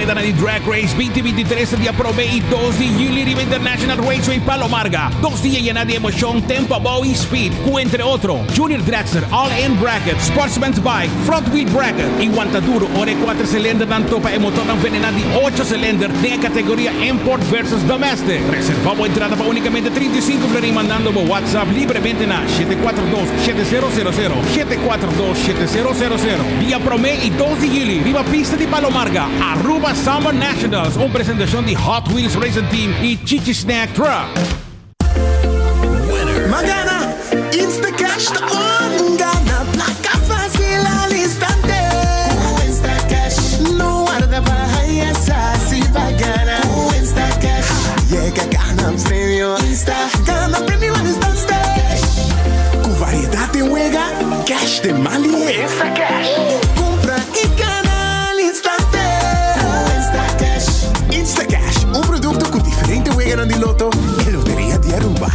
Karedanan di Drag Race 2023 ta dia promé i dos di yüli riba International Raceway Palo Marga. Dos dia yená di emoshon, tempo abou i speed, ku entre otro, Junior Dragster, All In Bracket, Sportsman's Bike, Front Wheel Bracket i wanta duru ora e kuater silindernan topa e motornan venená di ocho silinder den e kategoria Import versus Domestic. Reservá bo entrada pa únikamente 35 florin mandando bo WhatsApp libremente na 742 7000, 742 7000. Dia promé i dos di yüli riba pista di Palo Marga, Aruba Summer Nationals, un presentashon di Hot Wheels Racing Team i Chichi Snack Truck. Ma gana! Instacash ta on! Gana placa facil al instante! Cu Instacash no warda pa haya sa si pa gana. Cu Instacash yega gana premio. Insta gana premio al instante! Cu variedad den wega, cash den man lihe. Instacash cumpra y gana al instante. Cu Instacash. Instacash, un producto cu diferente weganan di loto e Loteria di Aruba.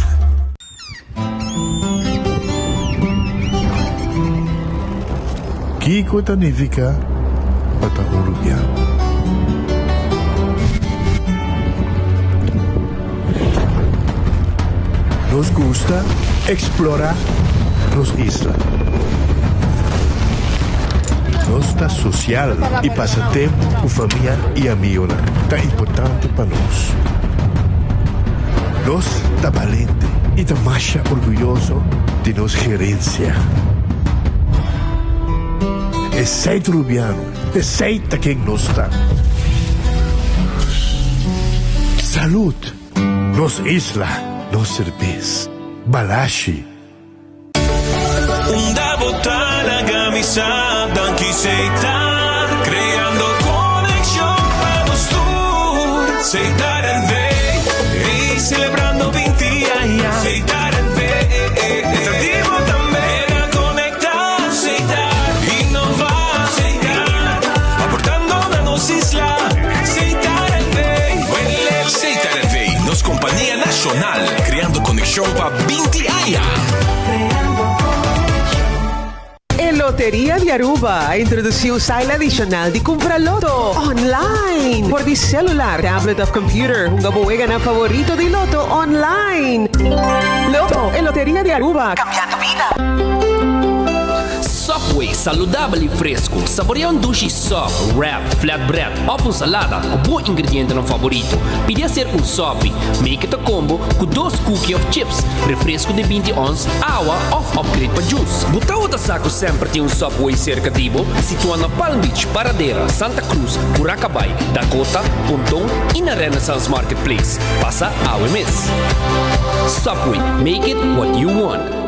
Kiko ta nifica pa ta un Rubiano? Nos gusta explora nos isla. Nos ta social y pasa tempo cu famia y amigonan ta importante pa nos. Nos ta balente y ta masha orguyoso di nos gerencia. Esey ta Rubiano, esey ta ken nos ta. Salud! Nos isla, nos serbes. Balashi. Unda bo ta laga mi sa danki Setar creando conexion pa nos tur Setar NV ey celebrando 20 aña Setar NV ta di bo tambe na conecta Setar innova Setar aportando na nos isla Setar NV Setar NV nos compania nacional creando conexion pa 20 aña. E Loteria di Aruba a introduci un style adicional di cumpra loto online por di celular, tablet of computer. Hunga bo weganan favorito di loto online. Loto, e Loteria di Aruba, cambiando bida. Subway, saludabel y fresco. Saborea un dushi sub, wrap, flatbread of un salada cu bo ingredientenan favorito. Pidi hacer un sopi. Make it a combo cu dos cookie of chips, refresco di 20 ons, awa of upgrade pa juice. Bo tawata sa cu semper tin un Subway cerca di bo? Situa na Palm Beach, Paradera, Santa Cruz, Curacabai, Dakota, Ponton y na Renaissance Marketplace. Pasa awe mes. Subway, make it what you want.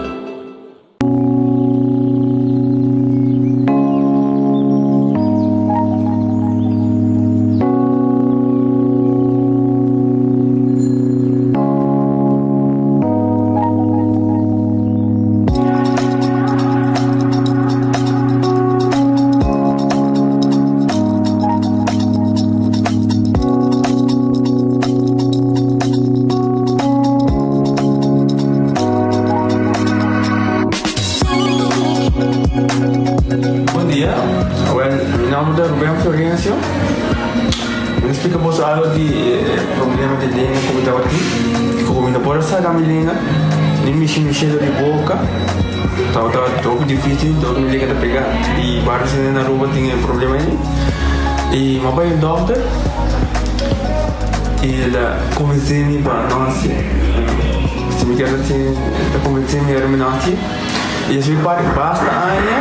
Bon dia, awel mi nomber ta Ruben Florencio. Mi ta splika boso algo di e problema di lenga ku mi tabatin. Ku mi no por a saka mi lenga, ni mishi mishi dor di boka. Tabata hopi dificil, dor mi lenga ta pega. I varios hende na Aruba tin e problema ei. I mi a bai un dokter i el a konvensé mi pa no hasié. Si mi kier hasié, el a konvensé mi ora mi no hasié. I esei par basta aña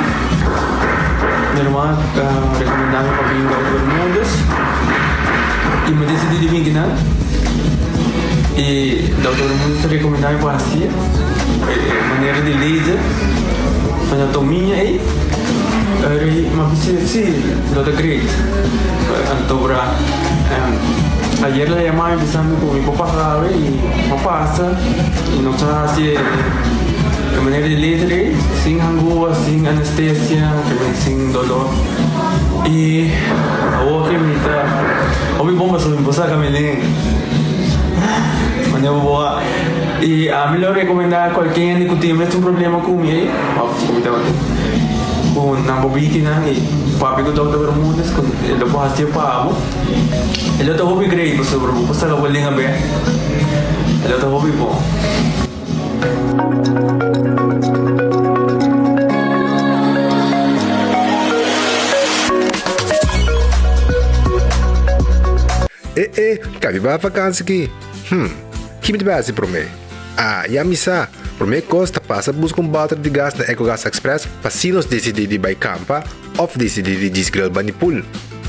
mi hermano a rekomendá mi pa bin Dokter Bermudez i mi a disidí di bin kinan. I Dokter Bermudez a rekomendá mi pa hasié e manera di laser anatomia ei. Ora mi a bisa si lo ta great. Anto bra ayer el a yama mi bisa mi ku mi por pasa awe i mi a pasa i nos a hasi e manera di laser ei sin hangua, sin anestesia, sin dolor. I awor ke mi ta hopi bon pasobra mi por saka mi lenga. Manera bo a i ami lo rekomendá kualke hende ku tin e mesun problema ku mi ei òf ku mi tabatin. Ku nan bo bitinan i papia ku Dòkter Bermudez ku e lo por hasi pa bo. E lo ta hopi great pasobra bo por saka bo linga bek. E lo ta hopi bon. E e, kabi bai vakansi ki? Hm, ki mi ta bai hasi promé? Ah, ya mi sa! Promé kos ta pasa buska un bòter di gas na Ecogas Express pa si nos disidí di bai kampa òf disidí di djis grill bani pool.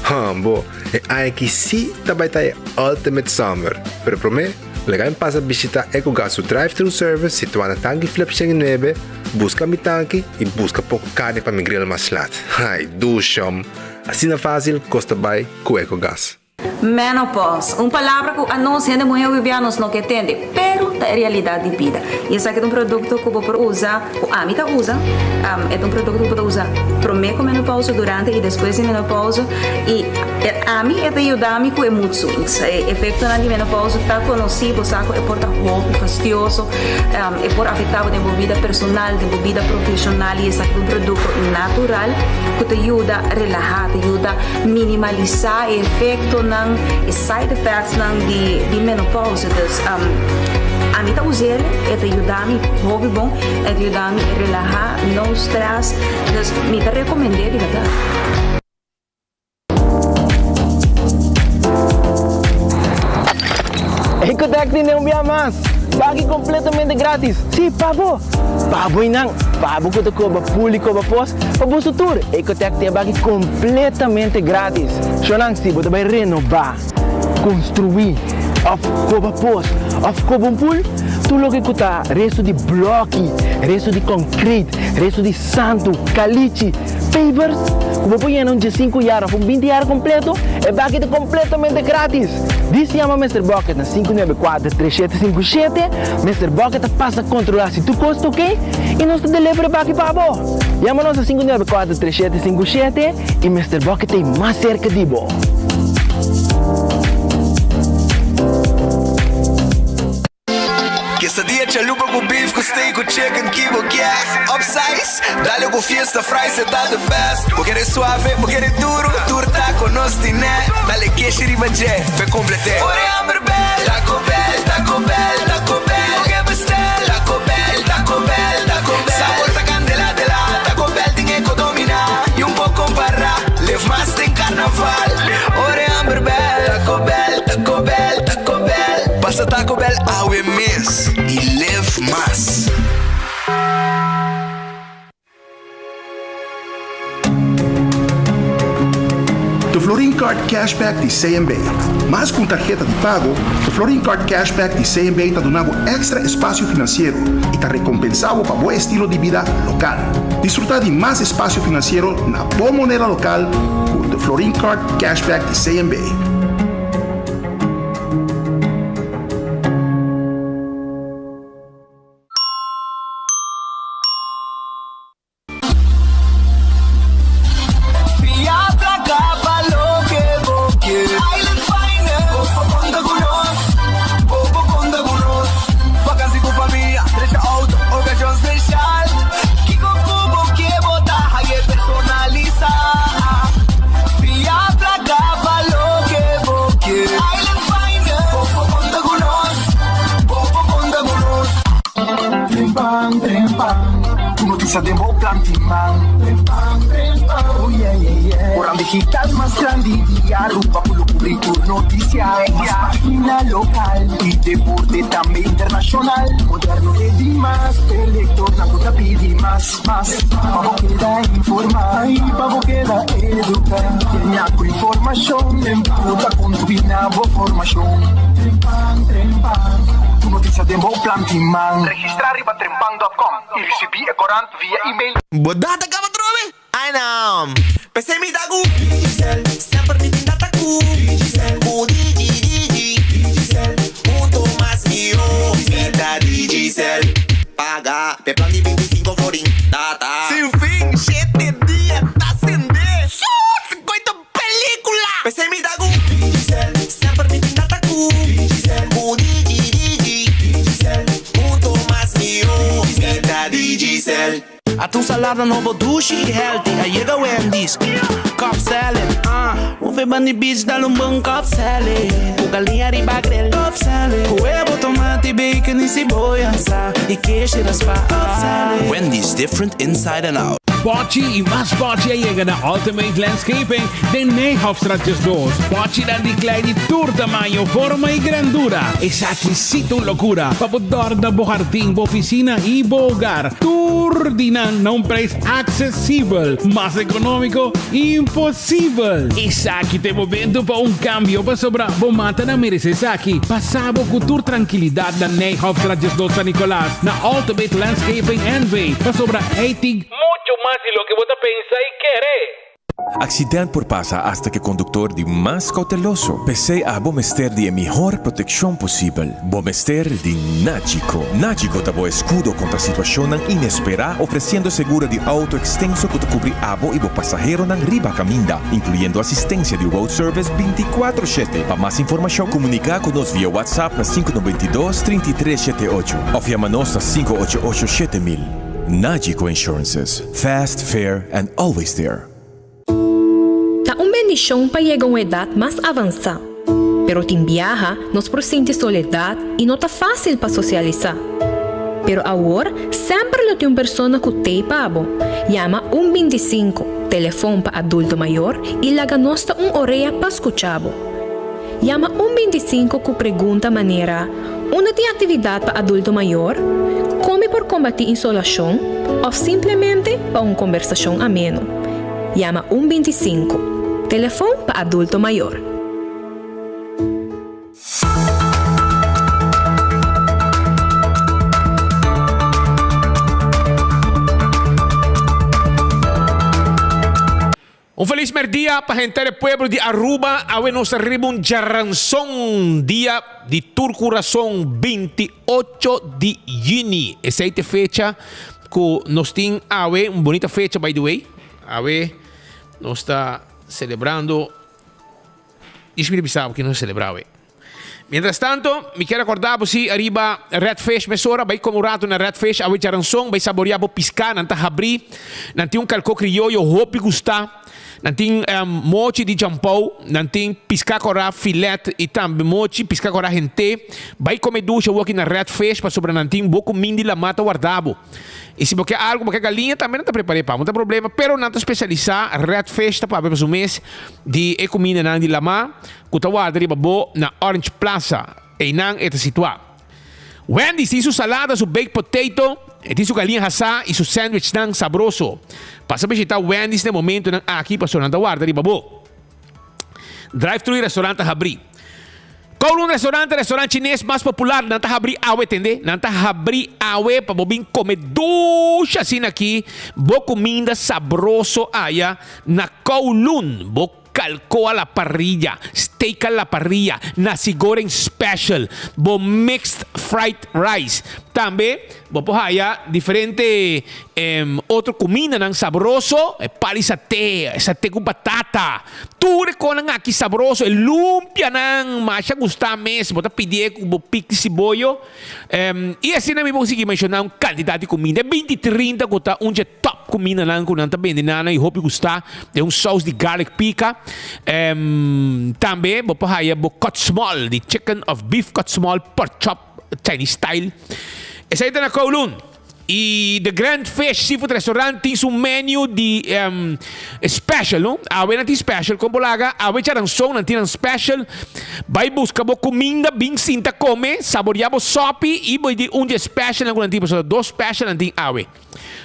Hambo, e aña aki sí ta bai ta e ultimate summer! Pero promé, laga mi pasa bishitá Ecogas su drive-thru service situá na Tanki Flip 109, buska mi tanki i buska poko karni pa mi grill mas lat. Ai, dushom! Asina fásil kos ta bai ku Ecogas. Menopause, un palabra ku anos hende muhé hopi nos no ke tende, pero ta e realidat di bida. I esaki ta un produkto ku bo por usa, ku ami ta usa, e ta un produkto ku bo ta usa promé ku menopause, durante i despues di menopause, i ami e ta yuda mi ku e mood swings. E efektonan di menopause ta konosí, bo sa ku e por ta hopi fastioso, e por afektá bo den bo bida personal, den bo bida profeshonal, i esaki ta un produkto natural ku ta yuda relahá, ta yuda Minimalisá e efektonan, e side effectsnan di di menopausa. Dus ami ta us'el, e ta yuda mi hopi bon, e ta yuda mi relahá, no stress. Dus mi ta rekomend'é di bèrdat. Ecotec tin un bia mas! Baki completamente gratis! Si, pa bo! Pa bo y nan! Pa bo cu ta coba pool y coba pos, Pa boso tur, Ecotec tin e baki completamente gratis. Shownan, si bo ta bay renoba, construi, of coba pos, of coba un pool, tur loke cu ta resto di bloki, resto di concrete, resto di santo, calichi, pavers, cu bo por yena un diesinku yard of un binti yard completo, e baki ta completamente gratis. Dis yama Mister Bucket na 594 3757, Mister Bucket ta pasa controla si tur cos ta ok y nos ta deliver e baki pa bo. Yama nos na 594 3757 y Mister Bucket ta ei mas cerca di bo. Quesadilla chalupa cu beef cu steak cu chicken ki bo kier Upsize, dale cu fiesta fries e ta the best Bo kere suave, bo kere duro, tur taco nos tine Dale keshi riba dje, p'e complete Ora e hamber bel, Taco Bell, Taco Bell, Taco Bell Bo ke bestel, Taco Bell, Taco Bell, Taco Bell Sabor ta candela de la, Taco Bell tin e co domina Y un por compara, live mas den carnaval Ora e hamber bel, Taco Bell, Taco Bell, Taco Bell Pasa Taco Bell awe mes y live mas. De Florin Card Cashback di CMB. Mas ku un tarheta di pago, de Florin Card Cashback di CMB ta duna bo èkstra espasio finansiero i ta rekompensá bo pa bo estilo di bida lokal. Disfrutá di mas espasio finansiero na bo moneda lokal ku de Florin Card Cashback di CMB. Fia placa pa loke bo ke. Island Finance, bo por conta cu nos, bo por conta cu nos. Vakantie cu famia, drecha auto, ocasion special. Kico cu bo ke bo ta haye personalisa. Fia placa pa loke bo ke. Island Finance, bo por conta cu nos, bo por conta cu nos. Trempan, trempan, ku notisia den bo plan tin man. Trempan, trempan, oh yeah, yeah, yeah. Koran digital mas grandi di Aruba ku lo kubri tur notisia. Mas pagina lokal i deporte tambe internashonal. Moderno e dimas, e lektornan ku ta pidi mas, mas. Pa bo keda informá i pa bo keda eduká. Kenia ku informashon den ku ta kontribuí na bo formashon. Trempan, trempan, ku notisia den bo plan tin man. Registrá riba trempan dòt kòm i risibí e korant via email. Bo data kaba trobe? Ai no! P'esei mi ta ku Digicel, semper mi tin data ku Digicel, ku Digi Digi Digicel, hunto mas mihó mi ta Digicel. Paga p'e plan di 25 florin, data. Sin fin, shete dia ta sende. Su, sikoy ta pelicula! P'esei mi ta ku Digicel, semper mi tin data ku Digicel, ku Digi Digi Digicel, hunto mas mihó mi ta Digicel. Ata un salada nobo dushi y healthy a yega Wendy's. Cobb salad, ah. Move bandi beach dal un bon Cobb salad. Cu galiña riba grill. Cobb salad. Cu huevo, tomate, bacon y ceboya. Sa y keshi raspa. Cobb salad. Wendy's different inside and out. Pochi y mas pochi a yega na Ultimate Landscaping den Nijhofstraat 12. Pochinan di klei di tur tamaño, forma y grandura. Esaki sí ta un locura pa bo dòrna bo hardin, bo oficina y bo hogar. Tur di nan na un prijs accesibel, mas economico imposibel. Esaki ta e momento pa un cambio pasobra bo matanan merece esaki. Pasa bo cu tur trankilidad na Nijhofstraat 12 San Nicolas na Ultimate Landscaping NV pasobra ey tin mucho mas di loke bo ta pensa y kere. Accident por pasa hasta cu e conductor di mas cauteloso. P'esey abo mester di e mihor proteccion posibel. Bo mester di Nagico. Nagico ta bo escudo contra situacionnan inespera, ofreciendo seguro di auto extenso cu ta cubri abo y bo pasaheronan riba caminda, incluyendo asistencia di road service binticuatro shete. Pa mas informacion, comunica cu nos via WhatsApp na sinku 92 33 shete ocho of yama nos na 588 7000. Nagico Insurances. Fast, fair and always there. Ta un bendishon pa yega un edat mas avansá, pero tin biaha nos por sinti soledat i no ta fásil pa sosialisá. Pero awor semper lo tin un persona ku t'ei pa bo. Yama un 25, telefon pa adulto mayor, i laga nos ta un orea pa skucha bo. Yama un 25 ku pregunta manera, Unda tin aktividat pa adulto mayor? Kon mi por kombatí insolashon? Òf simplemente pa un kombersashon ameno. Yama un 25, telefon pa adulto mayor. Un felis merdia pa henter e pueblo di Aruba, awe nos ta riba un djaranson, dia di tur curason, 28 di juni. Esey ta e fecha cu nos tin awe, un bunita fecha by the way. Awe nos ta celebrando, dish mi ta bisa bo ki nos ta celebra awe. Mientras tanto, mi kier acorda bo si ariba Red Fish mesora, bay come un rato na Red Fish, awe djaranson, bay saborea bo pisca, nan ta habri, nan tin un calco crioyo hopi gusta, nan tin mochi di jampou, nan tin pisca cora filet y tambe mochi pisca cora hente, bay come dushi awoki na Red Fish pasobra nan tin bo cuminda y lama ta warda bo. Y si bo ke algo, bo ke galiña tambe nan ta prepare pa bo, no ta problema, pero nan ta specialisa, Red Fish ta papia pa su mes di e cumindanan di lama. Ku ta warda riba bo na Orange Plaza. Einan e ta situá. Wendy's tin su salada, su baked potato, e tin su galiña hasá i su sandwichnan sabroso. Pasa bishitá Wendy's na e momentunan aki pasobra nan ta warda riba bo. Drive-thru i restaurant ta habrí. Kowloon Restaurant, e restaurant chines mas popular, nan ta habrí awe, tende? Nan ta habrí awe pa bo bin kome dushi asina aki bo kuminda sabroso aya na Kowloon. Bo Kalko a la parrilla, steak a la parrilla, nasi goreng special, bo mixed fried rice. Tambe bo por haya diferente otro cumindanan sabroso, e pali sate, e sate cu batata. Tur e conan aki sabroso, e lumpianan masha gusta mes, bo ta pidie cu bo pik di siboyo. Y asina mi por sigui menciona un cantidad di cuminda, e binti trinta cu ta un dje Top cumindanan cu nan ta bende nana y hopi gusta den un saus di garlic pica. Tambe bo por haya bo cut small di chicken of beef cut small pork chop Chinese style. Esey ta na Kowloon. Y The Grand Fish Seafood Restaurant tin su menu di special no. Awe nan tin special con bo laga awe charanson nan tin nan special. Bay busca bo cuminda bin sinta come saboria bo sopi y bo di un di e specialnan cu nan tin pasobra dos special nan tin awe.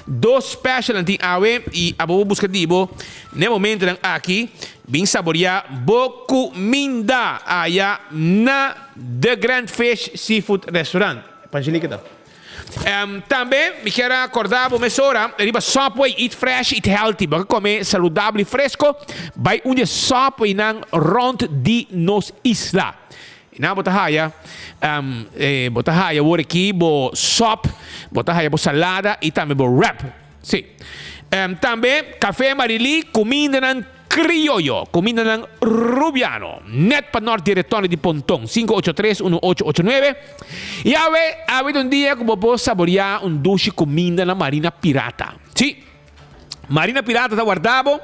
Dos specialnan tin awe y abo bo busca di bo n'e momentonan aki bin saboria bo cuminda aya na The Grand Fish Seafood Restaurant. Pangelica ta. Tambe mi kier a corda bo mesora riba Subway Eat Fresh Eat Healthy. Bo ke come saludabel y fresco bay un di e Subwaynan rond di nos isla. I nan bo ta haya, bo ta haya awor aki bo sop, bo ta haya bo salada i tambe bo wrap. Sí. Tambe Café Marilí, kumindanan krioyo, kumindanan rubiano. Nèt pa nòrt di Retòne di Ponton, 583 1889. I awe, awe ta un dia ku bo por saboriá un dushi kuminda na Marina Pirata. Sí. Sí. Marina Pirata ta warda bo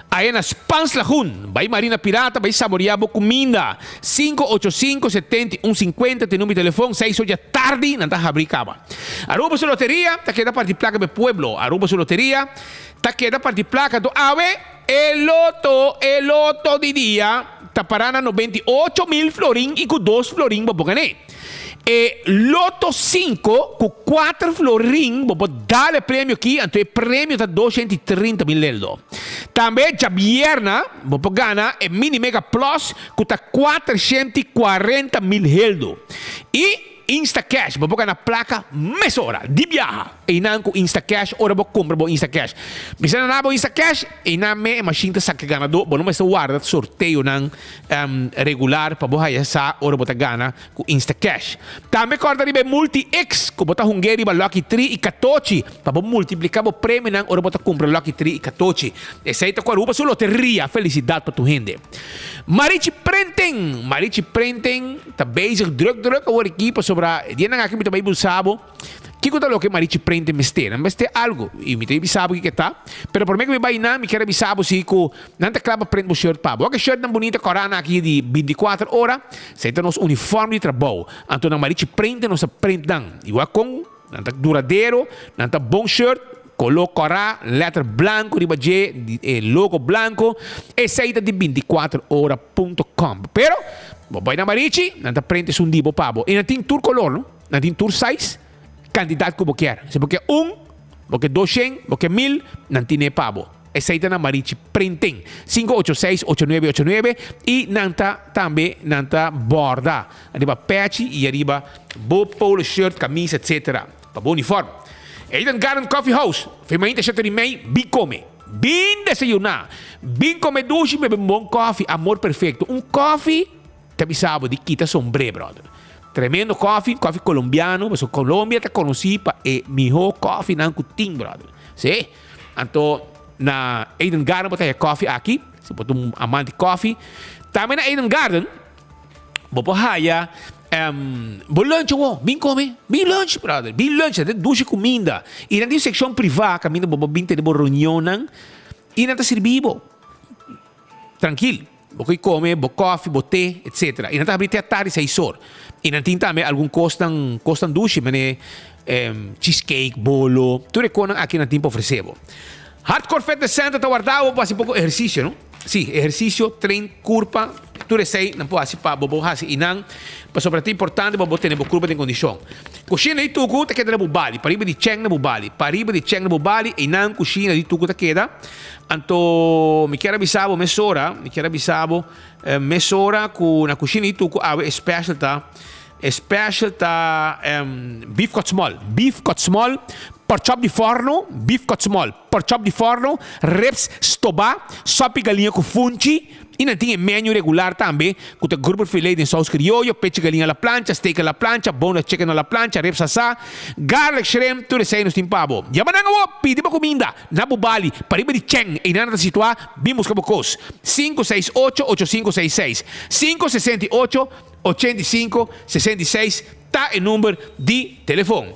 aya na Spans Lagoon. Bai Marina Pirata bai saborea bo cuminda. 585 71 50 ta e numero di telefon. Seis or dja tardi nan ta habri caba. Aruba su loteria ta keda parti placa pa e pueblo. Aruba su loteria ta keda parti placa. Anto awe e loto, e loto di dia ta para na 98 mil florin y cu dos florin bo por gane. E loto 5 cu 4 florin bo por dal e premio aki, anto e premio ta 230 mil leldo. Tambe djabierna bo por gana e Mini Mega Plus cu ta 440 mil heldo. Y Instacash, bo por gana placa mesora, di biaha. Einan cu Instacash, ora bo cumpra bo Instacash. Bisa na bo Instacash, einan me e machine ta saca ganador, bo no mester warda sorteonan regular pa bo haya sa ora bo ta gana cu Instacash. Tambe corda riba e Multi X, cu bo ta hunge riba Lucky 3 y Catochi, pa bo multiplica bo premionan ora bo ta cumpra Lucky 3 y Catochi. Esey ta cu Aruba su loteria, felicidad pa tur hende. Marichi Printing, Marichi Printing ta bezig druk druk awor aki pasobra e dianan aki mi ta bay bisa bo kiko ta loke Marichi Printing mester. Nan mester algo y mi ta bisa bo kiko ta, pero prome ku mi bay nan mi kier a bisa bo si ku nan ta kla pa print bo shirt pa bo. Wak e shirtnan bunita kòrá aki di 24 ora, esei ta nos uniform di trabou. Anto nan Marichi Printing nos a print nan. Y wak kon nan ta duradero, nan ta bon shirt, koló kòrá, letter blanko riba dje, e logo blanko. Esei ta di 24ora.com. Pero bo bai na Marichi, nan ta print esun di bo pa bo. Y nan tin tur kolor, no? Nan tin tur size, kantidat ku bo kier. Si bo ke un, bo ke 200, bo ke 1000, nan tin e pa bo. Esei ta na Marichi Printing. 586-8989 y nan ta tambe nan ta borda riba pechi y ariba bo polo shirt, camisa, etc. Pa bo uniform. Eden Garden Coffee House, Firmainta 7:30, bin come. Bin desayuna. Bin come dushi, bebe un bon koffie. Amor perfecto. Un koffie, ta bisa bo di kita sombre, brother. Tremendo koffie, koffie colombiano. Pasobra Colombia ta conoci pa e miho koffie nan cu tin, brother. Si? Anto, na Eden Garden bo ta haya koffie aki. Si bo ta un amante di koffie. Tambe na Eden Garden, bo por haya bo lunch awo. Bin come. Bin lunch, brother. Bin lunch. Nan ta dushi cuminda. Y nan tin seccion priva caminda bo por bin tene bo reunionnan. Y nan ta sirbi bo. Trankil. Bo por come bo koffie, bo te, etc. Y nan ta habri te atardi 6 or. Y nan tin tambe algun cosnan, cosnan dushi, mane cheesecake, bolo. Tur e cosnan aki nan tin pa ofrece bo. Hardcore Fitness Center ta warda bo pa haci poco ehercicio, no? Si, ehercicio, train curpa, tur esey nan por haci pa bo bo haci y nan, pasobra ta importante pa bo tene bo curpa den condicion. Cushina di Tucu ta keda na Bubali, pariba di Cheng na Bubali, pariba di Cheng na Bubali, eynan cushina di Tucu ta keda. Anto mi kier a bisa bo mesora, mi kier a bisa bo mesora cu na cushina di Tucu awe e special ta, e special ta beef cut small, beef cut small, pork chop di forno, beef cut small, pork chop di forno, ribs stobá, sopi galiña cu funchi, y nan tin e menu regular tambe cu ta grouper filet den saus crioyo, pechi galiña a la plancha, steak a la plancha, boneless chicken a la plancha, ribs asá, garlic shrimp, tur esey nos tin pa bo. Yama nan awo, pidi bo cuminda na Bubali, pariba di Cheng, eynan nan ta situá, bin busca bo cos. 568-8566, 568-8566 ta e number di telefon.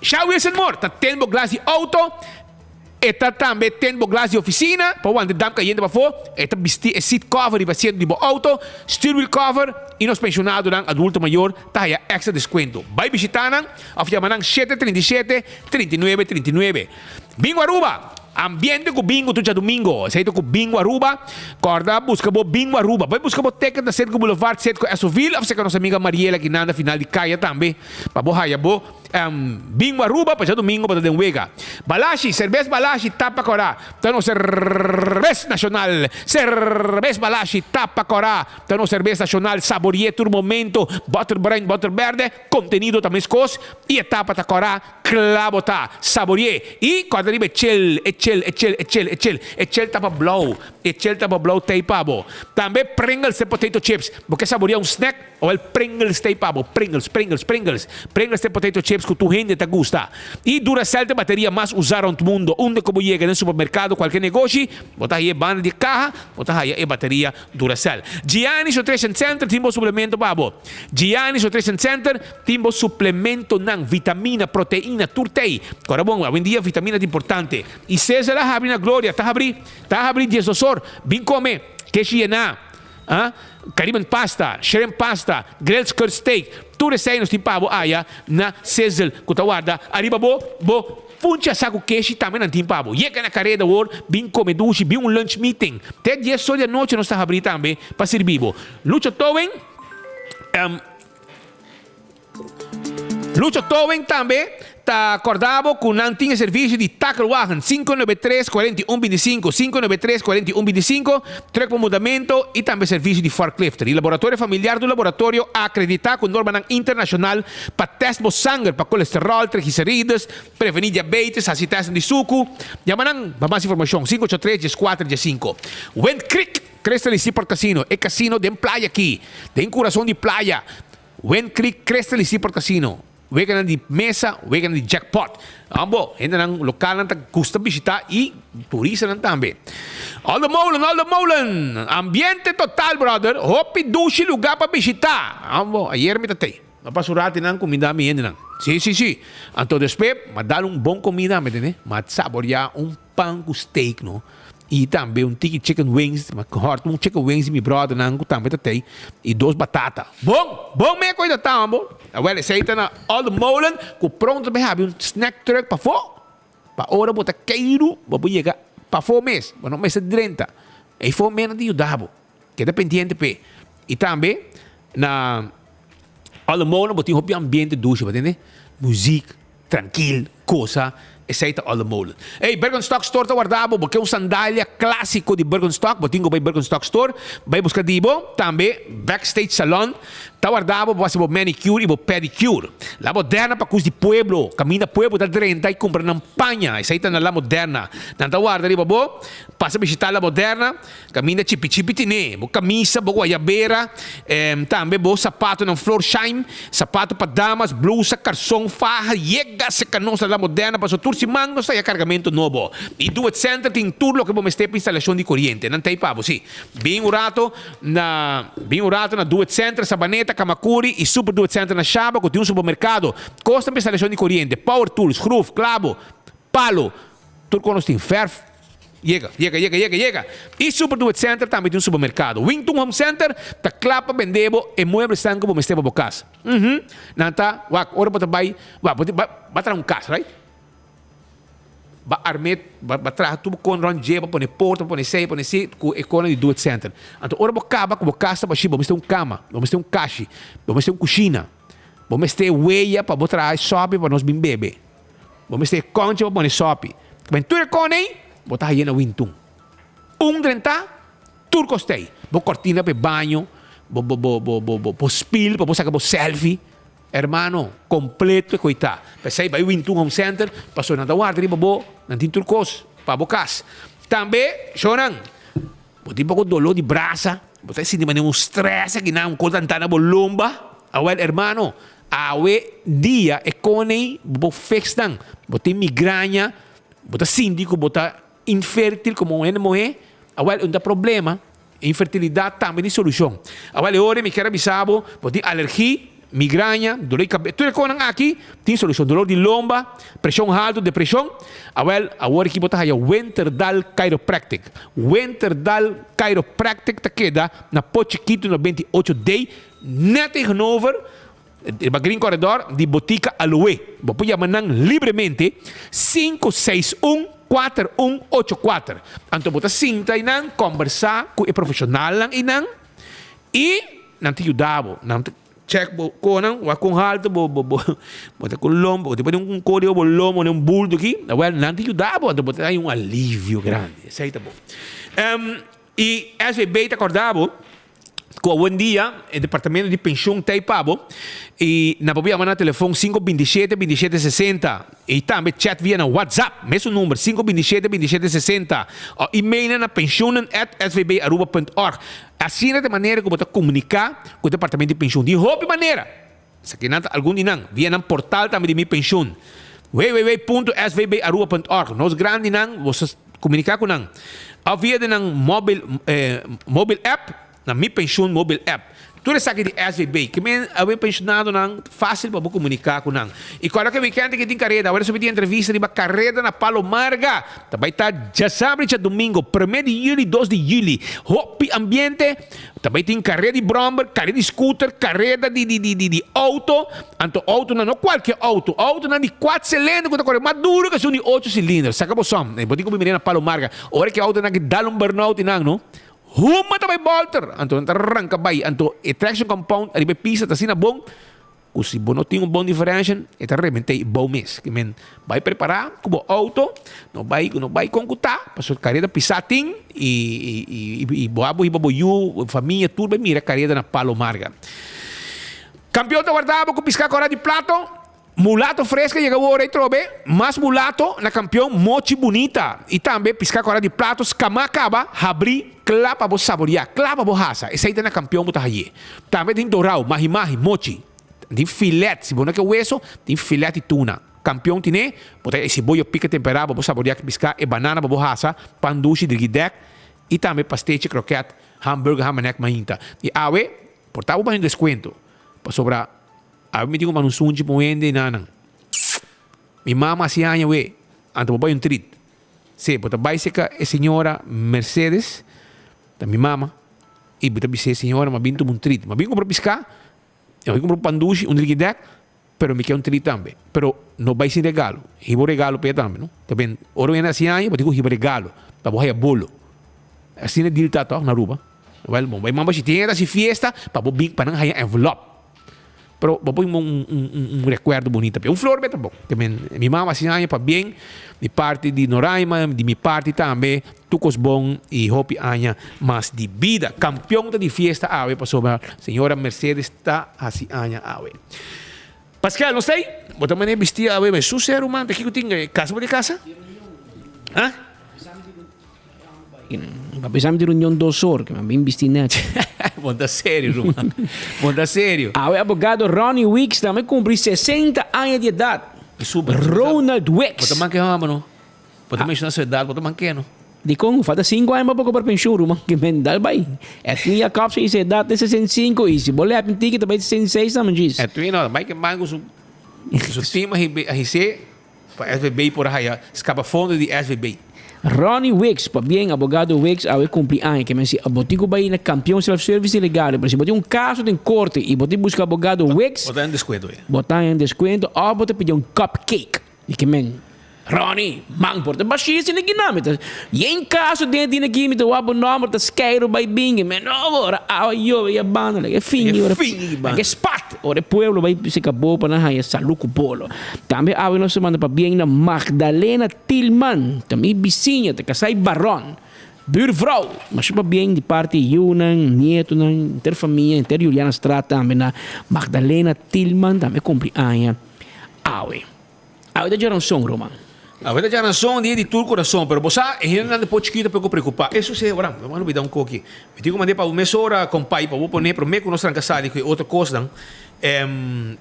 Sha Wilson Moore ta ten bo glas di auto, e ta tambe ten bo glas di oficina pa wanta damp cayente pafó, e ta bisti e seat cover riba asiento di bo auto, steer wheel cover y nos pensionadonan adulto mayor ta haya extra descuento. Bay bishita nan of yama nan 737 39 39. Bingo Aruba! Ambiente cu bingo tur djadumingo. Esey ta cu Bingo Aruba. Corda busca bo Bingo Aruba. Bay busca bo ticket na Citgo Boulevard, Citgo Esoville of cerca nos amiga Mariela ki nan na final di caya tambe pa bo haya bo Bingo Aruba pa djadumingo bo ta den wega. Balashi, Cerbes Balashi tapa cora ta nos cerbes nacional. Cerbes Balashi tapa cora ta nos cerbes nacional. Saborie tur momento. Boter bruin, boter berde, contenido ta mescos y e tapa ta cora. Cla bo ta. Saborie. Y corda riba e chel, e chel, e chel, e chel, e chel. E chel tapa blou. E chel tapa blou t'ey pa bo. Tambe Pringles te potato chips. Bo ke saboria un snack? Owel Pringles t'ey pa bo. Pringles, Pringles, Pringles. Pringles te potato chips. chips ku tur hende ta gusta. I Duracell ta e bateria mas usá rònt mundo. Unda ku bo yega den supermerkado, kualke negoshi, bo ta haya e banda di e kaha, bo ta haya e bateria Duracell. Gianni's Nutrition Center tin bo suplemento pa bo. Gianni's Nutrition Center tin bo suplementonan, vitamina, proteina, tur t'ei. Kòrda bon, awendia vitamina ta importante. I Cesar a habri na Gloria, ta habri, ta habri diesdos or. Bin kome, keshi yená. Ah, Caribbean pasta, shrimp pasta, grilled skirt steak, tur esei nos tin pa bo aya na Sizzle ku ta warda ariba bo, bo funchi asa ku keshi tambe nan tin pa bo. Yega na kareda awor, bin kome dushi, bin un lunch meeting. Te dies or di anochi nos ta habri tambe pa sirbi bo. Lucho Towing, em. Lucho Towing tambe ta corda bo cu nan tin e servicio di takelwagen, 593 41 25, 593 41 25, truck pa mudamento y tambe servicio di forklifter. Y Laboratorio Familiar ta un laboratorio acredita cu normanan internacional pa test bo sanger pa colesterol, triglicerides, preveni diabetes, haci testnan di sucu. Yama nan pa mas informacion, 583 14 15. Wind Creek Crystal y Seaport Casino, e casino den playa aki, den curason di playa. Wind Creek Crystal y Seaport Casino, weganan di mesa, weganan di jackpot. Ambo, hendenan lokalnan ta gusta bishita y turistanan tambe. All the Molen, All the Molen! Ambiente total, brother! Hopi dushi lugar pa bishita! Ambo, ayer mi ta tey. A pasa un rati nan cuminda mi hendenan. Si, si, si. Anto despues, m'a dal un bon comida, mi tende. M'a saboria un pan cu steak, no. Y tambe un tiki chicken wings, ma hòrt un chicken wings di mi bròdernan ku tambe ta tei, y dos batata. Bon! Bon me koe ta ta bo. Awel esei ta na Olde Molen ku pronto ta bai habi un snack truck pafó, pa ora bo ta keiru bo por yega pafó mes, bo no mester drenta. Eifó mena ta yuda bo. Keda pendiente p'e. Y tambe na Olde Molen bo tin hopi ambiente dushi, bo tende? Muziek. Trankil, kosa, esei ta Olde Molen. Ey, Birkenstock Store ta warda bo. Bo ke un sandalia klasiko di Birkenstock, bo tin ku bai Birkenstock Store, bai buska di bo. Tambe Backstage Salon ta warda bo pa hasi bo manicure i bo pedicure. La Moderna pa kus di pueblo, kaminda pueblo ta drenta i kumpra nan paña, esei ta na La Moderna. Nan ta warda riba bo, pasa bishita La Moderna. Kaminda chipi chipi tine bo kamisa, bo guayabera, tambe bo sapatonan Florsheim, sapato pa damas, blusa, karson, faha, yega seka nos na La Moderna paso tur siman nos ta haya kargamento nobo. I Do It Center tin tur loke bo mester pa instalashon di koriente. Nan ta ei pa bo, si. Bin un rato na bin un rato na Do It Center, Sabaneta, Kamakuri i Super Do It Center na Shaba ku tin un supermerkado. Kosnan pa instalashon di koriente, power tools, gruf, klabo, palo, tur kon nos tin, verf. Yega, yega, yega, yega, yega! I Super Do It Center tambe tin un supermerkado. Wington Home Center ta kla pa bende bo e mueblesnan ku bo mester pa bo kas. Uhum. Nan ta, wak, ora bo ta bai, wak, bo tin, ba, ba traha un kas, right? Ba arm'é, ba, ba traha tur bo kon rònt dje, ba pone porta, ba pone esei, ba pone esei, ku e konan di Do It Center. Anto ora bo kaba ku bo kas ta bashí, bo mester un kama, bo mester un kashi, bo mester un kushina, bo mester weya pa bo traha e sòpi pa nos bin bebe. Bo mester e koncha pa pone sopi. Ben tur e kon ei, bo ta haye na wintun. Un drentá, tur kos ta ei. Bo kortina pa e baño, bo bo bo bo bo bo bo spil pa bo saka bo selfie. Hermano, kompleto e koitá. P'esei bai Wintun Home Center, pasobra nan ta warda riba bo, nan tin tur kos pa bo kas. Tambe, shownan, bo tin poko doló di brasa, bo ta sinti manera un strès akinan, un kos ta nta na bo lomba. Awèl, hermano, Awe dia e konei bo por fix nan. Bo tin migraña, bo ta sinti ku bo ta infertil komo un hende muhé, awel un ta problema, infertilidat tambe tin solushon. Awel e ora mi kier a bisa bo, bo tin alergi, migraña, dolor di kabes, tur e konan aki tin solushon, dolor di lomba, preshon haltu, depreshon, awel awor aki bo ta haya Winterdal Chiropractic. Winterdal Chiropractic ta keda na Pochiquito 98 D, Net tegenover riba Green Corredor di Botica Aloe. Bo por yama nan libremente 561 4184. Anto bo ta sinta einan, kombersá ku e profeshonalnan einan i nan ta yuda bo. Nan ta chèk bo konan, wak kon haltu bo bo bo ta ku lombo, bo ta pone un kódigo bo lombo, un bulto aki. Awèl nan ta yuda bo, anto bo ta haña un alivio grandi. Esei ta bo. I SVB ta kòrda bo ku awendia e departamento di penshun ta ei pa bo i nan por yama na telefon sinku 27 27 60 i tambe chat via na WhatsApp mesun number sinku 27 27 60 o email nan na pensioenen at svbaruba punt org. Asina ta e manera ku bo ta komuniká ku e departamento di penshun di hopi manera. Esaki nan ta algun di nan, via nan portal tambe di Mi Pensioen, www.svbaruba.org. Nos grandinan, boso komuniká ku nan. Òf via di nan mobil mobil app, na Mi Pensioen mobil app. Tur esaki di SVB. Ke men awe pensionadonan fásil pa bo komuniká ku nan. I kòrda ku e wikènt aki tin kareda. Awor esaki tin entrevista riba kareda na Palo Marga. Ta bai ta djasabra i djadumingo, promé di yüli, dos di yüli. Hopi ambiente. Ta bai tin kareda di bròmber, kareda di scooter, kareda di di di di di outo. Anto outonan, no kualke outo, outonan di kuat silindro ku ta kore mas duru ku esun di ocho silindro. Saka bo sòm. Bo tin ku bini na Palo Marga. Ora ki outonan aki dal un burnout i nan no. Huma ta bai bolter, anto nan ta ranka bai, anto e traction compound ariba e pista ta asina bon ku si bo no tin un bon differential e ta rebent'é i bou mes. Ke men bai prepará ku bo outo, no bai no bai kon ku ta, pasobra kareda pisá tin i i bo a bo hiba bo yu, famia tur bai mira kareda na Palo Marga. Kampion ta warda bo ku piská kòrá di plato. Mulato fresca yega wor ei trobe, mas mulato na campeon mochi bunita y tambe pisca cora di plato scama caba habri cla pa bo saboria, cla pa bo hasa, esey ta na campeon bo ta haye. Tambe tin dorao, mahi mahi, mochi, tin filet, si bo no ke weso, tin filet di tuna. Campeon tine, bo ta e siboyo pica tempera pa bo saboria ki pisca, e banana pa bo hasa, pan dushi, drigidek y tambe pastechi, kroket, hamburger, hamenek, mainta. Y awe, por ta bo baña un descuento, pasobra. Awe mi tin ku manda un sunchi pa un hende i nanan. Mi mama hasi aña we, anto bo bai un trit. Si, bo ta bai seka e señora Mercedes, ta mi mama, i bo ta bis'é, Señora, mi a bin tuma un trit. Mi a bin kumpra piská, mi a bin kumpra un pan dushi, un drikidèk, pero mi ke un trit tambe. Pero no bai sin regalo. Hiba un regalo pa e tambe, no? Ta ben, ora un hende hasi aña, bo tin ku hiba regalo pa bo haya bolo. Asina e deal ta tòg na Aruba. Wèl, bo bai mamba si tin hende ta hasi fiesta pa bo bin pa nan haya envelòp. Pero bo por un un recuerdo bonito p'e. Un flor be tampoco. Te men mi mama hasi aña pabien di parti di Noraima, di mi parti tambe, tur cos bon y hopi aña mas di bida. Campeon ta di fiesta awe pasobra señora Mercedes ta hasi aña awe. Pascal, no stay? Bo ta mane bisti awe me su ser humano, ta kico tin? Casa bo di casa? Ah? Pa bisa mi di reunion dos or, ke mi a bin bisti nèt. Bo ta serio, ruman. Bo ta serio. Awe abogado Ronnie Wicks tambe kumpli 60 aña di edat. Ronald Wicks. Bo ta manke hòmber no. Bo ta menshoná su edat, bo ta manke no. Dikon? Falta sinku aña pa bo kobra penshun, ruman. Ke men dal bai. Edwin Jacobs a hisa edat te 65 i si bo lèp un tiki ta bai 66 tambe djis. Edwin no, bai ke man ku su team a his'é. Pa SVB por a haya scapa fondo di SVB. Ronnie Wicks, pabien abogado Wicks awe cumpli aña, ke men si bo tin cu bay na Campeon Self Service di Legario, pero si bo tin un caso den corte y bo tin busca abogado Wicks, Bo ta en descuento ya. Bo ta en descuento of bo ta pidi un cupcake. Di ke men Ronnie, man por ta bashi esei na kina, mi ta yen caso den di na ki, mi ta wak bo nomber ta skeiro bay bin, men no ora awa yobe ya banda, laga e fingi ora, laga e spat. Ora e pueblo bai seka bo pa nan haña salu ku bolo. Tambe awe nos ta manda pabien na Magdalena Tilman, ta mi bisiña, ta kasá i baron, buurvrouw. Masha pabien di parti e yunan, nietonan, henter famia, henter Julianastraat tambe na Magdalena Tilman tambe kumpli aña awe. Awe ta djaranson, ruman. Awe ta djaranson, dia di tur kurason. Pero bo sa, e hendenan di por chikito poko preokupá. E sosé, ora, mi a lubidá un koki. Mi tin ku mand'é pa bo mesora, kompai, pa bo pon'é promé ku nos tranka sali ku e otro kosnan. E,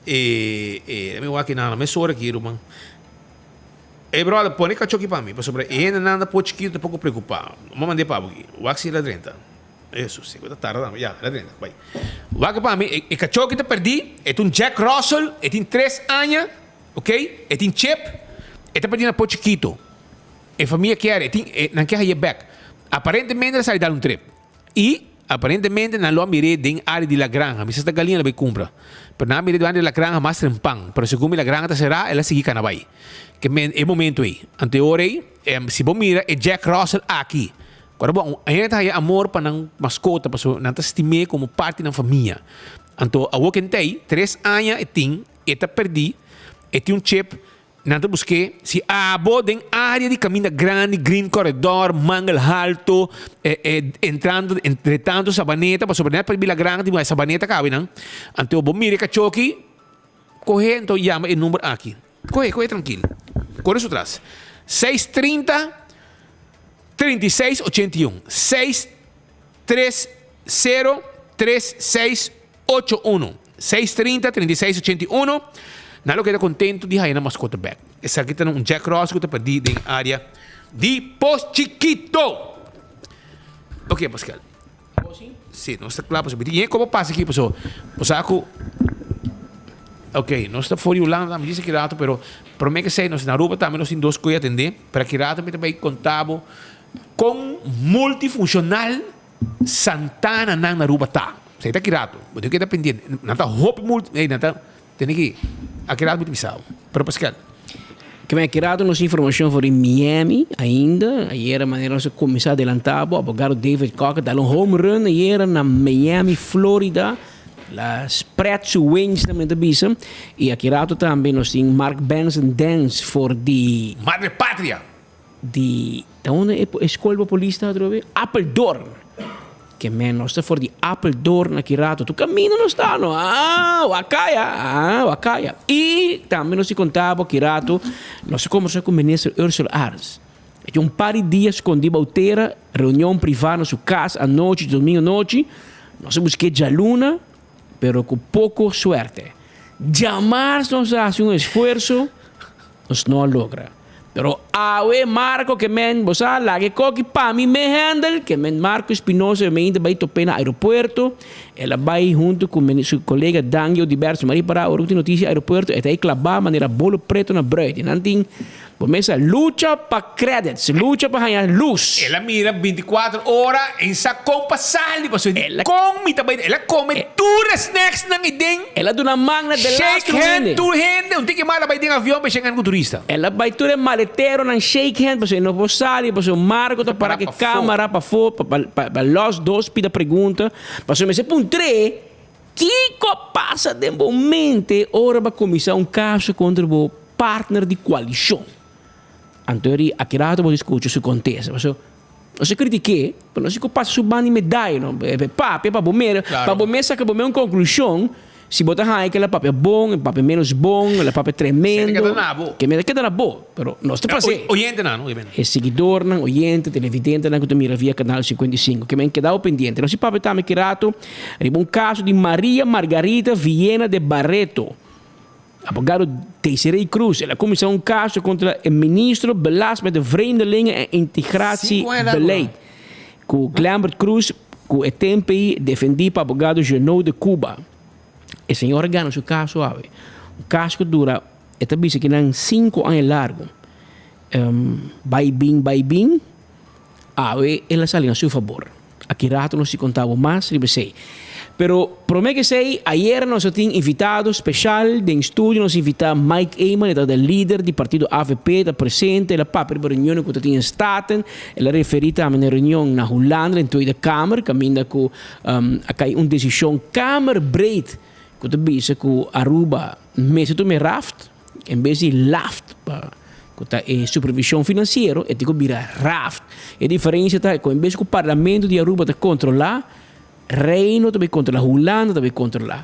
e, mi wak kinan, mesora aki, ruman. Ey, bròder, pone kachoki pa mi, pasobra e hendenan di por chikito ta poko preokupá. Mi a mand'é pa bo aki. Wak si el a drenta. Eso, si ku ta tarda tambe. Ya, el a drenta. Bai. Wak pa mi, e kachoki ta pèrdí. E ta un Jack Russell, e tin tres aña. Ok, e tin chip, e ta pidi na po chikito. E famia kier, e tin, e, nan kier haye bek. Aparentemente el a sali dal un trip. I, aparentemente nan lo a mir'é den área di La Granja. Mi sa sta galiña lo bai kumpra. Pero nan a mir'é durante La Granja mas trempan. Pero segun mi La Granja ta será, el a sigui kana bai. Ke men, e momento ei. Anto e ora ei, si bo mira e Jack Russell aki, Ora bo, hende ta haya amor pa nan maskota pasobra nan ta stim'é komo parti di nan famia. Anto awor kentei, tres aña e tin. E ta perdí, e tin un chip, nan ta busk'é. Si abo den área di kaminda grandi, Green Corridor, Mangel Halto, entrando, entre tanto Sabaneta, pasobra net pa Villa Grande tin Sabaneta kawe nan. Anto bo mira e kachoki, kohe anto yama e number aki. Kohe, kohe trankil. Kore su tras. Seis 30 36 81. 6 3 0 3 6 8 1. 630 36 81. Nan lo keda kontentu di haya nan maskota bek. Esaki ta un Jack Russell ku ta perdí den área di Pos Chikito. Ok, Pascal. Sí, nos ta kla pasobra. Tin komo pasa aki pasobra. Bo sa ku Ok, nos ta for di Hulanda tambe djis aki rato, pero promé ke esei nos na Aruba tambe nos tin dos koe atendé. Pero aki rato mi ta bai konta bo kon multifunshonal Santana nan na Aruba ta. Esei ta aki rato. Bo tin ku keda pendiente. Nan ta hopi multi, ey nan ta Tene ki aki rato mi ta bisa bo. Pero Pascal. Keme aki rato nos informacion for di Miami ainda. Ayera manera nos a cuminsa adelanta bo, abogado David Kock a dal un home run ayera na Miami, Florida. La spread su wings nan men ta bisa. Y aki rato tambe nos tin Mark Benson Dance for di. Madre Patria! Di ta unda e e skol pa polis ta atrobe? Apeldoorn. Ke men nos ta for di Apeldoorn aki rato. Tur kaminda nos ta no. Ah, wakaya. Ah, wakaya. I tambe nos di konta bo aki rato nos a kombersa ku minister Ursula Arends. E tin un par di dia skondi bou tera, reunion priva na su kas anochi, djomingo anochi. Nos a busk'é djaluna, pero ku poko suerte. Djamars nos a hasi un esfuerso, nos no a logra. Pero awe Marco ke men bo sa laga e koki pa mi me handle ke men Marco Espinosa yo me inta bai top'é na aeropuerto el a bai hunto ku men su kolega Dangio Diverso mari para ora ku tin notisia aeropuerto e ta e klabá manera bolo preto na bruid i nan tin bo mesa lucha pa credits lucha pa haña lus. El a mira binticuatro ora en sa kon pa sali pasobra di kon mi ta bai el a come tur e snacks nan ei den. El a duna man na de Shake laatste hand hende. tur hende un tiki mala bai den avion pa shake hand ku turista. El a bai tur e maleteronan shake hand pasobra e no por sali pasobra Marco ta para ku e camara pafó pa pa pa los dos pida pregunta pasobra mester puntr'é kiko a pasa den bo mente ora bo a kuminsá un kaso kontra bo partner di koalishon. Anto eri aki rato bo ta skucha su kontesta pasobra nos a kritik'é pero no si ku pasa su banda di medaya no e papia pa bo mira pa bo mes saka bo mes un konklushon si bo ta haña ke el a papia bon el a papia menos bon el a papia tremendo ke mester keda na bo pero nos ta pas'é e siguidornan oyente televidentenan ku ta mira via kanal 55 ke men keda bo pendiente nos si papia tambe ki rato riba un kaso di Maria Margarita Villena de Barreto. Abogado Desiree Croes, el a cuminsa un caso contra e ministro belast met de Vreemdelingen en Integratiebeleid, cu Glambert Croes cu e tempo ey defendi pa abogado Jeannot de Cuba. E señor a gana su caso awe. Un caso cu dura, e ta bisa kinan cinco aña largo. Bay bin, bay bin, awe el a sali na su fabor. Aki rato nos tin conta bo mas riba esey. Pero prome ke esey, ayer nos a tin invitado special den studio, nos invita Mike Eman, e ta de lider di partido avp, ta presente, el a papia riba reunionnan cu ta tin en Staten, el a referi tambe na reunion na Hulanda den Tweede Kamer, caminda cu a cay un decision kamerbreed cu ta bisa cu Aruba mester tuma e raft. En bes di laft pa ku ta e supervision finansiero e tin ku bira raft. E diferensia ta ku en bes ku parlamento di Aruba ta kontrolá, Reino ta bay kontrolá, Hulanda ta bay kontrolá.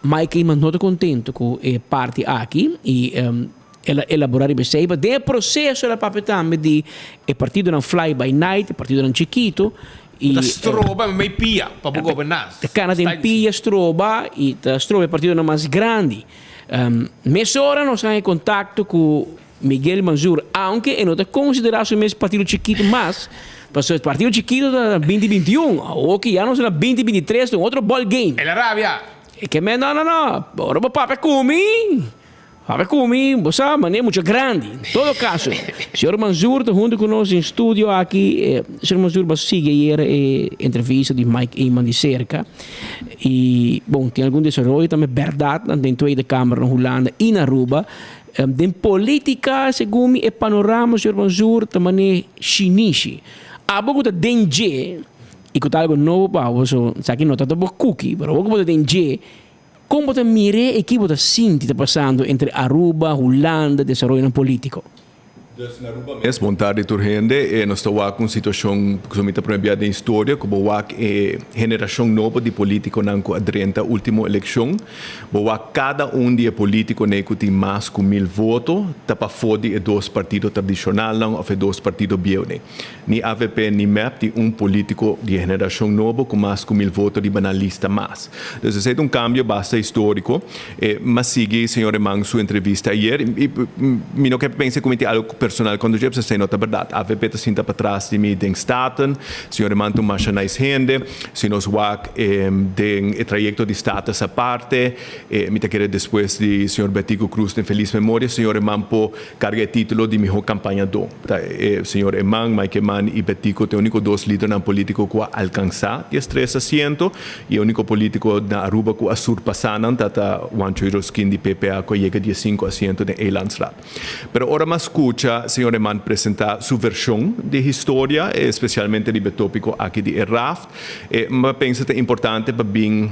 Mike Eman no ta kontento ku e parti aki i el a elaborá riba esei. Pero den e proseso el a papia tambe di e partidonan fly by night, e partidonan chikito i. Ku ta stroba mei pia pa bo goberná. Ta kana den pia stroba i ta stroba e partidonan mas grandi. Mesora nos haña kontakto ku Miguel Manzur, aunke e no ta konsiderá su mes partido chikitu mas, pasobra e partido chikitu ta na binti binti un, awoki ya nos ta na binti binti tres, ta un otro ball game. El a rabia. E ke men, no, no, no, ora bo papia ku mi, papia ku mi, bo sa, manera mucha grandi. En todo kaso, señor Manzur ta huntu ku nos den studio aki. Señor Manzur, bo a sigui ayer e entrevista di Mike Eman di serka. I bon, tin algun desaroyo tambe bèrdatnan den Tweede Kamer na Hulanda i na Aruba. Den politika, segun mi, e panorama, señor Mansour, ta manera shinishi. Abo ku ta den dje i ku ta algu nobo pa bo, so esaki no ta ta bo kuki, pero abo ku bo ta den dje, kon bo ta mir'é i ki bo ta sinti ta pasando entre Aruba, Hulanda, desaroyonan politiko? Dus na Aruba mes, bon tardi tur hende. E nos ta wak un situacion cu mi ta prome bia den historia cu bo wak e generacion nobo di politiconan cu a drenta ultimo eleccion. Bo wak cada un di e politiconan cu tin mas cu mil voto ta pafo di e dos partido tradicionalnan of e dos partido bieunan. Ni avp ni mep tin un politico di e generacion nobo cu mas cu mil voto riba nan lista mas. Dus esey ta un cambio basta historico. E m'a sigui señor Eman su entrevista ayer y mi no ke pensa cu mi tin algo personal contra dje, pasobra esey no ta berdad. Avp ta sinta patras di mi den Staten, señor Eman ta un masha nice hende. Si nos wak den e trayecto di Status aparte, mi ta kere despues di señor Betico Croes den feliz memoria, señor Eman por Carga e titulo di miho campañador. Ta e señor Eman, Mike Eman y Betico ta e unico dos lidernan politico cu a alcansa diestres asiento y e unico politico na Aruba cu a surpasa nan ta ta Juancho Yroskin di PPA cu a yega diescinco asiento den Eilandsraad. Pero ora m'a scucha señor Eman presenta su version di historia, especialmente riba e topico aki di e raft, m'a pensa ta importante pa bin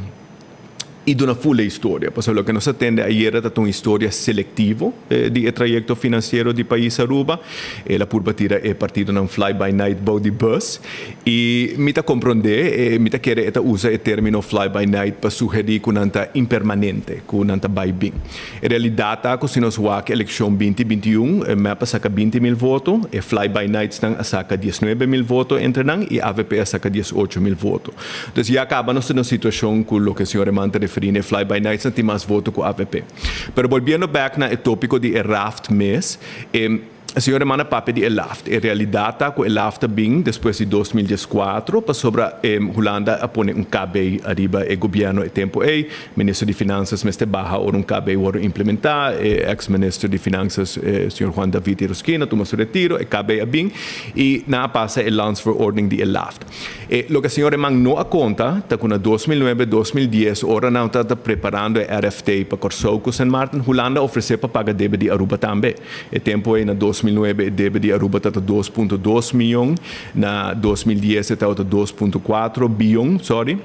i duna full e historia, pasobra loke nos a tende ayera ta ta un historia selectivo di e trayecto financiero di pais Aruba. El a purba tira e partidonan fly by night bou di bus i mi ta compronde, mi ta kere e ta usa e termino fly by night pa sugeri cu nan ta impermanente, cu nan ta bay bin. E realidad ta cu si nos wak eleccion binti 21, mep a saca 20.000 voto, e fly by nightsnan a saca 19.000 voto entre nan i avp a saca 18.000 voto. Dus ya caba nos ta den un situacion cu loke señor Eman ta referi na e fly by nights nan tin mas voto cu avp. Pero bolbiendo bek na e topico di e raft mes, e señor Eman a papia di e laft. E realidad ta cu e laft a bin despues di 2014 pasobra Hulanda a pone un KB ariba e gobierno e tempo ey. Minister di Finanzas mester baha ora un KB wordo implementa. E ex minister di Finanzas señor Juan David Yrausquin a tuma su retiro, e KB a bin y nan a pasa e landsverordening di e laft. E loke señor Eman no a konta ta ku na 2009, 2010 ora nan tabata preparando e RFT pa Kòrsou ku Sint Maarten, Hulanda a ofresé pa paga debe di Aruba tambe. E tempu ei na 2009 e debe di Aruba tabata 2.2 miyon, na 2010 e tabata 2.4 biyon, sorry.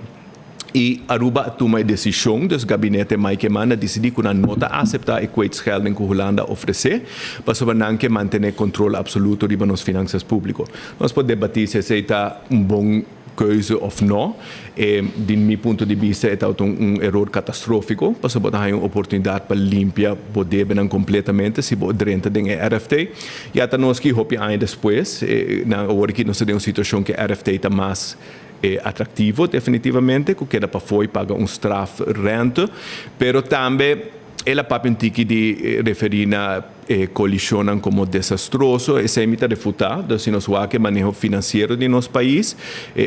I Aruba a tuma e desishon, dus gabinete Mike Eman a disidí ku nan no ta aseptá e kwijtschelding ku Hulanda a ofresé, pasobra nan ke mantené kontrol apsoluto riba nos finansas públiko. Nos por debatí si esei ta un bon keuze òf nò. E, di mi punto di bista e tabata un eror katastrófiko, pasobra bo ta haña un oportunidat pa limpia bo debenan kompletamente si bo drenta den e RFT. Ya ta nos ki hopi aña despues, nan awor aki nos ta den un situashon ku e RFT ta mas E atractivo definitivamente cu keda pafó y paga un straf rente, pero tambe el a papia un tiki di referi na e coalicionnan como desastroso, esey mi ta refuta, dus si nos wak e maneho financiero di nos pais,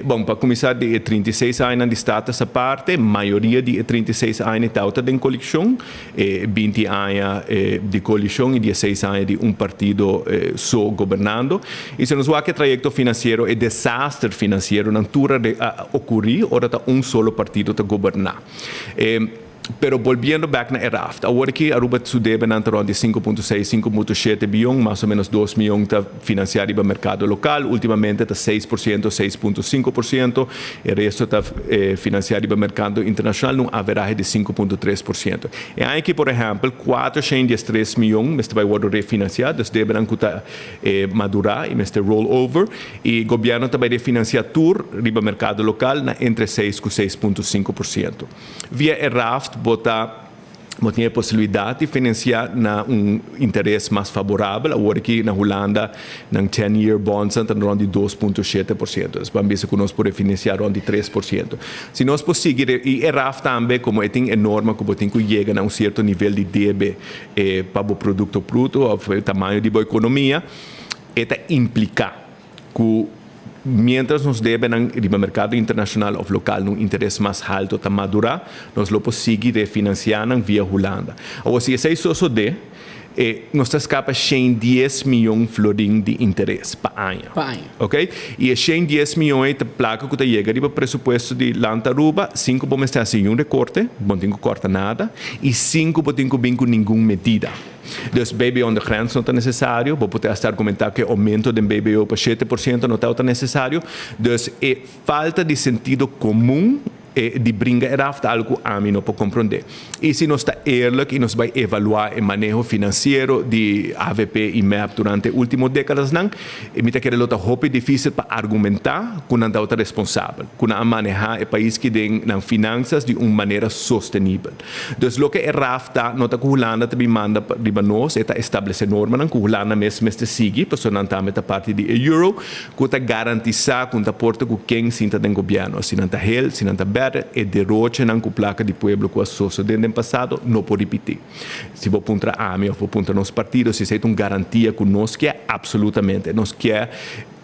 bon pa cuminsa di e 36 añanan di status aparte, mayoria di e 36 aña tawata den coalicion, E 20 aña di coalicion y 16 aña di un partido so gobernando. Y si nos wak e trayecto financiero, e desaster financiero nan tur a ocuri ora ta un solo partido ta goberna. Pero bolbiendo bek na e raft, awor aki Aruba su debenan ta rond di 5.6, 5.7 biyon, mas o menos 2 miyon ta financia riba mercado local, ultimamente ta 6%, 6.5%, E resto ta financiá riba merkado internashonal na un averahe di 5.3%. E aña aki por ehèmpel 413 mion mester bai wòrdu refinansiá, dus debenan ku ta madurá i mester roll over, i gobièrnu ta bai refinansiá tur riba merkado lokal na entre 6 ku 6.5%. Via e raft bo ta. Bo tin e posibilidat di financia na un interes mas faborabel. Awor aki na Hulanda nan ten year bonds nan ta rond di 2.7%. Dus ban bisa ku nos por refinancia rond di 3%. Si nos por sigui i e raf tambe komo e tin e norma ku bo tin ku yega na un sierto nivel di debe pa bo produkto bruto òf e tamaño di bo ekonomia, e ta impliká ku mientras nos debenan riba merkado internashonal òf lokal na un interes mas halto ta madurá, nos lo por sigui refinansiá nan via Hulanda. Awor, si esei sosodé, e nos ta skapa 110 mion florin di interes pa aña. Pa aña. Oké? I e 110 mion ei ta plaka ku ta yega riba presupuesto di Land Aruba sin ku bo mester hasi niun rekorte, bo no tin ku kòrta nada, i sin ku bo tin ku bin ku ningun medida. Dus BBO de grens no ta necesario, bo por te hasta argumenta cu e aumento den BBO pa 7% no tabata necesario. Dus e falta di sentido comun. E di bringa e raf ta algu ku ami no por komprondé. I si nos ta eerlijk i nos bai evaluá e maneho finansiero di avp i mep durante e último dékadasnan, mi ta kere lo ta hopi difísil pa argumentá ku nan tabata responsabel, ku nan a manehá e pais ki den nan finansas di un manera sostenibel. Dus loke e raf ta, no ta ku Hulanda ta bin manda riba nos, e ta establesé normanan ku Hulanda mes mester sigui, pasobra nan tambe ta parti di e euro, ku ta garantisá ku ta porta ku ken sinta den gobièrnu. Si nan ta hel, si nan ta bèrdè, e derochenan ku plaka di pueblo ku a sosodé den pasado no por ripití. Si bo puntra ami òf bo puntra nos partido si esei ta un garantia ku nos kier, apsolutamente. Nos kier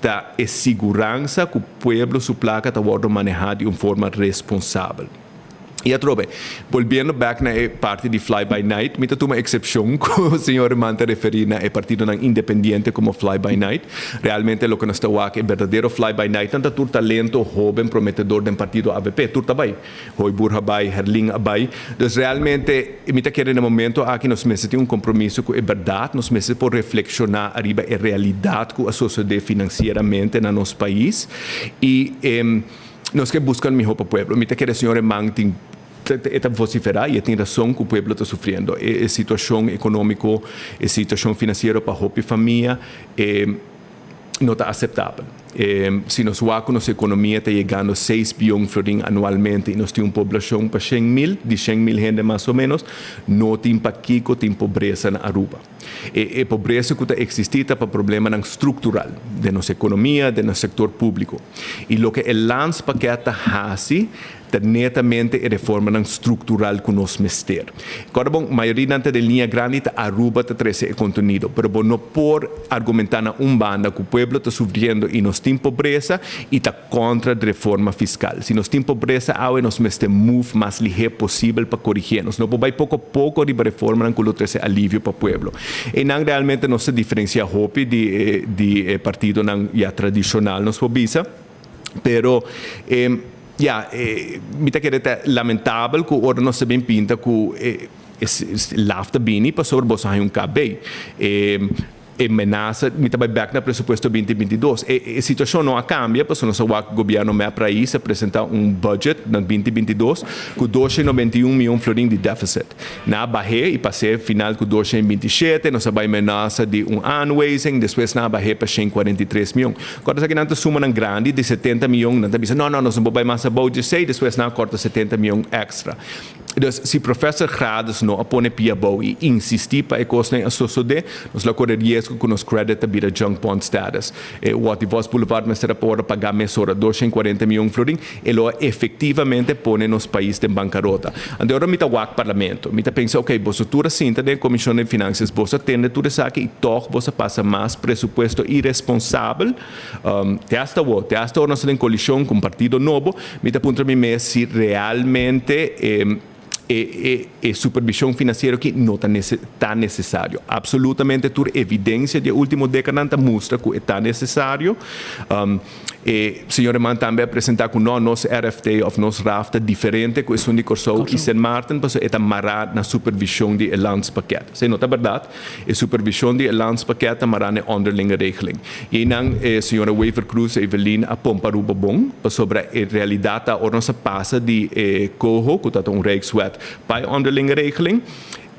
ta e siguransa ku pueblo su plaka ta wòrdu manehá di un forma responsabel. I atrobe, bolbiendo bek na e parti di fly by night, mi ta tuma eksepshon ku señor Eman ta referí na e partidonan independiente komo fly by night. Realmente loke nos ta wak e berdadero fly by nightnan ta tur talento hóben prometedor den partido avp. Tur ta bai. Hooyboer a bai, Herlin a bai. Dus realmente mi ta kere na e momento aki nos mester tin un kompromiso ku e bèrdat, nos mester por reflekshoná ariba e realidat ku a sosodé finansieramente na nos pais i e. Nos ke buska lo mihó pa pueblo. Mi ta kere señor Eman tin e ta vociferá i e tin rason ku pueblo ta sufriendo. E e situashon ekonómiko, e situashon finansiero pa hopi famia e no ta aseptabel. E si nos wak ku nos ekonomia ta yegando seis bion florin anualmente i nos tin un poblashon pa 100.000, di 100.000 hende mas o ménos, no tin pakiko tin pobresa na Aruba. E e pobresa ku ta eksistí ta pa problemanan struktural den nos ekonomia, den nos sektor públiko. I loke e landspakket ta hasi ta netamente e reformanan struktural ku nos mester. Kòrda bon, mayoria nan ta den liña grandi ta Aruba ta trese e kontenido, pero bo no por argumentá na un banda ku pueblo ta sufriendo i nos tin pobresa i ta kontra di reforma fiskal. Si nos tin pobresa awe nos mester move mas lihé posibel pa korigié. Nos no por bai poko poko riba reformanan ku lo trese alivio pa pueblo. Einan realmente nos ta diferensiá hopi di di e partidonan ya tradishonal nos por bisa. Pero ya mi ta kere ta lamentabel ku ora nos ta bin pinta ku e laf ta bini pasobra boso haña un KB. E menasa, mi ta bai bek na presupuesto 2022. E e situacion no a cambia pasobra nos a wak gobierno mep Raiz a presenta un budget na 2022 cu 291 miyon florin di deficit. Nan a bah'é y pas'é final cu 227, nos a bai menasa di un aanwijzing, despues nan a bah'é pa 143 miyon. Corda esaki nan ta sumanan grandi di 70 miyon, nan ta bisa no no nos no por bai mas abou djesei, despues nan a corta 70 miyon extra. Dus si Professor Gradus no a pone pia abou i insistí pa e kosnan a sosodé, nos lo kore riesgo ku nos credit ta bira junk bond status. E Watty Vos Boulevard mester a por a pagá mesora 240 mion florin, e lo a efektivamente pone nos pais den bankarota. Anto ora mi ta wak Parlamento, mi ta pensa, ok, boso tur a sinta den e Komishon den Finansias, boso a tende tur esaki i tòg boso a pasa mas presupuesto iresponsabel. Te hasta awor, te hasta ora nos ta den kolishon ku un partido nobo, mi ta puntra mi mes si realmente e e e supervishon finansiero aki no ta ta nesesario. Absolutamente tur evidensia di e ultimo dekanan ta mustra ku e ta nesesario. E señor Eman tambe a presentá ku no, nos RFT òf nos raf ta diferente ku esun di Kòrsou i Sint Maarten pasobra e ta mará na supervishon di e landspakket. Esei no ta bèrdat. E supervishon di e landspakket ta mará na e onderlinge regeling. I einan e señora Wever Croes Evelyn a pompa Aruba bon, pasobra e realidat ta ora nos a pasa di e coho, ku ta ta un rijkswet, pa e onderlinge regeling,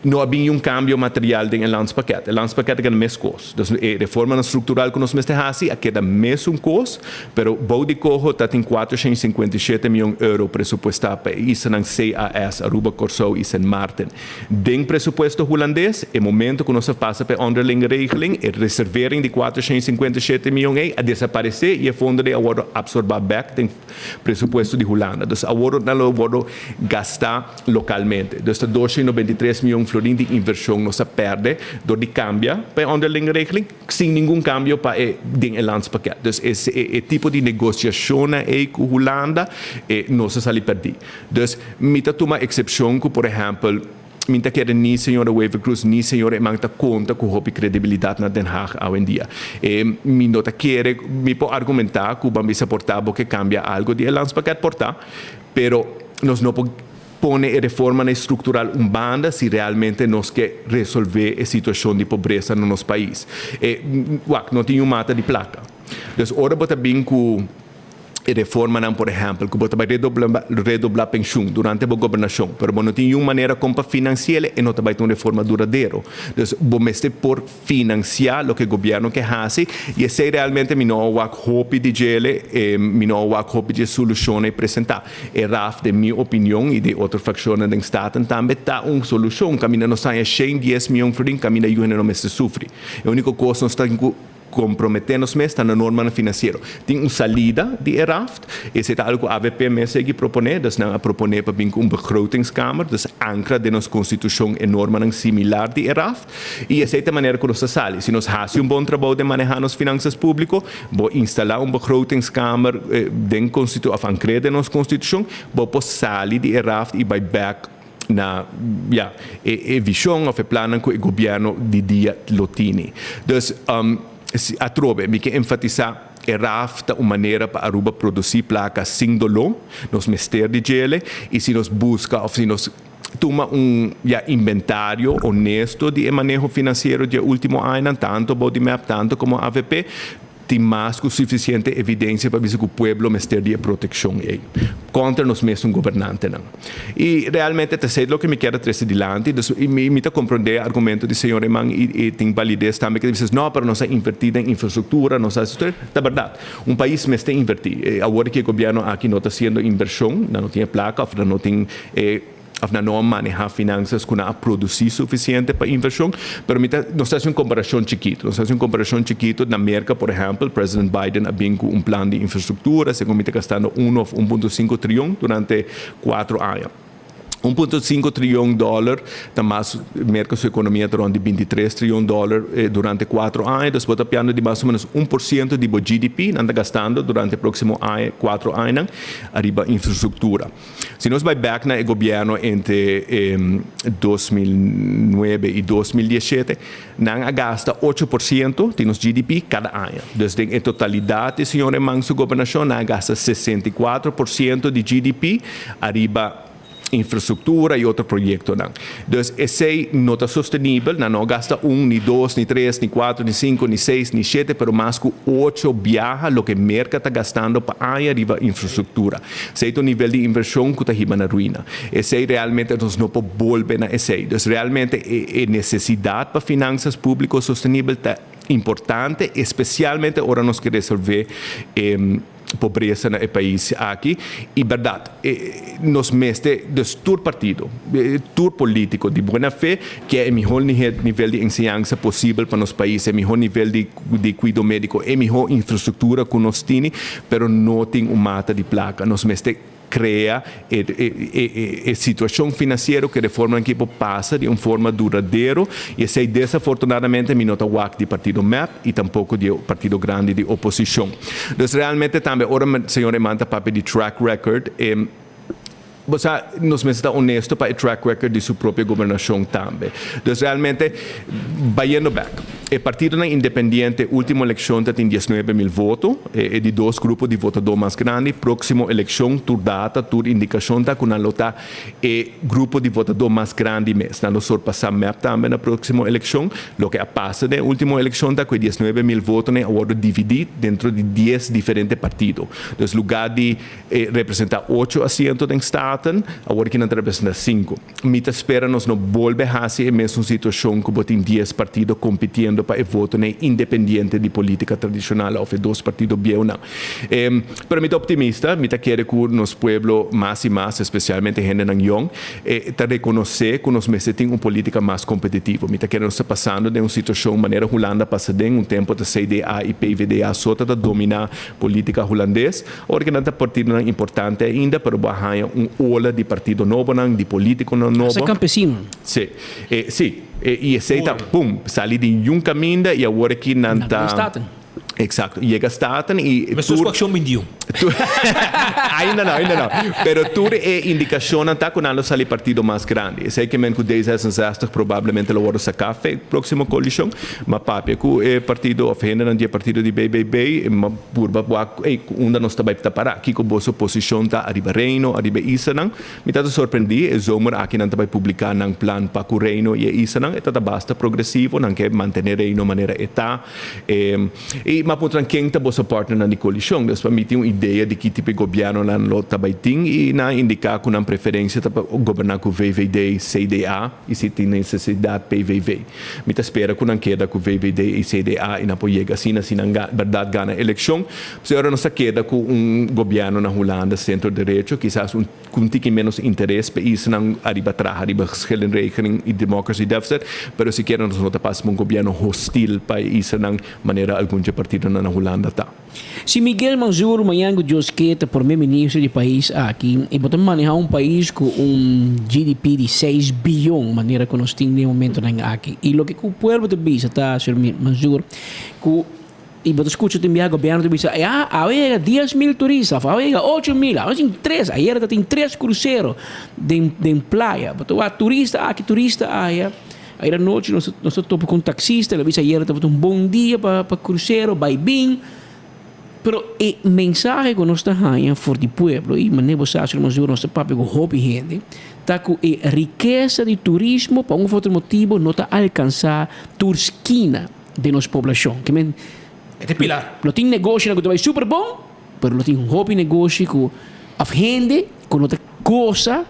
no a bin niun kambio material den e landspakket. E landspakket a keda meskos. Dus e reformanan struktural ku nos mester hasi a keda mesun kos, pero bou di coho ta tin 457 mion euro presupuestá pa e islanan CAS, Aruba, Kòrsou i Sint Maarten. Den presupuesto hulandes, e momento ku nos a pasa pa e onderlinge regeling, e reservering di 457 mion ei a desaparesé i e fondo ei a wòrdu apsorbá bèk den presupuesto di Hulanda. Dus awor nan lo wòrdu gastá lokalmente. Dus ta 293 mion florin di invershon nos a pèrdè dor di kambia pa e onderlinge regeling sin ningun kambio pa e den e landspakket. Dus e e tipo di negosiashonnan ei ku Hulanda e nos a sali pèrdí. Dus, mi ta tuma eksepshon ku, por ehèmpel, mi ta kere ni señora Wever-Croes ni señor Eman ta konta ku hopi kredibilidat na Den Haag awendia. E mi no ta kere, mi por argumentá ku ban bisa por ta bo ke kambia algu di e landspakket, por ta, pero nos no por pone e reformanan struktural un banda si realmente nos ke resolvé e situashon di pobresa na nos pais. E, wak, no tin yu mata di plaka. Dus ora bo ta bin ku. E reformanan, por ehèmpel, ku bo ta bai redobla redobla penshun durante bo gobernashon, pero bo no tin yun manera kon pa finansi'el, e no ta bai ta un reforma duradero. Dus bo mester por finansiá loke gobièrnu ke hasi, i esei realmente mi no a wak hopi di djele, mi no a wak hopi dje solushonnan e presentá. E raf, den mi opinion i di otro frakshonnan den Staten tambe, ta un solushon kaminda nos haña shen dies mion florin kaminda yu hende no mester sufri. E úniko kos nos ta tin ku Komprometé nos mes ta na normanan finansiero. Tin un salida di e raft, esei ta algu ku avp mes a yegi proponé, dus nan a proponé pa bin ku un begrotingskamer, dus ankra den nos konstitushon e normanan similar di e raft, i esei ta e manera ku nos ta sali. Si nos hasi un bon trabou den manehá nos finansas públiko, bo instalá un begrotingskamer den konstitu òf ankr'é den nos konstitushon, bo por sali di e raft i bai bèk na ya e e vision of e plannan cu e gobierno di dia lo tini. Dus si atrobe mi ke enfatisa e raf ta un manera pa Aruba produci placa sin dolor, nos mester di djele y si nos busca of si nos tuma un ya inventario honesto di e maneho financiero di e ultimo añanan tanto bou di mep tanto como avp, Tin mas ku sufisiente evidensia pa bisa ku pueblo mester di e protekshon ei kontra nos mesun gobernantenan. I realmente ta esei loke mi kier a trese dilanti. Dus mi ta komprondé e argumento di señor Eman i e tin balides tambe ke ta bisa no pero nos a invertí den infrastruktura, nos a hasi tur. Ta bèrdat, un pais mester invertí. Awor ki e gobièrnu aki no ta hasiendo invershon, nan no tin e plaka òf nan no tin e. Of nan no a maneha finansas ku nan a produsí sufisiente pa invershon. Pero mi ta, nos ta hasi un komparashon chikitu. Nos ta hasi un komparashon chikitu na Merka, por ehèmpel, President Biden a bin ku un plan di infrastruktura, segun mi ta gastando uno òf un punto sinku trion durante kuatro aña. Un punto sinku trion dòler ta mas, Merka su ekonomia ta rònt di bintitres trion dòler durante kuatro aña, dus bo ta piando di mas o ménos un por siento di bo GDP nan ta gastando durante e próksimo aña, kuatro añanan ariba infrastruktura. Si nos bai bek na e gobierno entre 2009 y 2017, nan a gasta 8% di nos GDP cada aña. Dus den e totalidad di señor Eman su gobernacion nan a gasta 64% di GDP ariba infrastructura y otro proyectonan. Dus esey no ta sostenibel, nan no a gasta un, ni dos, ni tres, ni cuatro, ni cinco, ni seis, ni shete, pero mas cu ocho biaha loke Merca ta gastando pa aña riba infrastructura. Esey ta un nivel di inversion cu ta hiba na ruina. Esey realmente nos no por bolbe na esey. Dus realmente e necesidad pa finanzas publico sostenibel ta importante, especialmente ora nos ke resolve e pobresa na e pais aki. Y berdad, nos mester, dus tur partido, tur politico di buena fe ke e mihor nivel di enseñansa posibel pa nos pais, e mihor nivel di di cuido medico, e miho infrastructura cu nos tini, pero no tin un mata di placa. Nos mester crea e e e situacion financiero cu e reformanan aki por pasa di un forma duradero y esey desafortunadamente mi no ta wak di partido mep y tampoco di e partido grandi di oposicion. Dus realmente tambe ora señor Eman ta papia di track record e. Bo sa, nos mester ta honesto pa e track record di su propio gobernacion tambe. Dus realmente, bayendo bek, e partidonan independiente ultimo eleccion ta tin diesnuebe mil voto, e di dos grupo di votador mas grandi, proximo eleccion tur data, tur indicacion ta cu nan lo ta e grupo di votador mas grandi mes. Nan lo sorpasa mep tambe na proximo eleccion. Loke a pasa den e ultimo eleccion ta cu e diesnuebe mil votonan a wordo dividi dentro di dies diferente partido. Dus lugar di E representa ocho asiento den Staten, awor ki nan ta representa sinku. Mi ta spera nos no bolbe hasi e mesun situashon ku bo tin dies partido kompitiendo pa e votonan independiente di politika tradishonal òf e dos partido bieunan. Pero mi ta optimista, mi ta kere ku nos pueblo mas i mas, espesialmente hendenan yòn, ta rekonosé ku nos mester tin un politika mas kompetitivo. Mi ta kere nos ta pasando den un situashon manera Hulanda pasa den un tempu ta CDA i PVDA so ta ta dominá politika hulandes. Ora ki nan ta partidonan importante ainda, pero bo a haña un ola di partido nobonan, di politiconan nobo. Hasta campesino. Si. E, si. E, i esei ta, pum, sali di yun caminda i awor aki nan Nan ta. ta Staten. Exacto. Yega Staten i Mescos tur. cu Accion 21. Ainda no, ainda no. Pero tur e indikashonnan ta ku nan lo sali partido mas grandi. Esei ke men ku D66 probablemente lo wòrdu saká fe próksimo koalishon. Ma papia ku e partido òf hendenan di e partido di BBB, ma purba wak ey ku unda nos ta bai ta pará. Kiko boso posishon ta ariba Reino, ariba e islanan? Mi ta ta sorprendí, e zomer aki nan ta bai publiká nan plan pa ku Reino i e islanan. E ta ta basta progresivo, nan ke mantené Reino manera e ta. I m'a puntra nan ken ta boso partnernan di koalishon. Dus pa mi tin un idea di ki tipo di gobièrnu nan lo ta bai tin i nan a indiká ku nan preferensia ta pa goberná ku VVD, CDA i si tin nesesidat PVV. Mi ta spera ku nan keda ku VVD i CDA i nan por yega asina si nan bèrdat gana elekshon. Pasobra ora nos ta keda ku un gobièrnu na Hulanda sentro derecho kisas un Ku un tiki ménos interes pa isnan ariba traha riba geschillenregeling i democracy deficit, pero sikiera nos no ta pasa pa un gobièrnu hostil pa e islanan manera algun dje partidonan na Hulanda ta. Si Miguel Manzur mañan ku Dios ke ta prome minister di pais aki i bo ta maneha un pais ku un GDP di seis biyon manera ku nos tin den e momentonan aki i loke ku pueblo ta bisa ta señor Manzur ku I bo ta skucha tin biaha gobièrnu ta bisa, ya, awe yega 10,000 turista òf awe yega 8,000, awe tin tres, ayera ta tin tres krusero den den playa. Bo ta wak turista aki, turista aya. Ayera nochi nos nos ta topa ku un taksista, el a bisa ayera tabata un bon dia pa pa krusero bai bin. Pero e mensahe ku nos ta haña for di pueblo, i manera bo sa señor Mansur nos ta papia ku hopi hende, ta ku e rikesa di turismo pa un of otro motibu no ta alkansá tur skina. den nos poblashon. Ke men E ta pilar. Lo tin negoshinan ku ta bai super bon, pero lo tin hopi negoshi ku òf hende ku no ta gosa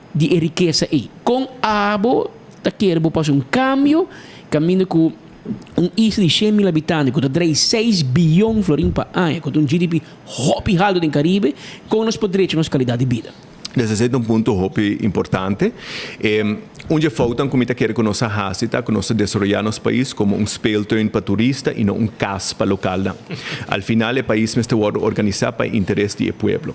di e rikesa ei. Kon abo ta kere bo pasa un kambio kaminda ku un isla di 100,000 habitante ku ta drei seis biyon florin pa aña, ku ta un GDP hopi haltu den Karibe, kon nos por drecha nos kalidat di bida? Dus esei ta un punto hopi importante. Un dje foutnan ku mi ta kere ku nos a hasi ta ku nos ta desaroyá nos pais komo un speeltuin pa turista i no un kas pa lokalnan. Al final e pais mester wòrdu organisá pa e interes di e pueblo.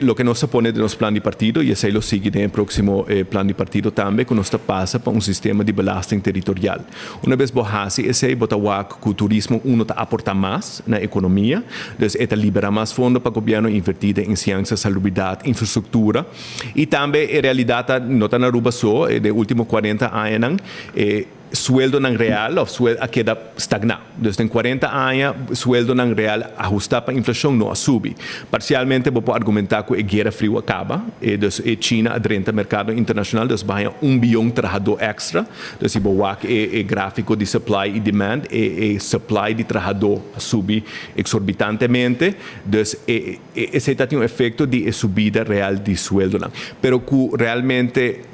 Loke nos a pone den nos plan di partido, i esei lo sigui den e próksimo plan di partido tambe, ku nos ta pasa pa un sistema di belasting teritorial. Una bes bo hasi esei bo ta wak ku turismo uno ta aportá mas na ekonomia, dus e ta liberá mas fondo pa gobièrnu invertí den enseñansa, salubridat, infrastruktura i tambe e realidat ta no ta na Aruba so, den último kuarenta añanan e sueldonan real òf suel a keda stagná. Dus den kuarenta aña sueldonan real ahustá pa inflashon no a subi. Parsialmente bo por argumentá ku e guera friu a kaba, e dus e China a drenta merkado internashonal dus bo haña un biyon trahadó èkstra. Dus si bo wak e e gráfiko di supply i demand, e e supply di trahadó a subi eksorbitantemente. Dus e e esei ta tin un efekto di e subida real di sueldonan. Pero ku realmente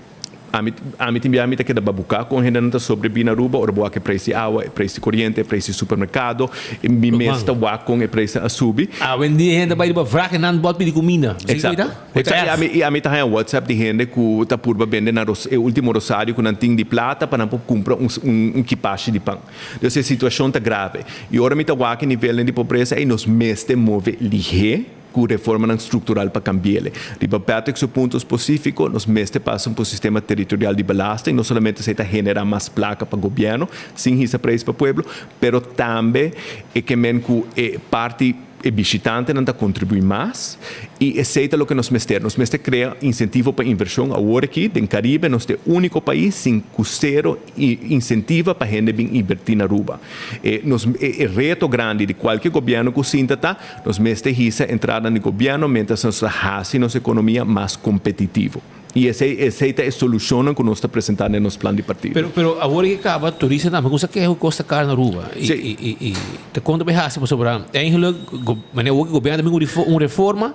ami ami tin biaha mi ta keda babuká kon hendenan ta sobrebí na Aruba ora bo wak e preis di awa, e preis di koriente, e preis di supermerkado. Mi mes ta wak kon e preisnan a subi. Awendia hende ta bai riba vrak en nan bòt pidi kuminda. Exacto. Exacto. I ami, i ami ta haña WhatsApp di hende ku ta purba bende nan ros, e último rosario ku nan tin di plata pa nan por kumpra un, un, un kipashi di pan. Dus e situashon ta grave. I ora mi ta wak e nivelnan di pobresa ei, nos mester move lihé ku reformanan struktural pa kambi'el. Riba Patrick su punto spesífiko, nos mester pasa un sistema teritorial di belasting, no solamente esei ta generá mas plaka pa gobièrnu, sin hisa preis pa pueblo, pero tambe e ke men ku e parti E bishitantenan ta kontribuí mas i esei ta loke nos mester. Nos mester krea insentivo pa invershon. Awor aki den Karibe nos ta e úniko pais sin ku sero insentiva pa hende bin invertí na Aruba. E nos e reto grandi di kualke gobièrnu ku sinta ta nos mester hisa entradanan di gobièrnu miéntras nos ta hasi nos ekonomia mas kompetitivo. I esei esei ta e solushonnan ku nos ta presentá den nos plan di partido. Pero pero awor ke kaba turista tambe kusa keha ku kos ta kar na Aruba. I Sí. i i i ta konta bai hasi pasobra eigenlijk go manera awor ke gobièrnu ta bin ku un reforma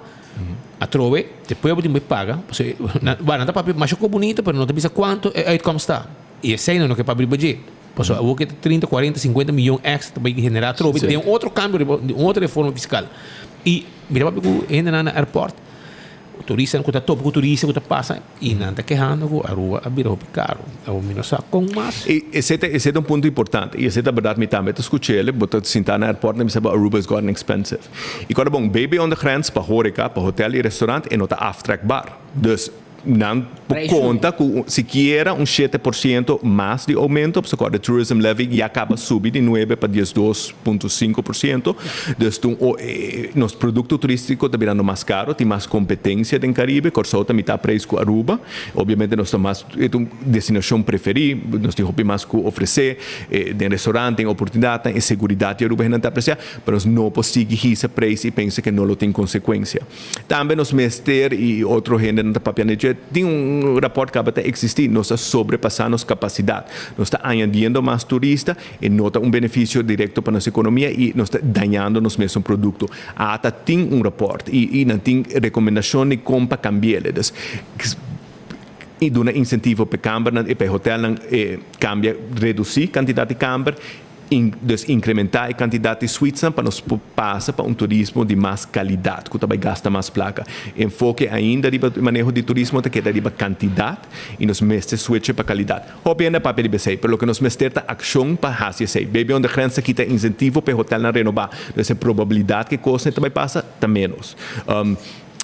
atrobe te pueblo tin bai paga pasobra nan bueno nan ta papia masha kos bunito pero no ta bisa kuantu e uitkomst ta. I esei nan no ke papia riba dje. Pasobra awor ke ta trinta kuarenta sinkuenta miyon èkstra ta bai generá atrobe Sí. den otro kambio riba un otro reforma fiskal. I mi ta papia ku hendenan na airport. Turistanan ku ta topa ku turista ku ta pasa i nan ta kehando ku Aruba a bira hopi karu. Awor mi no sa kon mas. I esei ta esei ta un punto importante i esei ta bèrdat mi tambe ta skuch'el. Bo ta sintá na airport nan bisa bo Aruba is gotten expensive. I kòrda bon, baby on the grens pa horeca, pa hotel i restaurant e no ta aftrekbaar. Dus. Nan por konta ku sikiera un 7% mas di oumento, pasobra ku e tourism levy ya kaba subi di 9 pa 12.5%. Dus tun nos produkto turístiko ta birando mas karo, tin mas kompetensia den Karibe, Kòrsou ta mitá preis ku Aruba. Obviamente nos ta mas, e ta un destinashon preferí, nos tin hopi mas ku ofresé den restaurant, den oportunidatnan, e seguridat di Aruba hendenan ta apresiá, pero nos no por sigui hisa preis i pensa ke no lo tin konsekuensia. Tambe nos mester y otro hendenan ta papia na dje, tin un raport caba ta existi, nos ta sobrepasa nos capacidad, nos ta añadiendo mas turista, e no ta un beneficio directo pa nos economia y nos ta dañando nos mesun producto. Ata tin un raport y y nan tin recomendacion di con pa cambiele. Dus y duna incentivo pa e cambernan y pa e hotelnan cambia, reduci cantidad di camber. Dus incrementá e cantidad di suitesnan pa nos por pasa pa un turismo di mas calidad cu ta bay gasta mas placa. Enfoke ainda riba e maneho di turismo ta keda riba cantidad y nos mester switche pa calidad. Hopi hende a papia riba esey, pero loke nos mester ta accion pa haci esey. Baby on the Grens ta kita incentivo pa e hotelnan renobá, dus e probabilidad cu e cosnan ta bay pasa ta menos.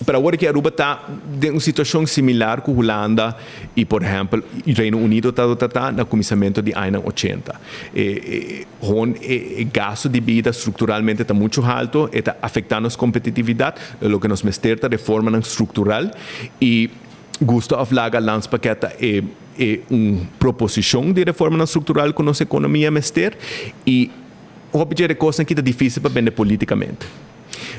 Pero awor ki Aruba ta den un situacion similar cu Hulanda y por ehempel Reino Unido tabata ta na cuminsamento di añanan ochenta. E hon e gasto di bida structuralmente ta mucho halto, e ta afecta nos competitividad, loke nos mester ta reformanan structural y gusta of laga landspakket ta e e un proposicion di reformanan structural cu nos economia mester y hopi dje cosnan aki ta dificil pa bende politicamente.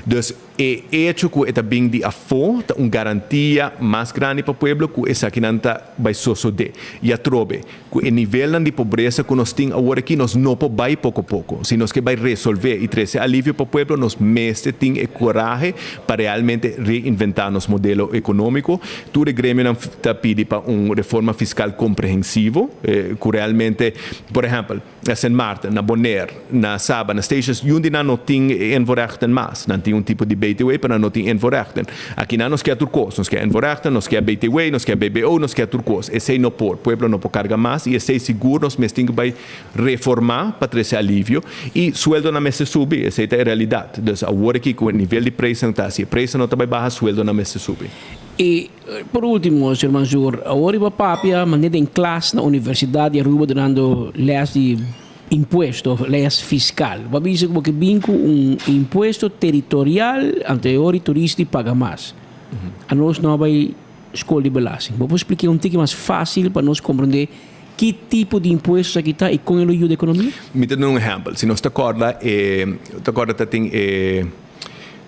Dus e echo ku e ta bin di afó ta un garantia mas grandi pa pueblo ku esakinan ta bai sosodé. I atrobe, ku e nivelnan di pobresa ku nos tin awor aki nos no por bai poko poko. Si nos ke bai resolvé i trese alivio pa pueblo nos mester tin e korahe pa realmente reinventá nos modelo ekonómiko. Tur e gremionan ta pidi pa un reforma fiskal komprehensivo ku realmente, por ehèmpel, Na Sint Maarten, na Bonaire, na Saba, na Statius, yun di nan no tin invoerrechten mas. Nan tin un tipo di BTW, pero nan no tin invoerrechten. Aki nan nos kier tur kos. Nos kier invoerrechten, nos kier BTW, nos kier BBO, nos kier tur kos. Esei no por. Pueblo no por karga mas i esei sigur nos mes tin ku bai reformá pa trese alivio. I sueldonan mester subi. Esei ta e realidat. Dus awor aki ku e nivel di preisnan ta, si e preisnan no ta bai baha, sueldonan mester subi. I por ultimo, señor Mansur, awor riba papia manera den klas na Universidad di Aruba dunando les di impuesto of les fiscal. Bo a bisa ku bo ke bin ku un impuesto territorial, anto e ora e turista di paga mas. Anos no a bai skol di belasting. Bo por splika un tiki mas fácil pa nos komprende ki tipo di impuesto esaki ta i kon e lo yuda ekonomia? Mi ta duna un ehèmpel. Si nos ta kòrda e, ta kòrda ta tin e.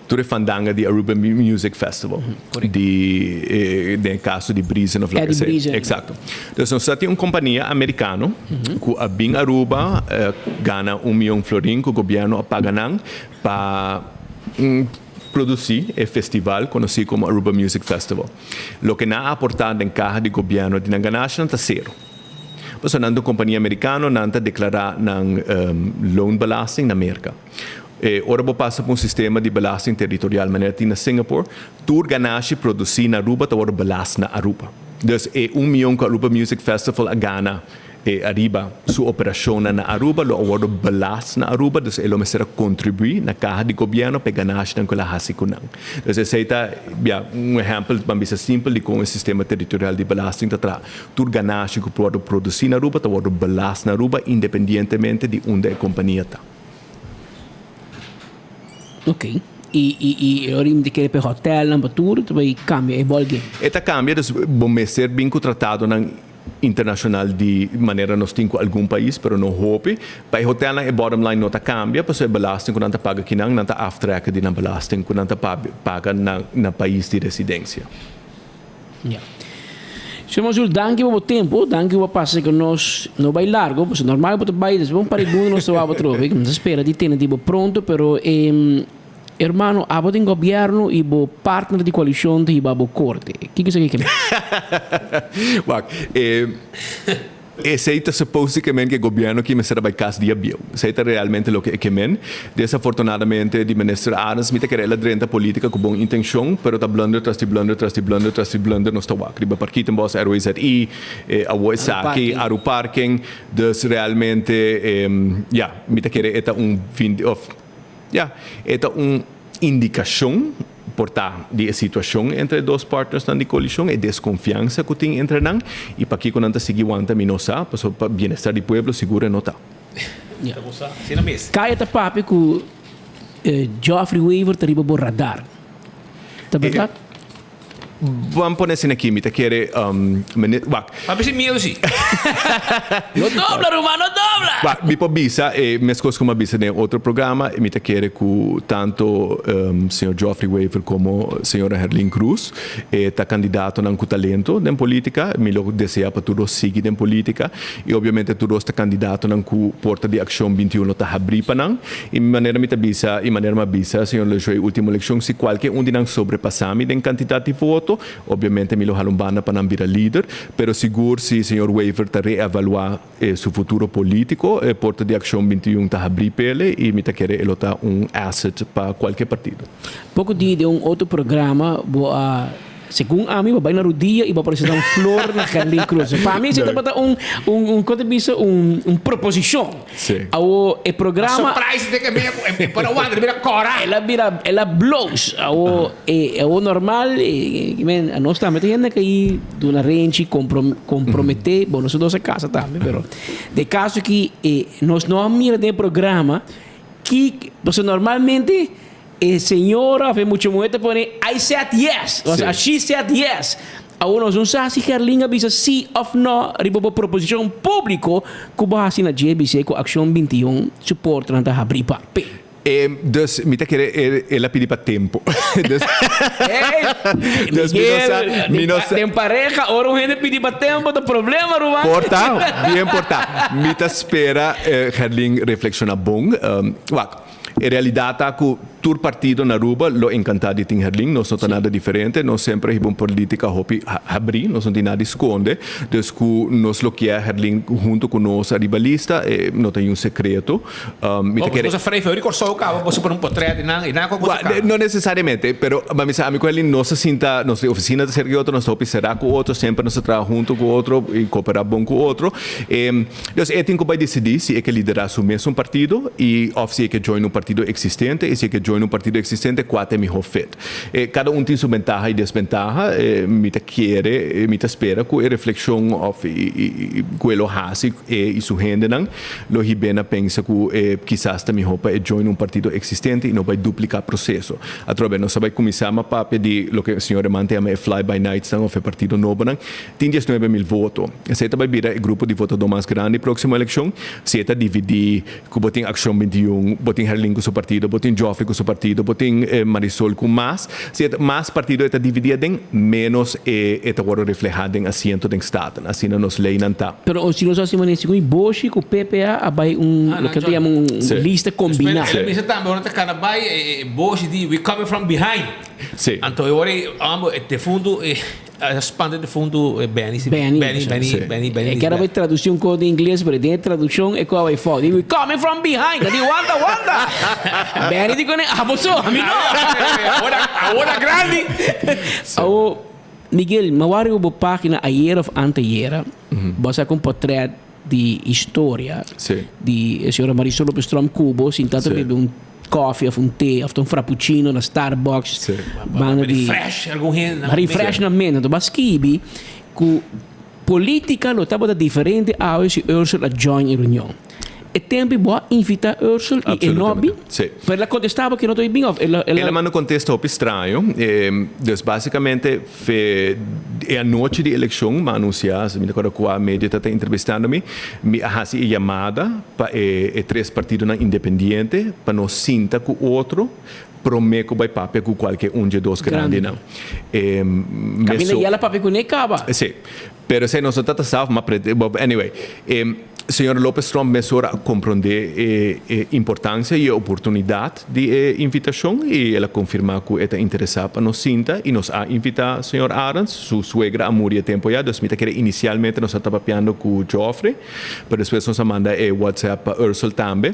Tur e fandanga di Aruba Music Festival. Di den e caso di Briesen of loke sea. Exacto. Dus nos ta tin un compania americano cu a bin Aruba gana un miyon florin cu gobierno a paga nan pa produci e festival conoci como Aruba Music Festival. Loke nan a aporta den caha di gobierno di nan ganashanan ta cero. Pasobra nan ta un compania americano nan ta declara nan loonbelasting na Merca. E ora bo pasa pa un sistema di belasting territorial manera tin na Singapore, tur ganashi produci na Aruba ta wordo belast na Aruba. Dus e un miyon cu Aruba Music Festival a gana e ariba su operacionnan na Aruba lo a wordo belast na Aruba, dus e lo mester a contribui na caha di gobierno pa e ganashinan cu el a haci cu nan. Dus esey ta, ya, un ehempel, ban bisa simpel, di con e sistema territorial di belasting ta traha. Tur ganashi cu por wordo produci na Aruba ta wordo belast na Aruba independientemente di unda e compania ta. Ok. I, i, i ora mi ta kere pa e hotelnan, pa tur, ta bai cambia e ballgame. E ta cambia, dus bo mester bin cu tratadonan internacional di manera nos tin cu algun pais, pero no hopi. Pa e hotelnan e bottom line no ta cambia, pasobra e belasting cu nan ta paga kinan, nan ta aftrekken di nan belasting cu nan ta paga na nan pais di residencia. Ya. Señor Mazur, danki pa bo tempo, danki pa pasa ku nos no bai largo, pasobra normal bo ta bai despues un par di luna nos ta wak atrobe, nos ta spera di tene di bo pronto, pero hermano abo den gobierno y bo partner di coalicion ta hiba bo corte, kiko esaki ke men? Wak, e. Esei ta supposed ke men ke gobierno ki mester a bai kas dia bieu. Esei ta realmente loke e ke men. Desafortunadamente di minister Arends mi ta kere el a drenta politica ku bon intencion pero ta blunder tras di blunder tras di blunder tras di blunder nos ta wak riba Parkietenbos, RWZI, awo esaki, Aruparking. Dus realmente ya mi ta kere e ta un of ya e ta un indicacion. Por ta di e situacion entre e dos partnersnan di coalicion, e desconfiansa cu tin entre nan y pakico nan ta sigui wanta mi no sa, pasobra pa bienestar di pueblo sigur e no ta. Caya ta papia cu Geoffrey Wever ta riba bo radar. Ta berdad? Ban pone asina aki, mi ta kere mene, wak. Papia sin miedu si. No dobla ruman, no dobla! Wak, mi por bisa e meskos ku mi a bisa den otro programa, mi ta kere ku tanto señor Geoffrey Wever komo señora Herlin Cruz e ta kandidatonan ku talento den politika. Mi lo desea pa tur dos sigui den politika i obviamente tur dos ta kandidatonan ku porta di Akshon 21 ta habrí pa nan. I manera mi ta bisa i manera mi a bisa señor Lejoy ultimo eleccion si cualke un di nan sobrepasa mi den cantidad di voto obviamente mi lo hala un banda pa nan bira lider pero sigur si señor Wever ta reevalua su futuro politico e porta di Accion 21 ta habri p'ele i mi ta kere e lo ta un asset pa cualke partido. Poco di den un otro programa bo a Segun ami bo bai na rudia i bo a presenta un flor na Gerlin Cruz. Pa mi esei tabata un, un, un, kon ta bisa, un, un proposishon. Sí. Awo e programa. A surprise te ke mea ku e por a wanta, el a bira kòrá. El a bira, el a bloos. Awo e, awo normal, e, men, anos tambe ta hende kai duna renchi, komprom, komprometé. Bon, nos dos a kasa tambe, pero den kaso ki e, nos no a mira den e programa ki, pasobra normalmente. E señora of e mucha muher ta pone I said yes o sea she said yes. Awor nos no sa si Gerlin a bisa si of no riba bo proposicion publico cu bo haci na JBC cu Accion 21 su portanan ta habri pa pe. E dus mi ta kere el a pidi pa tempo. Dus dus mi no sa mi no sa. Den pareha ora un hende pidi pa tempo ta problema ruman. Por ta bien por ta. Mi ta spera Gerlin reflexiona bon. Wak. E realidad ta cu tur partido na Aruba lo encanta di tin Herlin, nos no ta nada diferente, nos semper a hiba un politica hopi habri, nos no tin nada di sconde, dus cu nos lo kier Herlin hunto cu nos ariba lista, e no ta niun secreto. Mi ta kere. Bo sa frei di Corsou caba, bo sa pone un potret di nan, y nan cu a caba. No necesariamente, pero mi sa ami cu Herlin nos ta sinta, nos oficina ta cerca di otro, nos ta hopi cera cu otro, semper nos ta traha hunto cu otro y coopera bon cu otro. Dus e tin ku bai disidí si e ke liderá su mesun partido i òf si e ke join un partido eksistente i si e ke join un partido eksistente kua ta e mihó fit. E kada un tin su bentaha i desbentaha. Mi ta kere, mi ta spera ku e reflekshon òf ku e lo hasi e i su hendenan lo hib'é na pensa ku e kisas ta mihó pa e join un partido eksistente i no bai dupliká proseso. Atrobe nos a bai kuminsá ma papia di loke señor Eman ta yama e fly by nightsnan òf e partido nobonan. Tin diesnuebe mil voto. Esei ta bai bira e grupo di votadó mas grandi próksimo elekshon. Si e ta dividí ku bo tin Akshon 21, bo tin Herlin ku su partido, bo tin Geoffrey ku su partido, bo tin Marisol ku mas. Si e ta mas partido e ta dividí aden, ménos e e ta wòrdu reflehá den asiento den Staten. Asina nos leinan ta. Pero si nos hasi manera segun Boshi ku PPA a bai un loke ta yama un lista kombiná. El a bisa tambe ora ta kana bai Boshi di we coming from behind. Anto e ora ei ambo e defuntu e. A spanta defuntu Benny si Benny Benny Benny Benny Benny E kere bai traduci un kos di ingles pero den e traduccion e kos a bai fout. Di we coming from behind. A di wanta wanta. Benny di kone abo so ami no. Awor awor a grandi. Awo Miguel mi a wak riba bo pagina ayer of anteayer bo a saka un potret di historia di e señora Marisol Lopez Tromp Cubo sinta ta bebe un koffie of un te of ta un frappuccino na Starbucks banda di Refresh algun hende nan refresh nan mente. Anto bo a skibi ku politica lo tabata diferente awe si Ursel a join e reunion. E tempo bo a invita Ursel y e no a bin? Pero el a contesta bo ke no ta bin of el a. El a manda un contesta hopi straño. Dus basicamente fe e anochi di eleccion mi a anuncia, mi ta acorda cua medio ta ta entrevistando mi, mi a haci e yamada pa e e tres partidonan independiente pa nos sinta cu otro prome cu bay papia cu cualke un dje dos grandinan. Caminda yela papia cu ne caba. Si. Pero esei nos no ta ta sa, ma anyway, e señor Lopez Tromp mesora a comprende e e importancia y e oportunidad di e invitacion y el a confirma cu e ta interesa pa nos sinta y nos a invita señor Arends, su suegra a muri e tempo ya, dus mi ta kere inicialmente nos a ta papiando cu Geoffrey, pero despues nos a manda e WhatsApp pa Ursel tambe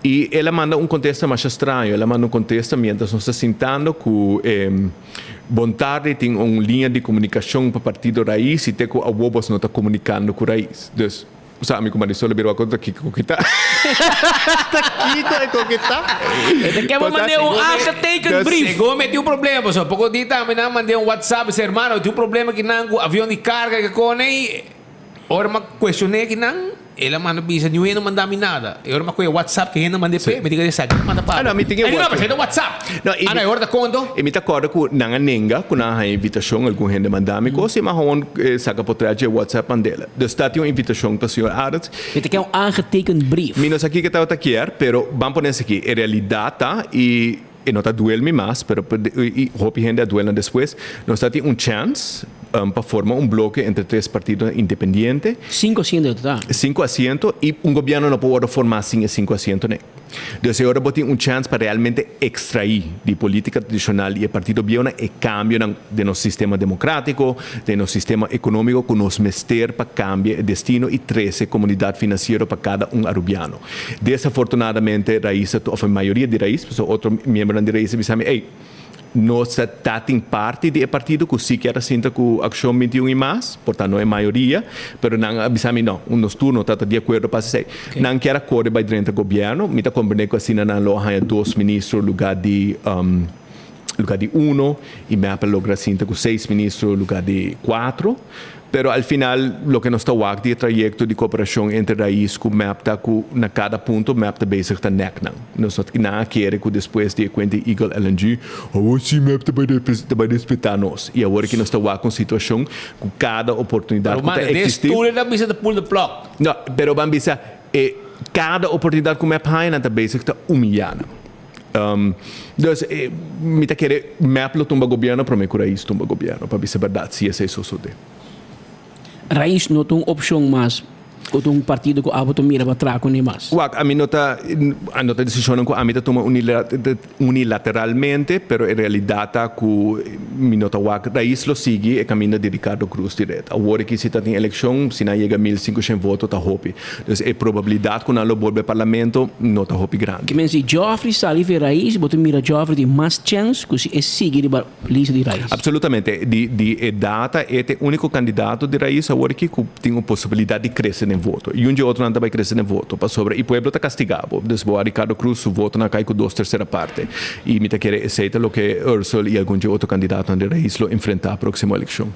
y el a manda un contesta masha straño, el a manda un contesta mientras nos ta sintando cu e. Bon tardi, tin un liña di komunikashon pa partido Raiz i te ku awor bos no ta komunikando ku Raiz. Dus. Sa ami ku Marisol a bira wak ta kiko ku kita. Ta kiko e ku kita. E ta ke bo mand'é un aangetekend brief. Segun mi tin un problema pasobra poko di tambe nan mand'é un whatsapp bisa hermano tin un problema kinan ku avion di karga ke kone i ora mi a kuestion'é kinan el a manda bisa niun hende no manda mi nada i ora mi a kohe whatsapp ke hende a mand'é p'e mi tin ke esaki a manda pa bo. Ah no mi tin e E di no pasobra e ta whatsapp. No i Ah no e ora ta konto. I mi ta kòrda ku nan a nenga ku nan a haña invitashon algun hende manda mi kos i mi a hon saka potrèt dje whatsapp mand'é. Dus ta tin un invitashon pa señor Arends. Mi ta ke un aangetekend brief. Mi no sa kiko tabata kier, pero ban pone esaki. E realidat ta, i e no ta duel mi mas, pero i hopi hende a duel nan despues, nos ta tin un chèns pa forma un bloke entre tres partidonan independiente. Sinku asiento ta. Sinku asiento, i un gobièrnu no por wòrdu formá sin e sinku asientonan. Dus e ora bo tin un chèns pa realmente ekstraí di polítika tradishonal i e partido bieunan e kambionan den nos sistema demokrátiko, den nos sistema ekonómiko ku nos mester pa kambia e destino i trese komunidat finansiero pa kada un arubiano. Desafortunadamente Raiz ta òf e mayoria di Raiz, pasobra otro miembronan di Raiz a bisa mi, ey, Nos ta tin parti di e partido cu si kier a sinta cu Accion 21 y mas, por ta no e mayoria, pero nan a bisa mi no, nos tur no ta ta di acuerdo pa haci esey. Nan kier a core bay drenta gobierno, mi ta comprende cu asina nan lo a haya dos ministro lugar di lugar di uno y mep a logra sinta cu seis ministro lugar di cuatro. Pero al final loke nos ta wak di e trayecto di cooperacion entre Raiz cu mep ta cu na cada punto mep ta bezig ta nek nan. Nos no nan a kere cu despues di e cuenta di Eagle LNG, awor si mep ta bay ta bay respeta nos. Y awor aki nos ta wak un situacion cu cada oportunidad cu ta existi. Pero man, des tur e ta bisa ta pull the plug. No, pero ban bisa e cada oportunidad cu mep haya nan ta bezig ta humiya nan. Dus, mi ta kere mep lo tumba gobierno prome ku Raiz tumba gobierno, pa bisa berdad si esei sosode. Raiz no ta un opcion mas ku ta un partido ku abo ta mira pa traha kuné mas? Wak, ami no ta, no ta decisionnan ku ami ta tuma unilateralmente, pero e realidad ta ku mi no ta wak Raiz lo sigui e kaminda di Ricardo Cruz di red. Awor aki si ta tin elekshon, si nan yega 1500 voto ta hopi. Dus e probabilidad cu nan lo bolbe parlamento no ta hopi grandi. Ke men si Geoffrey sali for Raiz, bo ta mira Geoffrey tin mas chens ku si e sigui riba lista di Raiz. Absolutamente. Di di e data e ta e unico candidato di Raiz awor aki cu tin un posibilidad di crece den voto. Y un dje otronan ta bay crece den voto pasobra e pueblo ta castiga bo. Dus bo a Ricardo Cruz su votonan a cay cu dos tercera parte. Y mi ta kere esey ta loke Ursel y algun dje otro candidatonan di Raiz lo enfrenta proximo eleccion.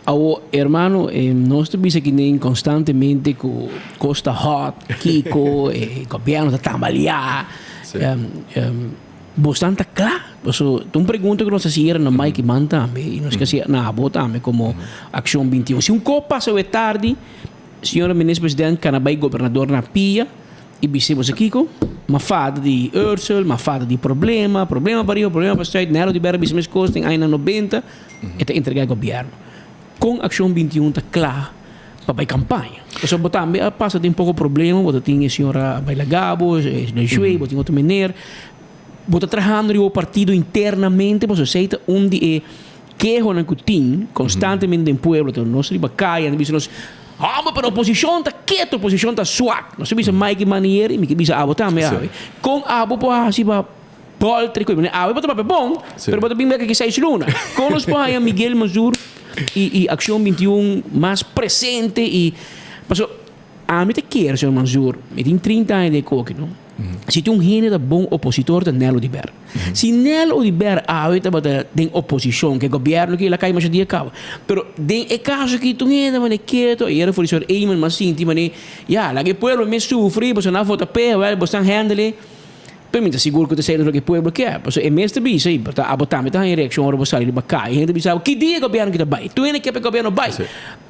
Awo, hermano, nos ta bisa kinen constantemente cu cos ta hot, kico, e gobierno ta tambaleá. Bosnan ta cla? Paso ta un pregunta cu nos ta haci na Mike Eman tambe y nos ke haci na abo tambe como Accion 21. Si un cos pasa awe tardi, señora Minister President cana bay gobernador na pia y bisa boso kico? M'a fada di Ursel, m'a fada di problema, problema pariba, problema pa zuid, Nelo di Berra bisa mes cos den añanan nobenta. E ta entregá e gobièrnu. Kon Akshon 21 ta kla pa bai kampaña? Pasobra bo tambe a pasa den poko problema, bo ta tin e señora a bai laga bo, e Shui, bo tin otro meneer. Bo ta trahando riba bo partido internamente pasobra esei ta un di e kehonan ku tin konstantemente den pueblo. Ta nos riba kaya nan ta bisa nos, Homber, pero oposishon ta ketu, oposishon ta swak. Nos ta bisa Mike Manier i mi ke bisa abo tambe awe. Kon abo por hasi pa. Bolter ku awe bo ta papia bon, pero bo ta bin bek aki seis luna. Kon nos por haña Miguel Mazur i i Akshon 21 mas presente i paso ami ta kere señor Mazur, mi tin 30 aña den e koki no. Si tin un hende ta bon opositor ta Nel Oduber. Si Nel Oduber awe tabata den oposishon ke gobièrnu ke el a kai masha dia kaba. Pero den e kaso aki tur hende ta mane keto, ayera for di señor Eman mas sinti mane ya laga e pueblo mes sufri pasobra nan a vota p'e, wèl bo stan handle. Pero mi ta sigur ku ta esei loke e pueblo kier. Pasobra e mes ta bisa i ta abo tambe ta haña reakshon ora bo sali riba kaya. Hende ta bisa bo, ki dia e gobièrnu ki ta bai? Tur hende kier pa e gobièrnu bai.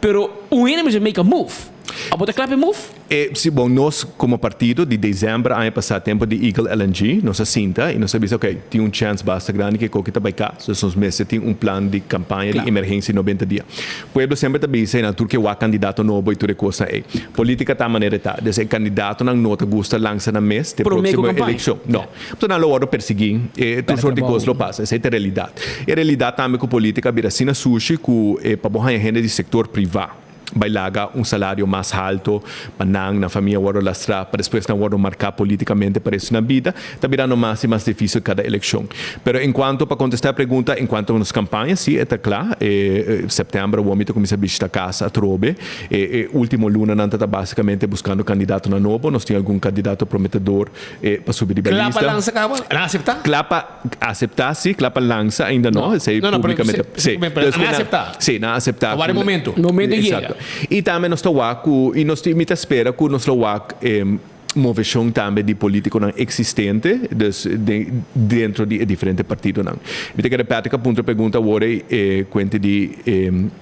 Pero un hende mester make a move. Abo ta kla pa e move? E si, bon, nos komo partido di desèmber aña pasá tempu di Eagle LNG nos a sinta i nos a bisa ok, tin un chèns basta grandi ku e koki ta bai kas, dus nos mester tin un plan di kampaña di emergensia di nobenta dia. Pueblo semper ta bisa i nan tur ke wak kandidato nobo i tur e kosnan ei. Politica ta manera e ta. Dus e kandidatonan no ta gusta lansa nan mes te Prome ku proximo kampaña. elekshon. No. Pasobra nan lo wordo persigi. E tur sort di kos lo pasa. Esei ta e realidat. E realidat tambe ku politica a bira asina sushi ku e pa bo haña hende di sektor priva. Bai laga un salario mas halto pa nan, nan famia wordo lastra, pa despues nan wordo marca politicamente pa resto nan bida, ta birando mas y mas dificil cada eleccion. Pero en cuanto pa contesta e pregunta, en cuanto nos campaña, si e ta cla, e september awor mi ta cuminsa bishita cas atrobe, e e ultimo lunanan ta ta basicamente buscando candidatonan nobo, nos tin algun candidato prometedor pa subi riba Cla pa lista. lansa caba? Nan acepta? Cla pa Aceptá sí, kla pa lansa ainda no, esei No, no, pero públikamente. se- Sí, pero dus nan ku nan, aceptá. sí, nan aceptá Awor e ku momento. Momento yega. Exacto. I tambe nos ta wak ku, i nos mi ta spera ku nos lo wak moveshon tambe di polítikonan eksistente, dus den dentro di e diferente partidonan. Mi ta kere Patrick a puntra e pregunta awor ei e kuente di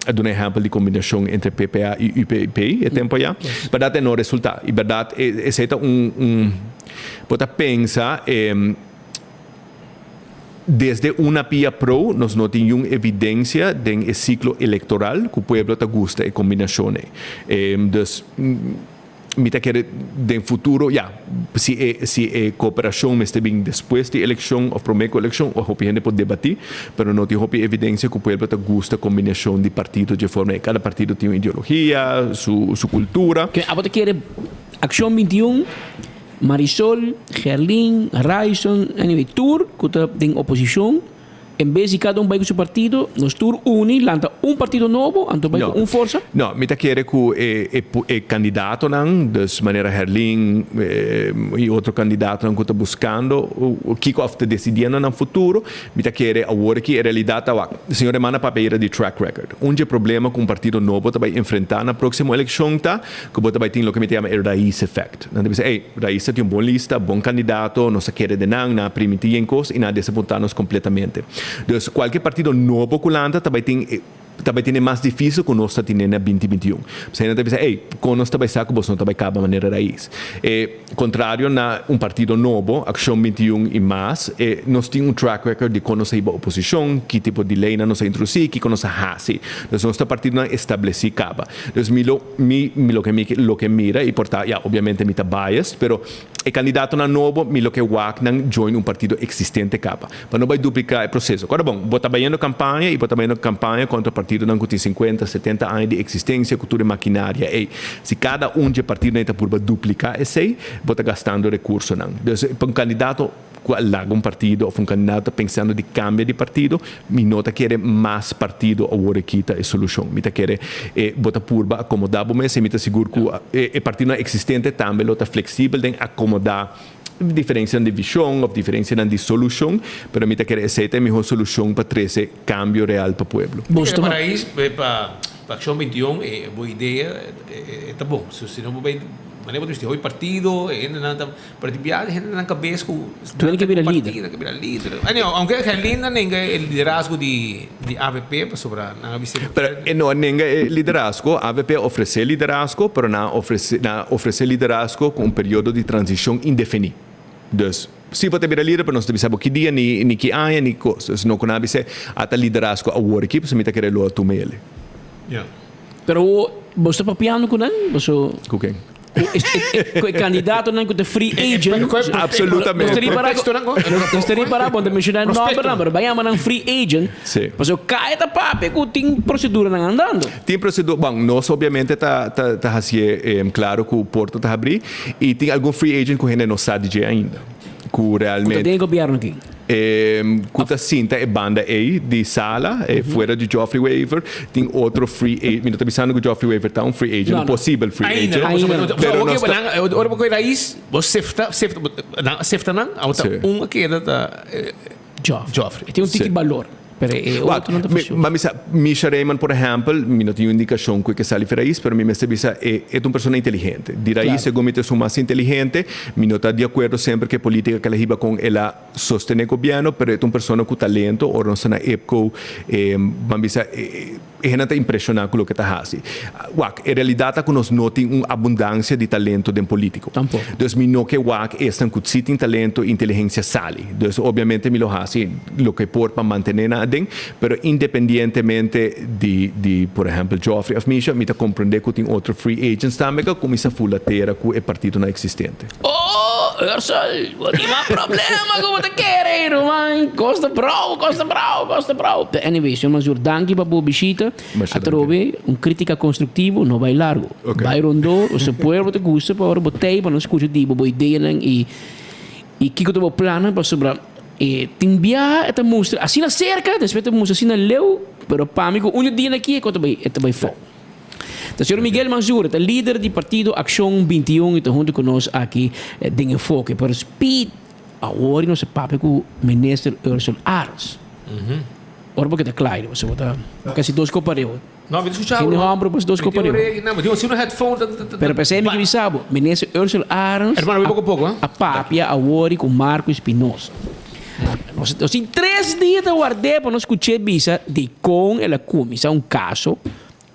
a duna ehèmpel di kombinashon entre PPA i UPP e tempu ayá. Bèrdat e no resultá. I bèrdat esei ta un un bo ta pensa Desde una pia pro nos no tin yun evidencia den e ciclo electoral cu pueblo ta gusta e combinacion ey. Dus mi ta kere den futuro, ya, si e si e cooperacion mester bin despues di eleccion of prome cu eleccion hopi hende por debati, pero no tin hopi evidencia cu pueblo ta gusta combinacion di partido dje forma ey. Cada partido tin un ideologia, su su cultura. Abo ta kere Accion 21 Marisol, Gerlin, Ryson, anyway tur ku ta den oposishon en bes di kada un bai ku su partido nos tur uni lanta un partido nobo anto bai ku un forsa? No, mi ta kere ku e e kandidatonan, dus manera Gerlin i otro kandidatonan ku ta buskando kiko òf ta desidiendo nan futuro, Mi ta kere awor aki e realidat ta wak. Señor Remana papia yera di track record. Un dje problema ku un partido nobo ta bai enfrentá na próksimo elekshon ta ku bo ta bai tin loke mi ta yama e Raiz effect. Nan ta bisa, ey, Raiz ta tin un bon lista, bon kandidato, nos ta kere den nan, nan a primintí yen kos i nan a desapuntá nos kompletamente. Dus kualke partido nobo ku lanta ta bai tin e. Ta bai tene mas difícil ku nos ta tine na binti 21. Pasobra nan ta bisa, ey, kon nos ta bai sa ku bos no ta bai kaba manera Raiz? E kontrario na un partido nobo, Akshon 21 i mas, e nos tin un track record di kon nos a hiba oposishon, ki tipo di leynan nos a introdusí, kiko nos a hasi. Dus nos ta partidonan establesí kaba. Dus mi lo, mi, mi loke mi loke mira, i por ta, ya, obviamente mi ta biased, pero e kandidatonan nobo mi lo ke wak nan join un partido eksistente kaba. Pa no bai dupliká e proseso. Kòrda bon, bo ta bayendo kampaña i bo ta bayendo kampaña kontra partidonan ku tin sinkuenta, setenta aña di eksistensia ku tur e makinaria ei. Si kada un dje partidonan ei ta purba dupliká esei, bo ta gastando rekursonan. Dus, pa un kandidato ku a laga un partido òf un kandidato ta pensando di kambia di partido, mi no ta kere mas partido awor aki ta e solushon. Mi ta kere e bo ta purba akomodá bo mes i mi ta sigur ku e partidonan eksistente tambe lo ta fleksibel den akomodá Diferencianan di vision of diferencianan di solucion, pero mi ta kere esey ta e miho solucion pa trece cambio real pa pueblo. Bo Rais, pa Accion 21 e bo idea e ta bon. So si no bo bay manera bo ta bisti hoy partido e hendenan ta pero tin biaha hendenan cabes cu Tur ke bira lider. Partido ke bira lider. Anyhow, aunke Gerlin a nenga e liderazgo di avp pasobra nan a bisti. Pero e no a nenga e liderazgo. Avp a ofrece liderazgo, pero nan a ofrece, nan a ofrece liderazgo cu un periodo di transicion indefini. Dus, si bo ta bira lider, pero nos ta bisa bo ki dia, ni, ni ki aña, ni cos. Dus no cu nan a bisa ata liderazgo awor aki, pasobra mi ta kere lo a tuma ele. Ya. Pero bo sta papiando cu nan? Boso. Cu ken? Ku e kandidatonan ku ta free agent. Absolutamente. Nos ta ripará bo ta menshoná e nòmbernan, pero bai yama nan free agent. Sí. Pasobra kaya ta papia ku tin proseduranan andando. Tin prosedura, bon, nos obviamente ta ta hasié klaro ku porta ta habrí i tin algun free agent ku hende no sa di dje ainda. Ku realmente. Ku ta den e gobièrnu aki. Ku ta sinta e banda ei di sala, fuera di Geoffrey Wever, tin otro free agent. Mi no ta bisando ku Geoffrey Wever ta un free agent, un posibel free agent. Ainda. Pero nos ta. Ora bo kohe rais, bo sefta, sefta, nan sefta nan, awor ta un a keda ta Geoffrey. E tin un tiki balor. Pero e otro no ta funciona. Ma mi sa, Misha Rayman por ehempel, mi no tin un indicacion cu e ke sali fi Raiz, pero mi mester bisa e e ta un persona inteligente. Di Raiz segun mi ta esun mas inteligente, mi no ta di acuerdo semper cu e politica cu el a hiba con el a sostene gobierno, pero e ta un persona cu talento, ora nos ta na IPCO, ban bisa e hende ta impresiona cu loke ta haci. Wak, e realidad ta cu nos no tin un abundancia di talento den politico. Tampoco. Dus mi no ke wak esnan cu si tin talento y inteligencia sali. Dus obviamente mi lo haci loke por pa mantene nan. aden, pero independientemente di di por ehempel Geoffrey of Misha, mi ta comprende cu tin otro free agents tambe cu a cuminsa fula tera cu e partidonan existente. Oh, Ursel, bo tin mas problema cu bo ta kere, ruman. Cos ta brou, cos ta brou, cos ta brou. But anyway, señor Mansur, danki pa bo bishita. Atrobe, un critica constructivo no bay largo. Bay rondó, pasobra pueblo ta gusta pa ora bo tey pa nos scucha di bo, bo ideanan y y kico ta bo plannan pasobra e tin biaha e ta mustra asina cerca, despues ta mustra asina leu, pero pa mi cu un dia aki e cosa ta bay e ta bay fo. Ta señor Miguel Mansur, ta lider di partido Accion 21 y ta hunto cu nos aki den Enfoke. Pero speed awor y nos a papia cu Minister Ursell Arends. Ora bo keda klaar, bo ta casi dos copa riba. No, mi ta scucha Hende homber bo dos copa riba. Mi tin un headphone. Pero pesey mi ke bisa bo, Minister Ursell Arends Hermano, voy poco poco, a papia awor cu Marco Espinosa. Nos tin tres dia ta ward'é pa nos scuch'é bisa dicon el a cuminsa un caso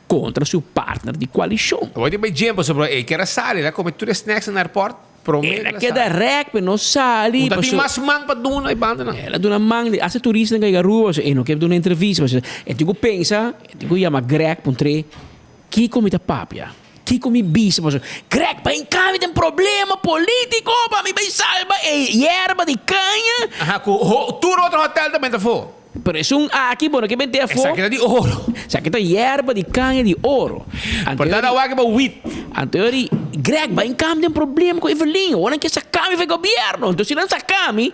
contra su partner di coalicion. Awor tin bay djempo pasobra e kier a sali, el a come tur e snacks na airport prome El a keda rek pero no sali. Un ta tin mas man pa duna e bandanan. El a duna man, hasta turistanan ka yega Aruba pasobra e no kier duna entrevista pasobra e tin cu pensa, e tin cu yama Greg puntr'é kico mi ta papia, kico mi bisa pasobra Greg bay en mi tin problema politico pa mi bay salba e yerba di caña. Aha, cu tur otro hotel ta benta afo. Pero esun aki bo no ke bente afó. Esaki ta di oro. Esaki ta yerba di caña di oro. Por ta awaki pa wit. Anto yo di, Greg, bai cambia den problema cu Evelyn. Ora nan ke saca mi for e gobierno. Anto si nan saca mi,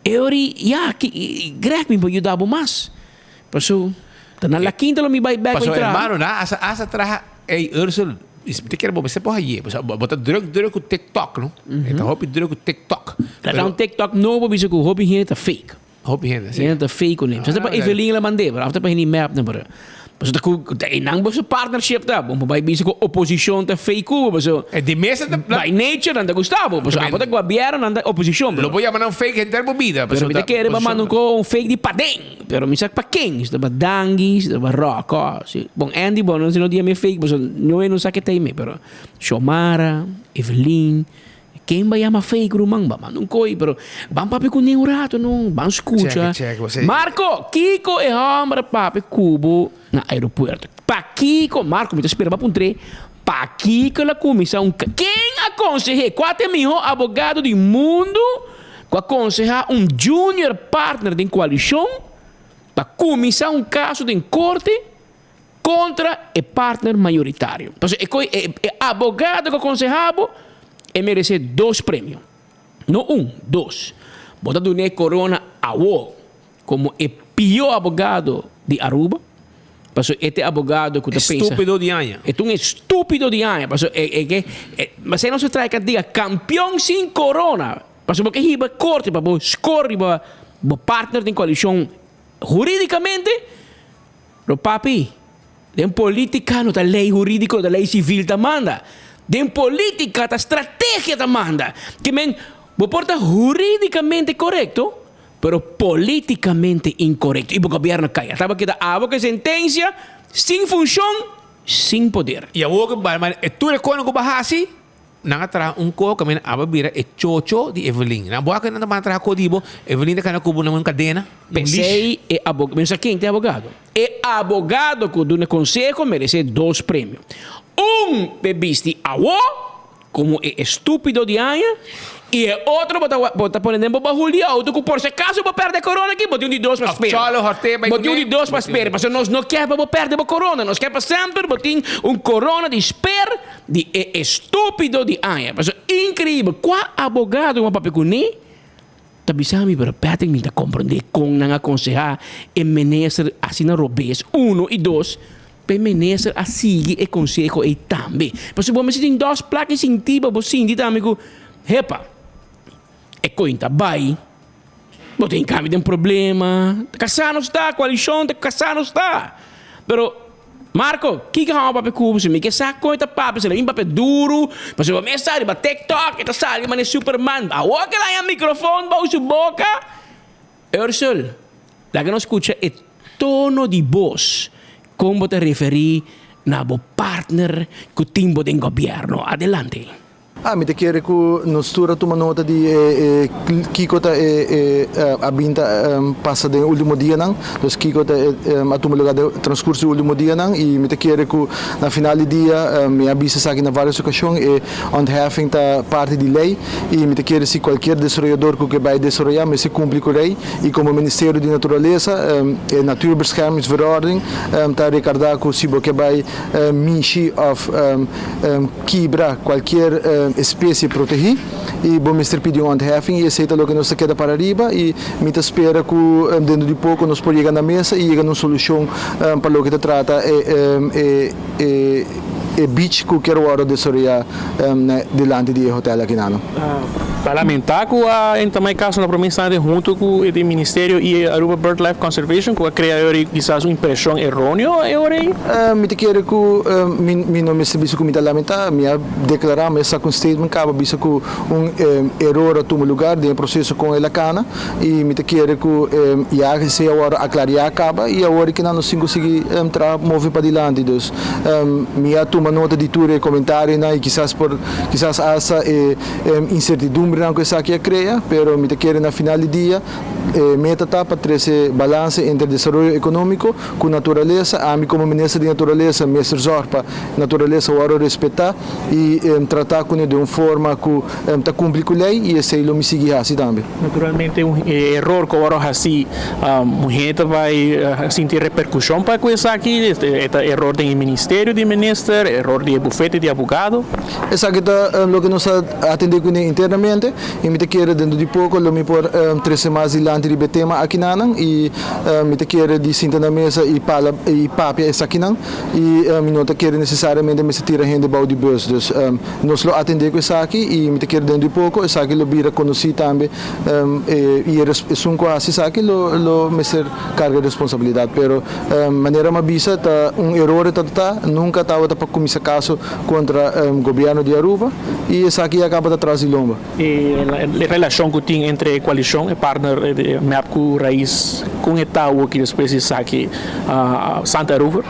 yo di, ya, Greg, mi por yuda bo mas. Paso, ta na La Quinta lo mi bai bek bai Paso, traha. hermano, nan asa asa traha, ey, Ursel, mi ta kere bo mester por haye. Paso, bo ta druk druk cu TikTok, no? E ta hopi druk cu TikTok. Ta un TikTok nobo bisa cu hopi hende ta fake. Hopi hende, si. Hende ta fake ku nem. Sa pa Evelyn la mand'é, pero after pa hende mep nan, pero paso ta ku ta einan boso partnership ta. Bo bai bisa ku oposishon ta fake ku bo, paso E di mesa ta by nature nan ta gusta bo, paso abo ta gobièrnu nan ta oposishon, Lo bo yama nan fake henter bo bida, Pero paso mi ta ta kere pa manda un ko un fake di paden, pero mi sa pa ken, si ta pa Dangui, si ta pa Rocco, si bon Andy bon no si no dia mi fake paso no e no sa ke ta ei me, pero Xiomara, Evelyn. Ken ba yama fake ruman? Ba manda un koi, pero ban papia ku ne un rato no, ban skucha. Check, check, bo Marco, kiko e homber a papia ku bo na aeropuerto? Pakiko, Marco, mi ta spera bo a puntr'é, pakiko el a kuminsá un ka. Ken a konseh'é? Kua ta e mihó abogado di mundu ku a konsehá un junior partner den koalishon pa kuminsá un kaso den korte? Kontra e partner mayoritario. Pasobra e koi e e abogado ku a konsehá bo, e meresé dos premio. No un, dos. Bo ta dun'é korona awo komo e pió abogado di Aruba, pasobra e ta e abogado ku ta pensa. Estúpido di aña. E ta un estúpido di aña, pasobra e e ke e masei nos a traha e kantiga kampion sin korona, pasobra bo ke hiba korte pa bo skor riba bo partner den koalishon hurídikamente. Pero papi, den politica no ta ley huridico, no ta ley civil ta manda. Den politica ta strategia ta manda. Ke men, bo por ta huridicamente corecto, pero politicamente incorecto. Y bo gobierno cay. A taba keda abo ke sentencia sin funcion, sin poder. Y awor ke bai, ma tur e konan ku bo a hasi, Nan a traha un ko kaminda aba bira e chocho di Evelyn. Nan bo a nan ta manda traha ko di bo, Evelyn ta kana ku bo na un kadena, un leash. P'esei e abogado, mi no sa ken ta e abogado. E abogado ku duna konseho meresé dos premio. Un p'e bisti awo komo e estúpido di aña i e otro bo ta bo ta pone den bo bahul di outo ku por si akaso bo pèrdè korona aki bo tin un di dos pa Of spera. Cholo Horté bai Bo tin un kuné, di dos pa bo tin un spera di dos. pasobra nos no kier pa bo pèrdè bo korona. Nos kier pa semper bo tin un korona di sper. Di e estúpido di aña. Pasobra increíbel. Cua abogado cu a papia cu ne ta bisa mi, pero Patrick mi ta comprende con nan a conseha e minister asina robes, uno y dos, pa e minister a sigui e conseho ey tambe. Pasobra bo mester tin dos plak y sinti pa bo sinti tambe cu, hepa, e coin ta bay, bo tin cambio den problema, ta casá nos ta, coalicion ta casá nos ta. Pero. Marco, kiko hou papia ku bo? Si mi ke sa kon e ta papia, si el a bin papia duru, pasobra mi a sa riba TikTok, e ta sali manera Superman. Awor ke el a haña mikrofon bou su boka. Ursel, laga nos skucha e tono di bos kon bo ta referí na bo partner ku tin bo den gobièrnu. Adelante. Ah, mi ta kere ku nos tur a tuma nota di e e kiko ta e e a bin ta pasa den e ultimo dianan, dus kiko ta e a tuma lugar den transkurso di ultimo dianan i mi ta kere ku na final di dia mi a bisa esaki na varios okashon e ontheffing ta parti di lei i mi ta kere si kualkier desaroyador ku ke bai desaroyá mester kumpli ku lei i komo Ministerio di Naturalesa e Natuurbeschermingsverordening ta rekardá ku si bo ke bai mishi òf kibra cualkier especie protegi y bo mester pidi un ontheffing y esey ta loke nos ta keda para riba y mi ta spera cu dentro di poco nos por yega na mesa y yega na un solucion pa loke ta trata e e beach cu kier wordo desaroya dilanti di e hotel aki nan. Ta lamenta cu a entama e caso na prome instante hunto cu e ministerio y e Aruba Birdlife Conservation cu a crea e ora ey kisas un impresion eroneo e ora ey? Mi ta kere cu mi mi no mester bisa cu mi ta lamenta. Mi a declara, mi a saca un statement caba bisa cu un eror a tuma lugar den e proceso con el a cana y mi ta kere cu ya esey a worde aclaria caba y awor ki nan nos tin cu sigui traha move padilanti. Dus mi a tuma nota di tur e comentarionan y kisas por kisas hasta e incertidumbrenan cu esaki a crea, pero mi ta kere na final di dia e meta ta pa trece balance entre desaroyo economico cu naturalesa. Ami como minister di naturalesa mester zorg pa naturalesa worde respeta y trata cune den un forma cu ta cumpli cu ley y esey lo mi sigui haci tambe. Naturalmente un eror cu a worde haci, un hende ta bay sinti repercusion pa cu esaki, e ta eror den e ministerio di minister, eror di e bufete di abogado. Esaki ta loke nos a atende kuné internamente i mi ta kere dentro di poko lo mi por trese mas dilanti riba e tema akinanan i mi ta kere di sinta na mesa i pala i papia esakinan i mi no ta kere nesesariamente mester tira hende bou di bus. Dus nos lo atende ku esaki i mi ta kere dentro di poko esaki lo bira konosí tambe i esun ku hasi esaki lo lo mester karga responsabilidat. Pero manera mi a bisa ta un eror e ta ta nunka tabata pa kuminsá kaso Contra gobierno di Aruba y esaki ya caba ta tras di lomba. E relacion cu tin entre e coalicion, e partner di mep cu Raiz, con e ta awo ki despues di esaki Santa Aruba?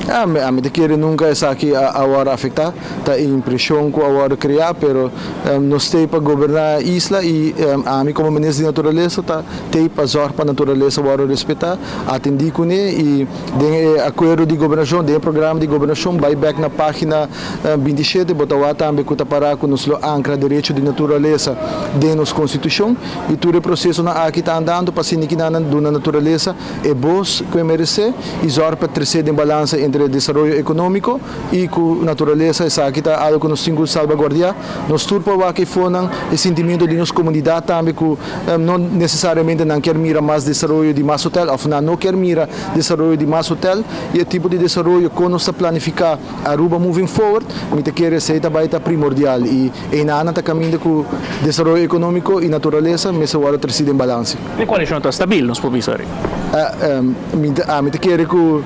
Ami ta kere nunca esaki a worde afecta, ta e impresion cu a worde crea, pero nos t'ey pa goberna e isla y ami como minister di naturalesa ta t'ey pa zorg pa naturalesa worde respeta, atendi cune y Den e akuerdo di gobernashon, den e programa di gobernashon, bai bèk na página 27, bo ta wak tambe ku ta pará ku nos lo ankra derecho di naturalesa den nos konstitushon i tur e prosesonan aki ta andando pa asina kinan duna naturalesa e bos ku e meresé i zòrg pa tresé den balansa entre desaroyo ekonómiko i ku naturalesa. Esaki ta algu ku nos tin ku salbaguardiá. Nos tur por wak e fonan, e sentimiento di nos komunidat tambe ku no nesesariamente nan kier mira mas desaroyo di mas hotel òf nan no kier mira desaroyo di mas hotel y e tipo di desaroyo con nos ta planifica Aruba moving forward, mi ta kere esey ta bay ta primordial y eynan ta caminda cu desaroyo economico y naturalesa mester wordo treci den balance. E coalicion ta stabil, nos por bisa ari? Mi ta mi ta kere cu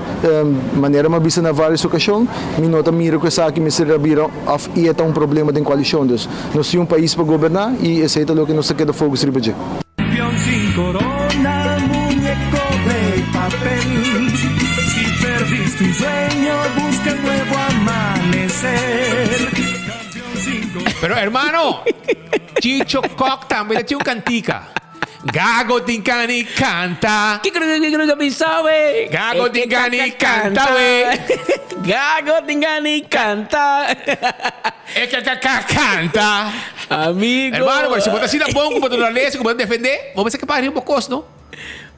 manera mi a bisa na varios ocasion, mi no ta mira cu esaki mester a bira of y e ta un problema den coalicion. Dus nos tin un pais pa goberna y esey ta loke nos ta keda focus riba dje. Campeón sin corona, muñeco de papel. Si perdiste un sueño, busca el nuevo amanecer. Campeón sin corona. Pero hermano, Chicho Kok tambe ta tin un cantica. Gago tin cani canta. Kiko kiko mi sabe. Gago tin cani canta we. Gago tin cani canta. E ka ka ka canta. Amigo. Hermano, pero si bo ta asina bon ku bo ta naturalesa, ku bo ta defendé, bo mester ke para riba bo kos, no?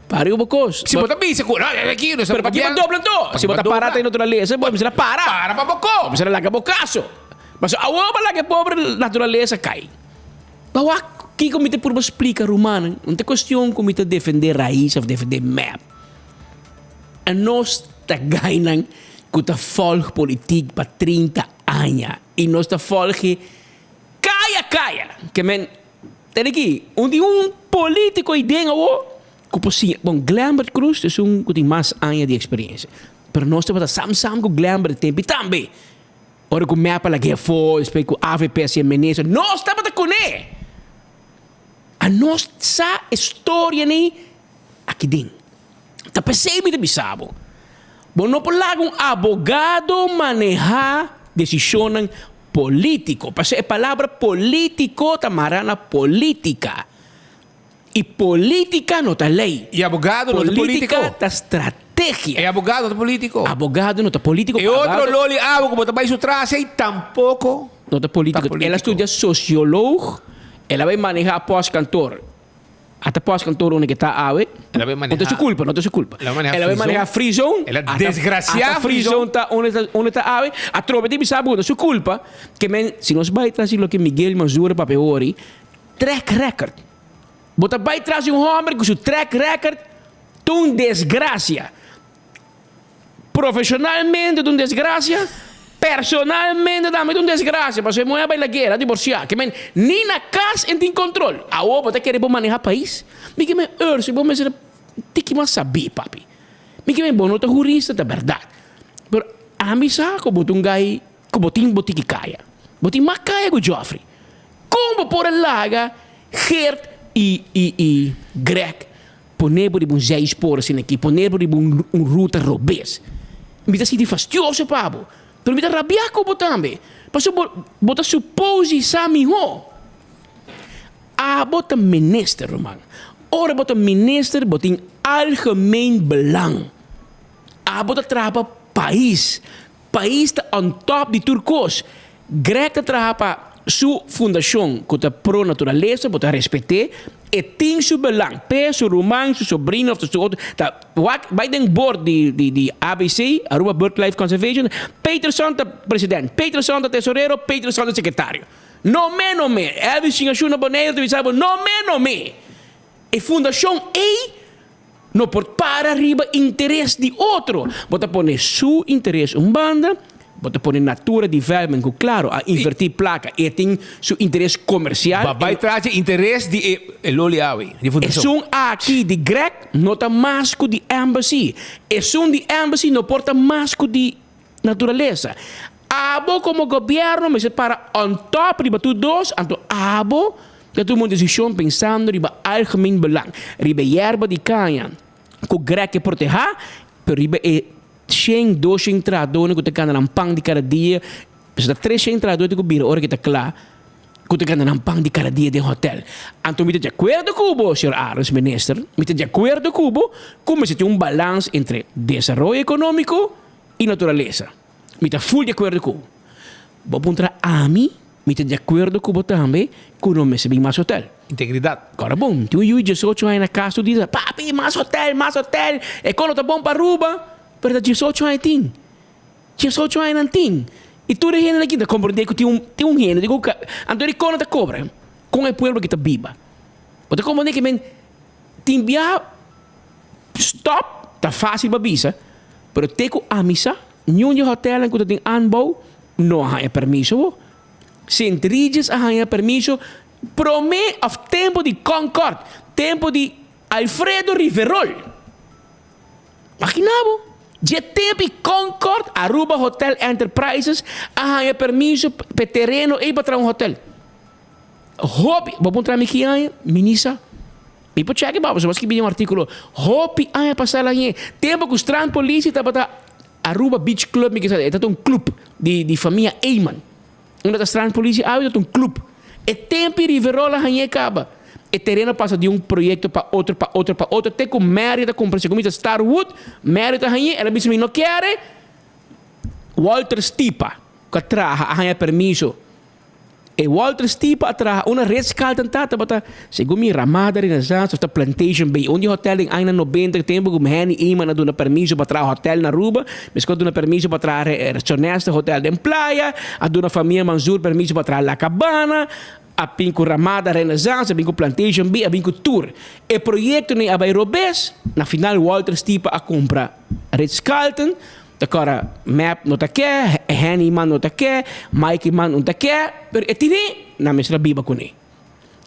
Para riba bo kos. Si bo ta bisa ku, no, aki, no Pero pa ki bo dobla anto? Si bo ta para ta e naturalesa, bo mester a para. Para pa bo kos. Bo mester a laga bo kaso. Pasobra awor bo laga e pobre naturalesa kai. Pa wak kiko mi ta purba splika rumannan, no ta kuestion ku mi ta defendé rais òf defendé mep. Anos ta gainan ku ta volg politiek pa 30 aña y nos ta volge caya caya. Ke men, tene aki, un tin un politico ei den awo cu por siña. Bon, Glenbert Croes ta esun cu tin mas aña di experiencia. Pero nos tabata sam sam cu Glenbert e tempo y tambe ora cu mep a lag'é afo, despues cu avp a hacié minister, nos tabata cune! Anos sa e storia nei aki den. Ta p'esei mi ta bisa bo, bo no por laga un abogado manehá desishonnan polítiko. Pasobra e palabra polítiko ta mará na polítika. I polítika no ta lei. I abogado no ta polítiko. Polítika ta strategia. E abogado no ta polítiko. Abogado no ta polítiko. E otro loli abo ku bo ta bai su tras ei tampoko no ta polítiko. El a studia sosioloog, el a bai manehá pòstkantor. Ata pòstkantor unda ke ta awe. El a bai manehá. No ta su kulpa, no ta su kulpa. El a bai manehá El a bai manehá free zone. El a desgrasiá Ata free zone ta unda ta awe. Atrobe tin bisa bo ku no ta su kulpa. Ke men, si nos bai tras di loke Miguel Manzur a papia hori, Track record. Bo ta bai tras di un homber cu su track record ta un desgracia. Profesionalmente ta un desgracia, personalmente tambe ta un desgracia, pasobra e muher a bai laguera, a divorcia. Ke men ni na cas e tin control. Awor bo ta kere bo maneha pais? Mi ke men Ursi, bo mester tiki mas sabi, papi. Mi ke men bo no ta hurista, ta berdad. Pero ami sa cu bo ta un guy cu bo tin bo tiki caya. Bo tin mas caya cu Geoffrey. Kon bo por a laga Geert i i i Greg pone bo riba un zijspoor asina aki, pone bo riba un un ruta robes? Mi ta sinti fastioso pa bo, pero mi ta rabia ku bo tambe, pasobra bo bo ta supose sa mihó. Abo ta minister, ruman. Ora bo ta minister, bo tin algemeen belang. Abo ta traha pa pais. Pais ta on top di tur kos. Greg ta traha pa su fundashon ku ta pro naturalesa, bo ta respet'é, e tin su belang, p'e, su ruman, su sobrino of su otro, ta wak bai den board di di di ABC, Aruba Birdlife Conservation, Peterson ta president, Peterson ta tesorero, Peterson ta sekretario. No me no me, Elvis Shingashu na Boneiru ta bisa bo no me no me. E fundashon ei No por para riba interes di otro. Bo ta pone su interes un banda, bo ta pone Natura Development ku klaro a invertí plaka e tin su interes komersial. Ba bai tras di interes di e loli awe, di fundashon. Esun aki di Greg no ta mas ku di Embassy. Esun di Embassy no por ta mas ku di naturalesa. Abo komo gobièrnu mester para on top riba tur dos, anto abo ta tuma un desishon pensando riba algemeen belang, riba e yerba di kaña ku Greg ke protehá, pero riba e shen, doshen trahadónan ku ta gana nan pan di kada dia, pasobra ta tres shen trahadó ta ku bira ora ku ta kla, ku ta gana nan pan di kada dia den hotèl. Anto mi ta di akuerdo ku bo, señor Arends, minister, mi ta di akuerdo ku bo ku mester tin un balans entre desaroyo ekonómiko i naturalesa. Mi ta ful di akuerdo ku bo. Bo puntra ami, mi ta di akuerdo ku bo tambe ku no mester bin mas hotel. Integridat. Kòrda bon, tin un yu di diesocho aña na kas tur dia ta, Papi, mas hotel, mas hotel, e kos no ta bon pa Aruba. Pero ta diesocho aña tin. Diesocho aña nan tin. I tur e hende aki ta komprendé ku tin un tin un hende ku ka anto di kon nan ta kobra? Kon e pueblo aki ta biba? Bo ta komprendé ke men tin bia stòp ta fásil pa bisa. Pero te ku ami sa, niun di hotelnan ku ta den aanbou no a haña permiso bo. Sint Regis a haña permiso promé òf tempu di Concord, tempu di Alfredo Riverol. Magina bo, dje tempu i Concord, Aruba Hotel Enterprises a haña permiso p'e tereno ei pa traha un hotel. Hopi, bo puntra mi ki aña? Mi ni sa. Mi por chèk e bou, pasobra bo a skibi den un artíkulo. Hopi aña pasá la ñe, tempu ku Strandpolitie tabata Aruba Beach Club, mi kisa, e tabata un club di di famia Eyman. Unda ta Strandpolitie awe tabata un club. E tempu i Riverola hañ'é kaba. E tereno a pasa di un proyekto pa otro, pa otro, pa otro, te ku Marriott a kumpra. Segun mi ta Starwood, Marriott a hañ'é, el a bisa mi no kere. Walter Stipa, ku a traha, a haña permiso. E Walter Stipa a traha una Ritz Carlton ta tabata, segun mi Ramada Renaissance of ta Plantation Bay, un di hotel den añanan nobenta tempu ku Henny Eman a duna permiso pa traha hotel na Aruba, meskos a duna permiso pa traha Sonesta Hotel den Playa, a duna famia Manzoor permiso pa traha La Cabana, a bin ku Ramada Renaissance, a bin ku Plantation Bay, a bin ku tur. E proyektonan a bai robes, na final Walter Stipa a kumpra Ritz Carlton. Ta kora mep no ta ke, Henny man no ta ke, Mikey man no ta ke, pero e tini nan mester a biba kuné.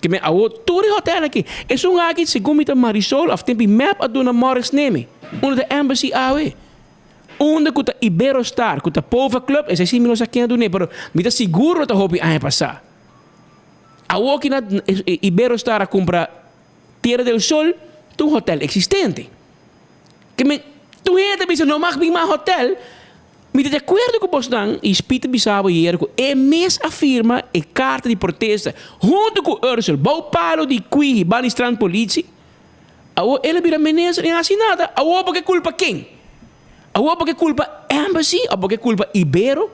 Ke men awo tur e hotel aki. Esun aki segun mi ta Marisol of tempi mep a duna Morris Neme, unda ta Embassy awe. Unda ku ta Iberostar, ku ta Pova Club, esei si mi no sa ken a dun'é, pero mi ta sigur lo ta hopi aña pasá. Awo ki na Iberostar a kumpra Tierra del Sol ta un hotel eksistente. Ke men, tur hende ta bisa no mag bin mas hotel. Mi ta di akuerdo ku bosnan i Speed ta bisa bo ayer ku e mes a firma e karta di protesta huntu ku Ursel bou palo di Kwihi bani strand politie. Awor el a bira minister i hasi nada. Awor bo ke kulpa ken? Awor bo ke kulpa embassy of bo ke kulpa Ibero?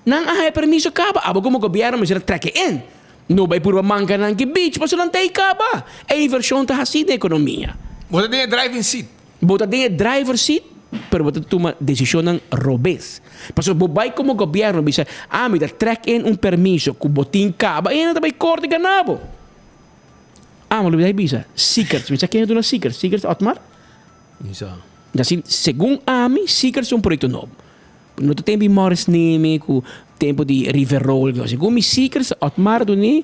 Nan a haña permiso kaba. Abo komo gobièrnu mester a trek e in. No bai purba manka nan ki beach pasobra nan ta ei kaba. E invershon ta hasi den ekonomia. Bo ta den e driving seat. Bo ta den e driver seat, pero bo ta tuma desishonnan robes. Pasobra bo bai komo gobièrnu bisa, ami ta trek in un permiso ku bo tin kaba i nan ta bai korte gana bo. Ah, ma lo bida bisa, Seekers. Mi sa ken a duna Seekers. Seekers Otmar? Mi sa. Así, segun ami, Seekers ta un proyecto nobo. No ta tempo di Morris Neme cu tempo di Riverol. Segun mi, Seekers Otmar a dun'é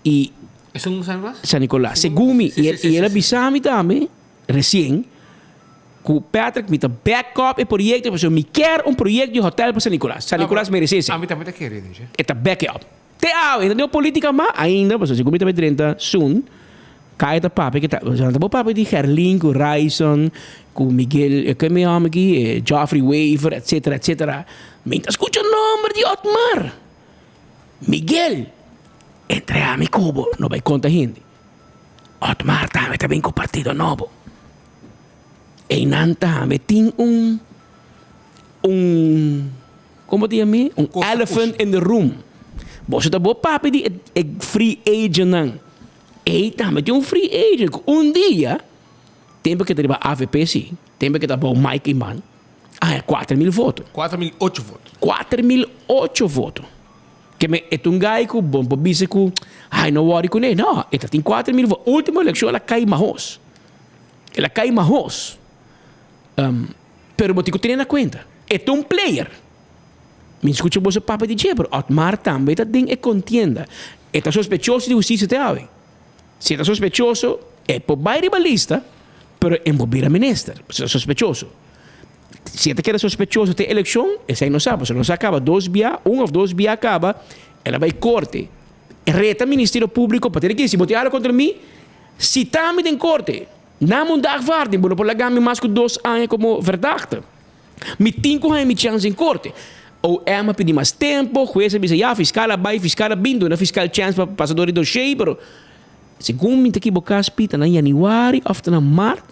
y. Esun San Nicolas? San Nicolas. Segun mi. Y el a bisa mi tambe, recien, cu Patrick mi ta back up e proyecto pasobra mi kier un proyecto di hotel pa San Nicolas. San Nicolas merece esey. Ami tambe ta kere, dice. E ta back it up. Te awe, no tin politica mas ainda, pasobra segun mi ta bay drenta soon, Kaya ta papia ke ta, nan ta bo papia di Gerlin ku Ryson, ku Miguel, ken mi hòmber aki, Geoffrey Wever, etcetera, etcetera. Mi ta skucha nòmber di Otmar. Miguel, entre ami ku bo, no bay konta hende. Otmar tambe ta bin ku partido nobo. Einan tambe tin un, un. Como ta yam'é? Un elephant in the room. Boso ta bo papia di e free agentnan. Ey tambe tin un free agent cu un dia, tempo ke ta riba avp si, tempo ke ta bou Mike Eman, a haña 4000 voto. 4008 voto. 4008 voto. Ke men e ta un guy cu bo por bisa cu ay no worry cune. No, e ta tin 4000 voto. Ultimo eleccion el a cay mahos. El a cay mahos. Pero bo tin ku tene na kuenta, e ta un player. Mi skucha boso papia di dje, pero Otmar tambe ta den e kontienda. E ta sospechoso di hustisia te awe. Si e ta sospechoso, e por bai riba lista, pero e no por bira minister, pasobra e ta sospechoso. Si e ta keda sospechoso te elekshon, esei no sa, pasobra nos a kaba dos bia, un òf dos bia kaba, el a bai korte, reta Ministerio Públiko pa tene ki si bo tin algu kontra mi, sita mi den korte. Na un dagvaarding bo no por laga mi mas ku dos aña komo verdachte. Mi tin ku haña mi chèns den korte. OM a pidi mas tempu, hues a bisa ya, fiskal a bai, fiskal a bin, duna fiskal chèns pa pasa dor e doshé, pero segun mi ta kiboká spi ta na yanüari òf ta na mart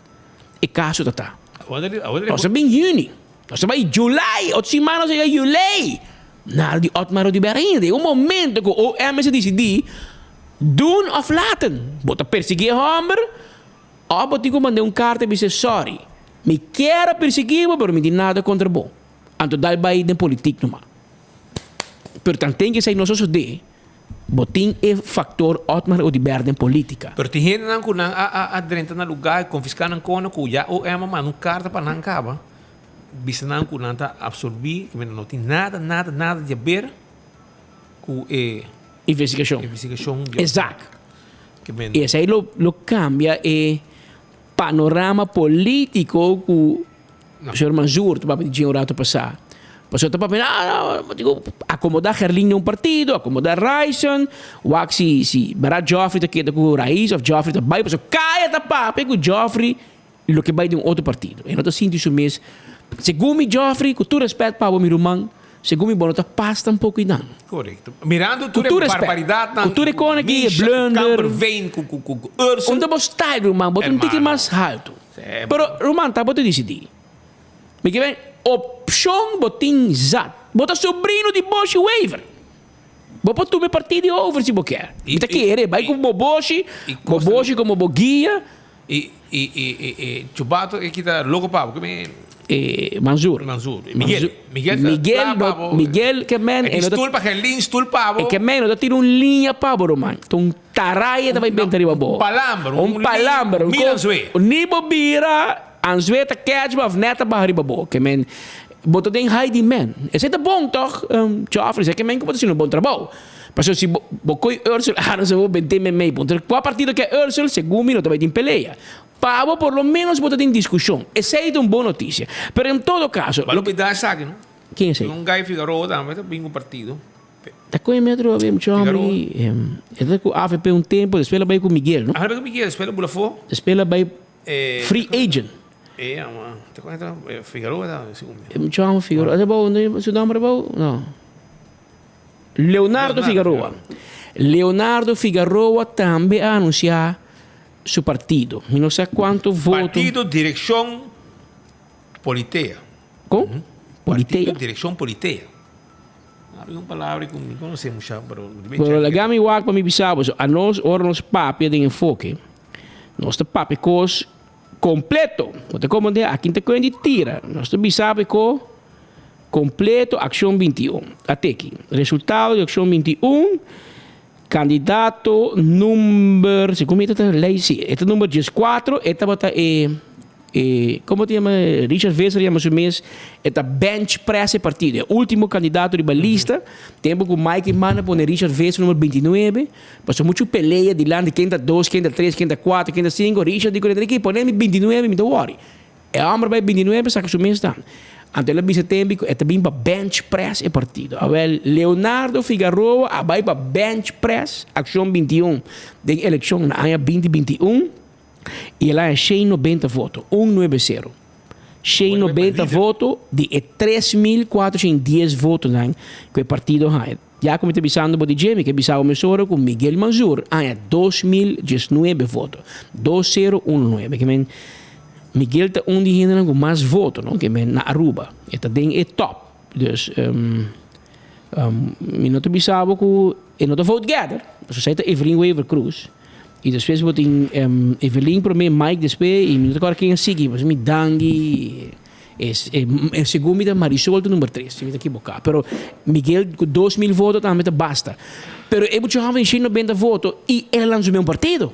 e kaso ta ta. Nos a bin yüni, nos a bai julai, otro siman nos a yega julei. Nada di Otmar Oduber ainda. Den un momento ku OM mester disidí doen òf laten. Bo ta persiguí e hòmber òf bo tin ku mand'é un karta i bis'é sòri, mi kier a persiguí bo pero mi tin nada kontra bo. Anto dal bai den politik numa. Pero tanten ku esei no sosodé, bo tin e faktor Otmar Oduber den polítika. Pero tin hendenan ku nan a a drenta na lugá i konfiská nan kona ku ya OM a manda un karta pa nan kaba. Bisa nan ku nan ta absolbí, ku no tin nada, nada, nada di haber ku e Investigashon. investigashon di E zaak. Ke men. I esei lo lo kambia e panorama polítiko ku señor Manzoor ta papia di dje un rato pasá. Pasobra ta papia, ah, no, digo, akomodá Gerlin den un partido, akomodá Ryson, wak si si bèrdat Geoffrey ta keda ku Raiz òf Geoffrey ta bai, pasobra kaya ta papia ku Geoffrey Loke bai den un otro partido. E no ta sinti su mes. Segun mi Geoffrey, ku tur respet pa bo mi ruman, segun mi bo no ta pas tampoko einan. Korekto. Mirando tur e barbaridatnan Ku tur e kona ki, e blunder. Ku Kamperveen, ku ku ku Ursel. Unda bo style ruman, bo ta un tiki mas haltu. Pero ruman ta bo ta disidí. Mi ke ben opshon bo tin zat. Bo ta sobrino di Boshy Wever. Bo por tuma e partido over si bo kier. Mi ta kere bai ku bo Boshy, bo Boshy komo bo guia. E e e e e Chubato e kita loco pa bo me E Manzoor. Manzoor. Miguel. Miguel ta Miguel kla pa bo. Miguel ke men E tin stoel pa Gerlin, stoel pa bo. E ke men no ta tira un liña pa bo ruman. Ta un taraya ta bai benta riba bo. Un palamber. Un palamber. Un mil anzue. Ni bo bira anzue ta catch bo of net ta baha riba bo. Ke men bo ta den high demand. Esei ta bon tog Geoffrey. Esei ke men ku bo ta haciendo un bon trabou. Pasobra si bo bo koy Ursel Arends bo bent'é meimei puntra kua partido ke Ursel segun mi no ta bai tin pelea. Pa bo por lo menos bo ta tin diskushon. Esei ta un bon notisia. Pero en todo kaso Bo a lubida esaki no? Ken esei? Un Guy Figaroa tambe ta bin ku partido. Ta koe mi otro awe mucho hombre e ta ku avp un tempo despues el a bai ku Miguel no? A bai ku Miguel despues el a bula afó. Despues el a bai free agent. E yama, te cuenta, Figueroa ta segun mi. E muchacho yama Figueroa. Ese bou, su nomber bou? No. Leonardo Figueroa. Leonardo Figueroa tambe a anuncia su partido. Mi no sa cuanto voto. Partido Direccion Politea. Con? Politea? Partido Direccion Politea. Abi un palabra cu mi conoce mucha, pero Pero laga mi wak pa mi bisa bo, anos ora nos papia den enfoke, nos ta papia cos Completo. Bo ta comprende? Aki ta kuen di tira. Nos ta bisa bo ko completo Accion 21. Ateki. Resultado di Accion 21, candidato number, segun mi ta ley, si, e ta number 14, e tabata e, e, como ta yama, Richard Visser yama su mes, e ta bench press e partido. E ultimo candidato riba lista, tempo cu Mike Eman a pone Richard Visser number 29, Pasobra muchu pelea dilanti ken ta dos, ken ta tres, ken ta kuater, ken ta sinku. Richard di ku Enrique, pone mi bintinuebe, mi ta wòri. E hòmber bai bintinuebe saka su mes dan. Anto el a bisa tempi ku e ta bin pa bench press e partido. Awèl, Leonardo Figaroa a bai pa bench press Akshon 21 den elekshon na aña binti 21 i el a haña shen nobenta voto, un nuebe sero. Shen nobenta voto di e 3410 votonan ku e partido haña. Ya ku mi ta bisando bo di dje, mi ke bisa bo mesora ku Miguel Manzur haña 2019 voto. 2019. Ke men Miguel ta un di hendenan ku mas voto, no? Ke men na Aruba. E ta den e top. Dus um, um, mi no ta bisa bo ku e no ta vote getter. Pasobra esei ta Evelyn Wever Croes. I despues bo tin um, Evelyn promé, Mike despues, i mi no ta kòrda ken a sigui. Pasobra mi Dangui. E e segun mi ta Marisol ta number tres, si mi ta ekiboká. Pero Miguel ku 2000 voto tambe ta basta. Pero e muchacho haña 190 voto i el a lansa su mes un partido.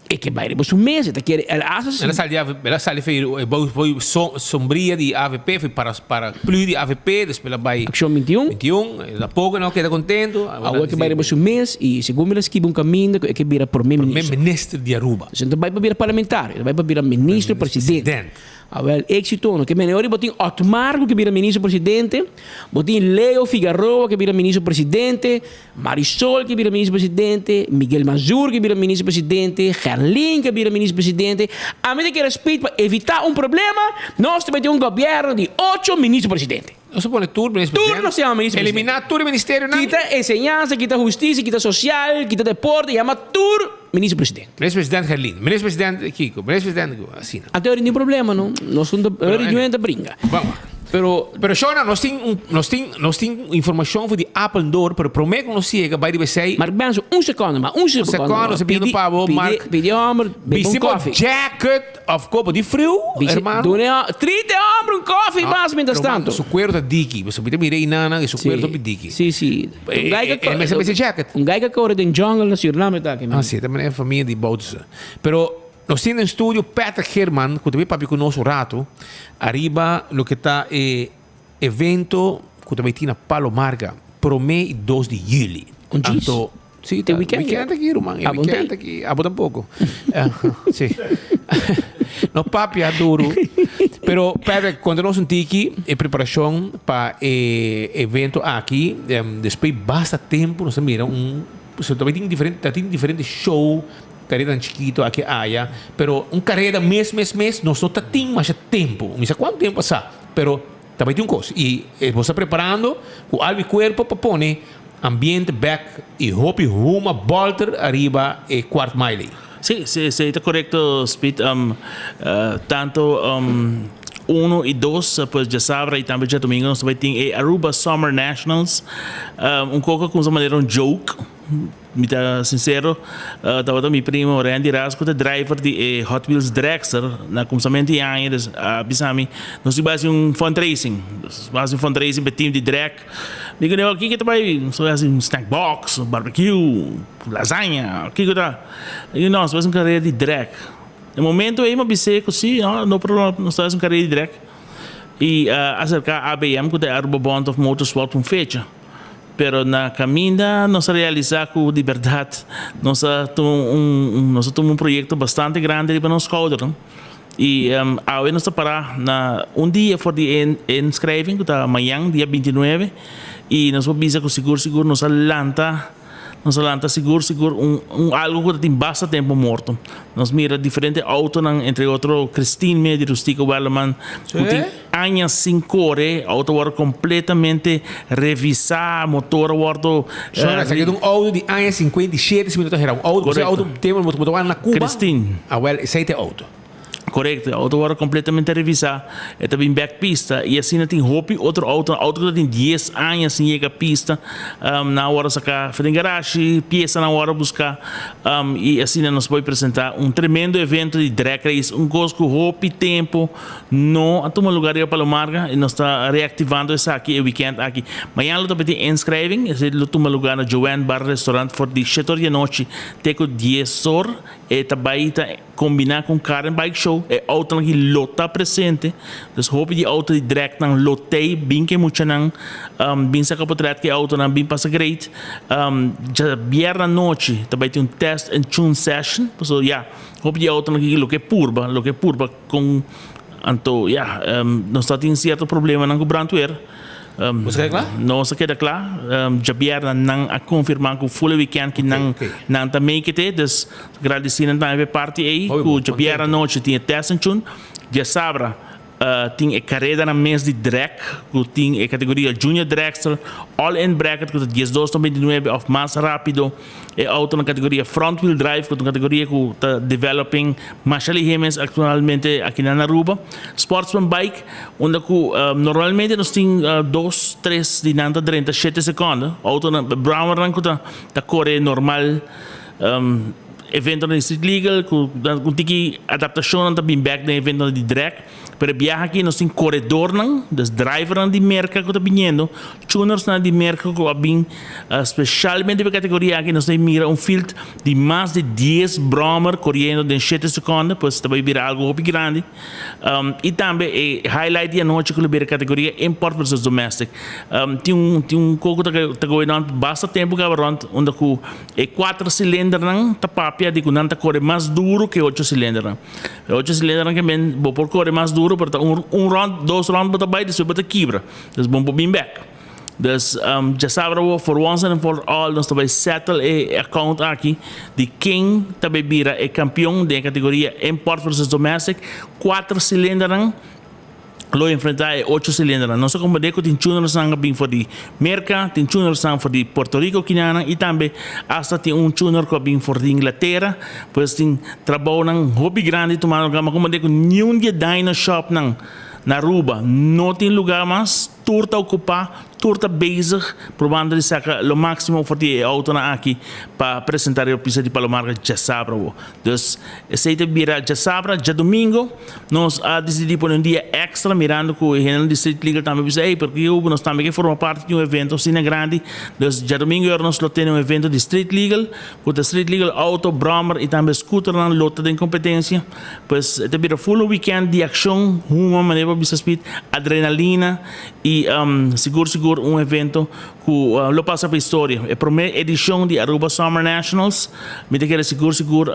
E ke bai riba su mes, e ta kere, el a hasta El a sali di avp, el a sali for bou bou so sombria di avp, for para paraplu di avp, despues el a bai Accion 21. 21, e tampoco no keda contento. Awor e ke bai riba su mes i segun mi el a skibi un kaminda ku e ke bira prome Prome minister. minister di Aruba. Entonces e no ta bai pa bira parlamentario, e ta bai pa bira ministro presidente. Awel, éxito no. Ke mene ora bo tin Otmar ku ke bira ministro presidente, bo tin Leo Figaroa ke bira ministro presidente, Marisol ke bira ministro presidente, Miguel Mazur ke bira ministro presidente, Gerlin ke bira ministro presidente. Ami ta kere speed pa evitá un problema, nos ta mete un gobièrnu di ocho ministro presidente. Nos ta pone tur ministro Tur nos yama ministro presidente. Eliminá tur e ministerionan. Kita enseñansa, kita hustisia, kita sosial, kita deporte, yama tur. Minister Presidente. Minister Presidente Gerlin, Minister Presidente Kiko, Minister Presidente Kiko, asina. Anto eri ni problema no, nos un eri ni ta bringa. Vamos. Pero Pero Shona, nos tin un nos tin nos tin informacion for di Apeldoorn, pero prome cu nos yega bay riba esey. Mark Benson, un secondo ma, un secondo. Secondo, nos ta pidiendo pa bo, Mark. Pidi homber, bebe un Bisti bo koffie. jacket of kopo di friu, hermano. Dune trite homber un koffie mas mientras tanto. Su cuero ta diki, pasobra mi ta mira eynana y su cuero ta hopi diki. Si, si. Un guy que, e mester bisti jacket. Un guy que corre den jungle na Suriname ta aki. Ah, si, ta manera familia di Bouterse. Pero nos tin den studio Patrick Geerman, cu ta bin papia cu nos un rato ariba loke ta e evento cu ta bay tin na Palo Marga, prome y dos di juli. Un djis? Anto, si, Te ta weekend? weekend aki, ruman. E Abo no weekend ta aki. Abo tampoco. Si. No papia duro. Pero Patrick, konta nos un tiki e preparacion pa e evento aki. Despues basta tempo nos ta mira un, so ta tin diferente, ta tin diferente show, karedanan chikito aki aya, pero un kareda mes mes mes nos no ta tin masha tempo. Mi sa kuantu tempo a sa, pero ta bai tin un kos. I bo sta preparando ku alma i kuerpo pa pone ambiente bek i hopi huma bolter ariba e kwart mile ei. Sí, sí, sí, ta korekto, Speed. Tanto uno i dos, pues djasabra i tambe djadomingo nos ta bai tin e Aruba Summer Nationals. Un koko a kumsa manera un joke. Mi ta sincero, tabata mi primo Randy Ras cu ta driver di e Hot Wheels Dragster na cumsamento di aña, dus a bisa mi nos tin bai haci un fundraising, nos bai haci un fundraising pa e team di drag. Mi cu nego kico ta bai, nos bai haci un snack box, barbecue, lasaña, kico ta? Mi di no, nos bai haci un carera di drag. E momento ey mi a bis'e cu si, no problema, nos ta haci un carera di drag y a acerca ABM cu ta e Aruba Bond of Motorsport pa un fecha. Pero na caminda nos a realisa cu di berdad nos a tuma un nos a tuma un proyecto bastante grandi riba nos schoudernan y awe nos ta para na un dia for di e inschrijving cu ta mañan dia 29 y nos por bisa cu sigur sigur nos a lanta. Nos a lanta sigur sigur un un algo ku ta tin basta tempu morto. Nos mira diferente autonan, entre otro Christine mee di Rustico Werleman ku tin aña sin kore, auto a wòrdu kompletamente revisá, motor a wòrdu. Sora, esaki ta un auto di aña 57 si mi no ta hera. Un auto, Korekto. auto tema bo ta wak na Cuba. Christine. Awel, esei ta e auto. Korekto, e auto wòrdu kompletamente revisá, e ta bin bèk pista i asina tin hopi otro auto, auto ku ta tin dies aña sin yega pista, nan a wòrdu saká for den garashi, piesanan a wòrdu buská i asina nos por presentá un tremendo evento di drag race, un kos ku hopi tempu no a tuma lugá riba Palo Marga i nos ta reaktivando esaki e wikènt aki. Mañana lo ta tin inschrijving, esei lo tuma lugá na Joanne Bar Restaurant for di shete or di anochi te ku dies or, e ta bai ta. Kombiná ku un car and bike show, e outonan aki lo ta presente. Dus hopi di outo di dragnan lo t'ei, bin ku e muchanan, bin saka potret ku e outonan, bin pasa great. Djabièrnè anochi ta bai tin un test and tune session, pasobra ya, hopi di e outonan aki lo ke purba, lo ke purba kon, anto ya, nos ta tin sierto problemanan ku brandweer. Nos a keda kla? Nos a keda kla. Djabièrnè nan a konfirmá ku full e weekend ki nan nan ta make it, dus gradisí nan tambe pa e parti ei ku djabièrnè anochi tin e test en tune. Djasabra tin e karedanan mes di drag ku tin e kategoria Junior Dragster, All In Bracket ku ta diesdos ta bintinuebe òf mas rápido. E auto na categoria front wheel drive cu ta un categoria cu ta developing masha lihe mes actualmente aki na Aruba. Sportsman bike unda cu normalmente nos tin dos, tres di nan ta drenta shete seconde. Autonan, brommernan cu ta ta core normal eventonan di street legal cu un tiki adaptacionnan ta bin bek den eventonan di drag. Pero e biaha aki nos tin koredornan, dus drivernan di Merka ku ta biniendo, tunersnan di Merka ku a bin speshalmente pa e kategoria aki. Nos ta mira un field di mas di dies bròmer koriendo den shete sekonde, pues ta bai bira algu hopi grandi. I tambe e highlight di anochi ku lo bira e kategoria import versus domestic. Tin un tin un koko ta ta going on basta tempu kaba rònt unda ku e kuater silindernan ta papia di ku nan ta kore mas duru ku e ocho silindernan. E ocho silindernan ke men bo por kore mas duro pero ta un un rond dos rond bo ta bai despues bo ta kibra dus bo por bin bek. Dus djasabra bo for once and for all nos ta bai settle e account aki di ken ta bai bira e kampion den e kategoria import versus domestic kuater silindernan. lo enfrentá e ocho silindernan. Nos a komprendé ku tin chunernan a bin for di Merka, tin chunernan for di Puerto Rico kinanan i tambe asta tin un chuner ku a bin for di Inglatera. Pues tin trabounan hopi grandi tumando lugá. Mi a komprendé ku niun di e dyno shopnan na Aruba no tin lugá mas, tur ta okupá. Tur ta bezig probando di saca lo maximo for di e autonan aki pa presenta riba pista di Palomarga djasabra awo. Dus esey ta bira djasabra, djadomingo nos a dicidi pone un dia extra mirando cu e hendenan di Street Legal tambe bisa ey porque hubo nos tambe ke forma parti di un evento asina grandi. Dus djadomingo ora nos lo tene un evento di Street Legal cu ta Street Legal auto, brommer y tambe scooternan lo ta den competencia. Pues e ta bira full un weekend di accion, huma manera pa bisa speed, adrenalina. Y sigur sigur un evento cu lo pasa pa historia. E prome edicion di Aruba Summer Nationals. Mi ta kere sigur sigur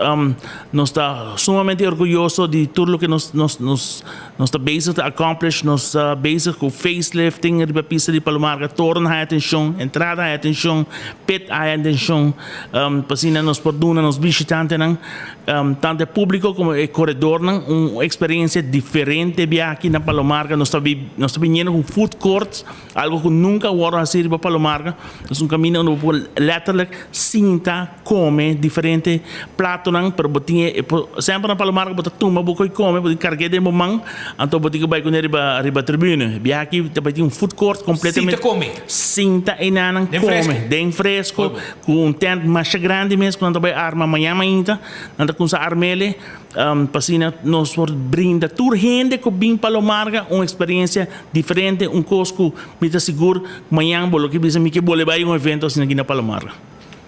nos ta sumamente orguyoso di tur loke nos nos nos nos ta bezig ta accomplish. Nos ta bezig cu facelifting riba pista di Palomarga. Toren haya atencion, entrada haya atencion, pit haya atencion. Pa asina nos por duna nos bishitantenan Tanto e públiko komo e koredornan un eksperensia diferente bia aki na Palomarga. Nos ta nos ta biniendo ku un food court, algo ku nunka a wòrdu hasi riba Palomarga. Nos un kaminda unda bo por lèterlik sinta, kome diferente platonan, pero bo tin e semper na Palomarga bo ta tuma bo koi kome, bo tin karg'é den bo man, anto bo tin ku bai kuné riba riba tribune. Bia aki ta bai tin un food court kompletamente. Sinta kome. Sinta einanan kome. Den fresko. Ku un tent masha grandi mes ku nan ta bai arma maña mainta, nan ta kumsa arm'ele pa asina nos por brinda tur hende ku bin pa Lo Marga un eksperensia diferente, un kos ku mi ta sigur ku mañan bo lo ke bisa mi ke bole bai un evento asina aki na Palo Marga.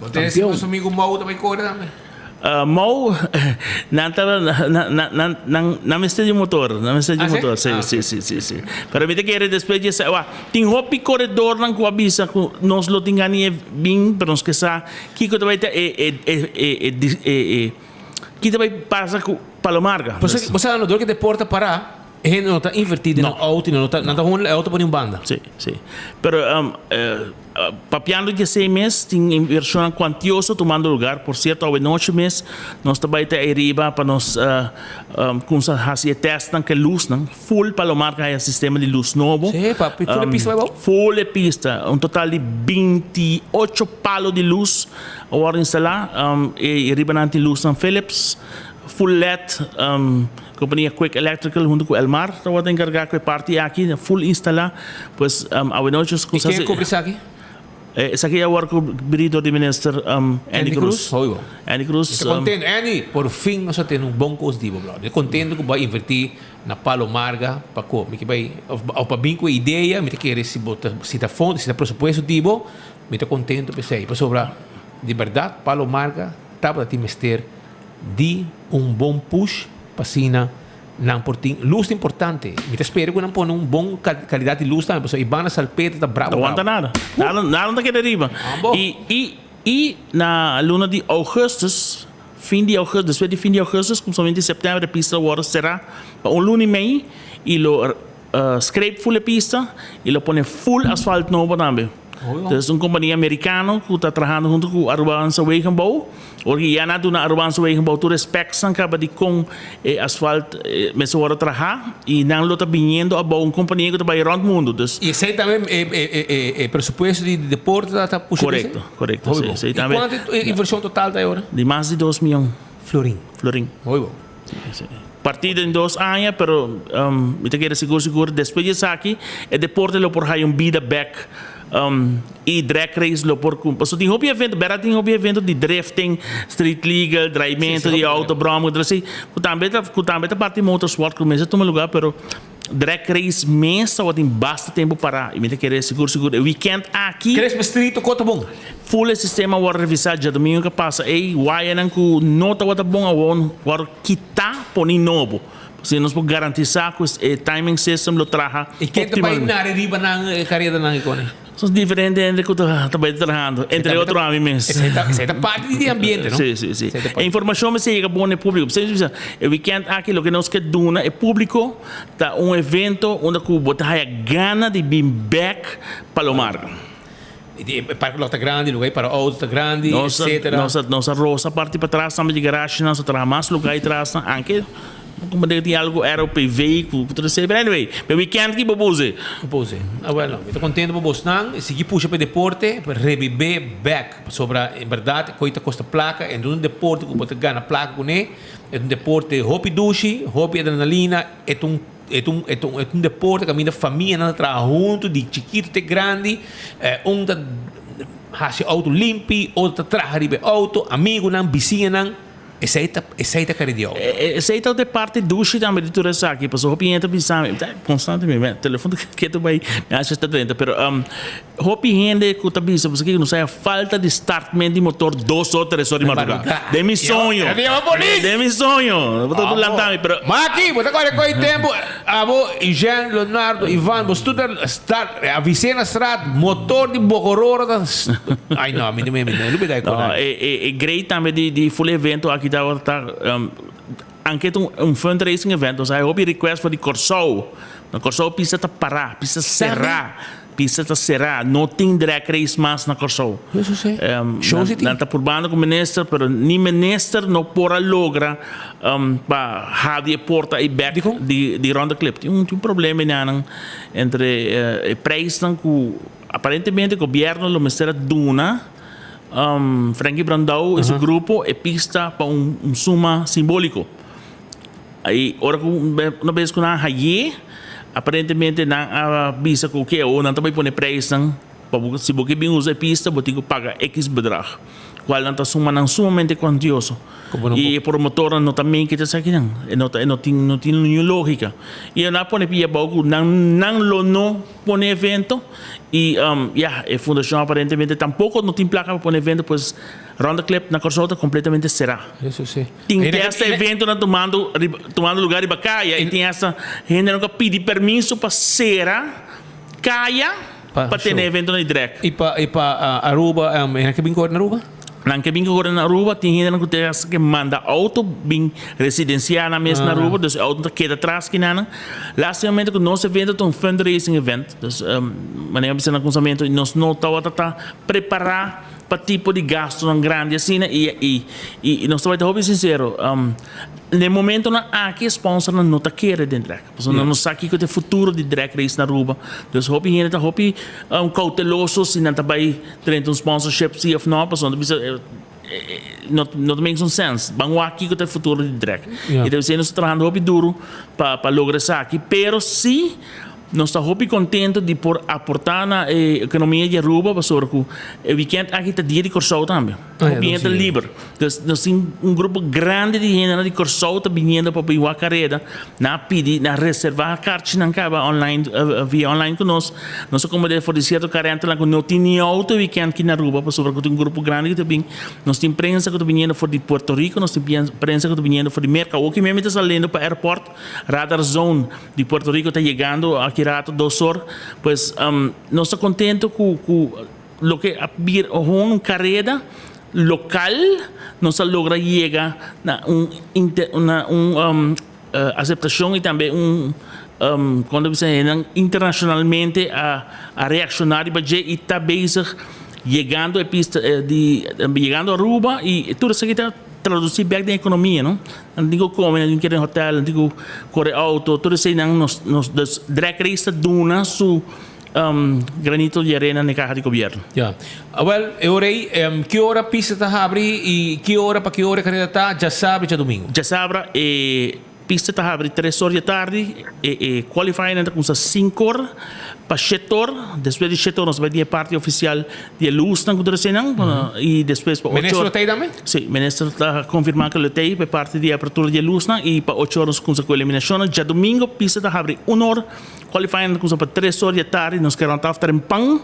Bo ta desi nos amigu Mou ta bai kore tambe? Mou, nan ta nan nan nan mester di motor, nan mester di motor, si si si si si. Pero mi ta kere despues di esei, wak, tin hopi koredornan ku a bisa ku nos lo tin gana e bin, pero nos ke sa kiko ta bai ta e e e e e e ki ta bai pasa ku Palomarga. Bo sa, bo sa dor ku e deporte a para. E hende no ta invertí den nan auto y nan no ta, nan ta hondel e auto pone un banda. Sí, sí. Pero papiando di esei mes, tin invershonnan kuantioso tumando lugar. Por sierto, awenochi mes nos ta bai ta ei riba pa nos kumsa hasi e tèstnan ku e lusnan. Full Palomar ka haya sistema di lus nobo. Sí, papi. Full e pista bai bou? Full e pista. Un total di 28 palo di lus a wòrdu instalá. E riba nan tin lusnan Philips, full led. Kompania Quick Electrical huntu ku Elmar ta wòrdu enkargá ku e parti aki, full instalá. Pues awenochi nos I ken kubri esaki? Esaki a wòrdu kubrí dor di minister Endy Croes. Hoy bo. Endy Croes. Mi ta kontento. Endy, por fin nos a tene un bon kos di bo, brother. Mi ta kontento ku bo a invertí na Palo Marga pa ko mi ke bai of pa bin ku e idea. Mi ta kere si bo ta si ta fondo, si ta presupuesto di bo, mi ta kontento p'esei. Pasobra di bèrdat Palo Marga tabata tin mester di un bon push pa asina nan por tin lus ta importante. Mi ta spera ku nan pone un bon kalidat di lus tambe pasobra e banda salpeter ta bravo Ta wanta bravo. nada. Nada nada no ta keda riba. I i i na luna di augustus, fin di augustus, despues di fin di augustus kumsamentu di sèptèmber e pista lo wòrdu será pa un luna i mei i lo Scrape full e pista y lo pone full asfalt nobo tambe. Entonces un compania americano cu ta trahando hunto cu Arubaanse Wegenbouw, ora cu ya nan a duna Arubaanse Wegenbouw tur e specsnan caba di con e asfalt mester wordo traha y nan lo ta biniendo abou un compania cu ta bay rond mundo. Dus. Y esey tambe e presupuesto di deporte ta pusha di esey? Correcto, correcto. Hopi bon. Y cuanto e inversion total ta ahora? Di mas di dos miyon. Florin. Florin. Hopi bon. Partido den dos aña, pero mi ta kere sigur sigur despues di esaki e deporte lo por haya un bida bek y drag race lo por cum pasobra tin hopi evento berdad tin hopi evento di drifting, street legal, draimento di auto, broma cu así cu tambe ta cu tambe ta parti motorsport cu mester tuma lugar pero drag race mes tabatin basta tempo para y mi ta kere sigur sigur e weekend aki. Crespo Street tocó ta bon. Full e sistema wòrdu revisá djadumingu ku pasa. E wayanan ku no tabata bon awor wòrdu kitá poni nobo. Pasobra nos por garantisá ku e timing system lo traha I ken ta bai optimalmente. nari riba nan e karedanan ei kone? Son diferente hende ku ta ta bai trahando, entre otro ami mes. Esei ta esei ta parti di e ambiente, no? Sí, sí, sí. E informashon mester yega bon na e públiko. P'esei mi bisa, e wikènt aki loke nos ke duna e públiko ta un evento unda ku bo ta haya gana di bin bèk Palomar. E parke lòt ta grandi, lugar para outo ta grandi, etcetera. Nos a, nos a rosa parti patras tambe di garashinan, nos a traha mas lugar ei tras nan, anke como debe tin algo ROPV ku tur esei, pero anyway, pe weekend ki bo por use. Bo por use. Ah bueno, mi ta contento pa bosnan, sigui pusha pa e deporte, pa rebibé bek, pasobra en berdad koe ta kosta plaka, en un deporte ku bo ta gana plaka kuné, e ta un deporte hopi dushi, hopi adrenalina, e ta un E ta un, e ta un, e ta un deporte kaminda famianan ta traha huntu, di chikitu te grandi. Un ta hasi outo limpi, otro ta traha riba e outo, amigunan, bisiñanan. Esei ta, esei ta kare di outo. Esei ta e parti dushi tambe di tur esaki, pasobra hopi hende ta bisa mi, konstantemente mi telefon ta ketu bai, mi haci ta drenta, pero Hopi hende ku ta bisa pasobra kiko nos haya falta di startment di motor dos or tres or di madrugada. Den mi soño. Den mi soño. Bo ta lanta mi pero. Maki, bo ta kore koe tempu abo, Eugène, Leonardo, Ivan, bo tur ta start Avicena straat, motor di Bocororo ta Ay no, mi no mi no lubida e No, e e great tambe di di full evento aki tabata anke ta un fundraising event, nos haya hopi request for di Kòrsou. Na Kòrsou pista ta pará, pista será. Pista ta será, no tin drag race mas na Kòrsou. Nan ta purbando ku minister, pero ni minister no por a logra pa habri e porta ei bèk di Ronde Klip. Tin un problema einan entre e prijsnan ku aparentemente gobièrnu lo mester a duna Franky Brandao i su grupo e pista pa un suma simbóliko. I ora ku una bes ku nan a haye, aparentemente nan a bisa ku oke awor nan ta bai pone preisnan pa bo si bo ke bin usa e pista bo tin ku paga ekis bedrag, kual nan ta sumanan sumamente kuantioso. I e promotornan no ta make esakinan, e no ta e no tin no tin niun lógika. I nan a pone pia abou ku nan nan lo no pone evento i ya e fundashon aparentemente tampoko no tin plaka pa pone evento pues Ronde Klip na Kòrsou ta kompletamente será. Tin hasta eventonan tumando tumando lugar riba kaya y tin hasta hendenan ku a pidi permiso pa sera kaya pa tene eventonan di drag. Y pa y pa Aruba, hende ke bin kore na Aruba? Nan ke bin kore na Aruba, tin hendenan ku ta hasta ke manda auto bin residensiá nan mes na Aruba, dus e auto ta keda tras kinanan. Lastimamente ku nos evento ta un fundraising event, dus manera mi a bisa na kuminsamentu nos no tabata ta prepará pa tipo di gastunan grandi asina i i nos ta bai ta hopi sinsero, na e momentonan aki e sponsornan no ta kere den drag. Pasobra nan no sa kiko ta e futuro di drag race na Aruba. Dus hopi hende ta hopi kouteloso si nan ta bai drenta un sponsorship si of no, pasobra nan ta bisa no no ta make un sense. Ban wak kiko ta e futuro di drag. I ta bisa nos ta trahando hopi duru pa pa logra esaki, pero si nos ta hopi contento di por aporta na e economia di Aruba pasobra cu e weekend aki ta dia di Corsou tambe. Hopi hende ta liber. Dus nos tin un grupo grandi di hendenan di Corsou ta biniendo pa bin wak careda. Nan a pidi, nan a reserva karchinan kaba online, via online ku nos. Nos a komod'é for di sierto karentenan ku no tin ni outo e weekend aki na Aruba pasobra ku tin un grupo grandi ku ta bin. Nos tin prensa ku ta biniendo for di Puerto Rico, nos tin prensa ku ta biniendo for di Merka. Awoki mi ta saliendo pa airport, Radar Zone di Puerto Rico ta yegando aki rato dos or. Pues nos ta kontento ku ku loke a bira un kareda lokal nos a logra yega na un na un aceptacion y tambe un con ta bisa hendenan internacionalmente a a reacciona riba dje y ta bezig yegando e pista di yegando Aruba y tur esaki ta traduci bek den economia no nan tin cu come nan tin cu keda den hotel nan tin cu core auto tur eseynan nos nos dus drag race ta duna su Granito di arena na e kaha di gobierno. Ya. Awel, e ora ei, ki ora pista ta habri i ki ora pa ki ora e kareda ta djasabra i djadumingu? Djasabra e pista ta habri tres or di e tardi, e e qualifyingnan ta kumsa sinku or pa shete or, despues di shete or nos ta bai di e parti ofisial di e lusnan ku ta resinan i despues pa ocho or. Minister lo ta ei tambe? Si, minister ta konfirmá ku lo ta ei pa e parti di apertura di e lusnan i pa ocho or nos kumsa ku eliminashonnan. Djadumingu pista ta habri un or. Qualifying ta cuminsa pa tres or di e tardi, nos keda taf ta rempan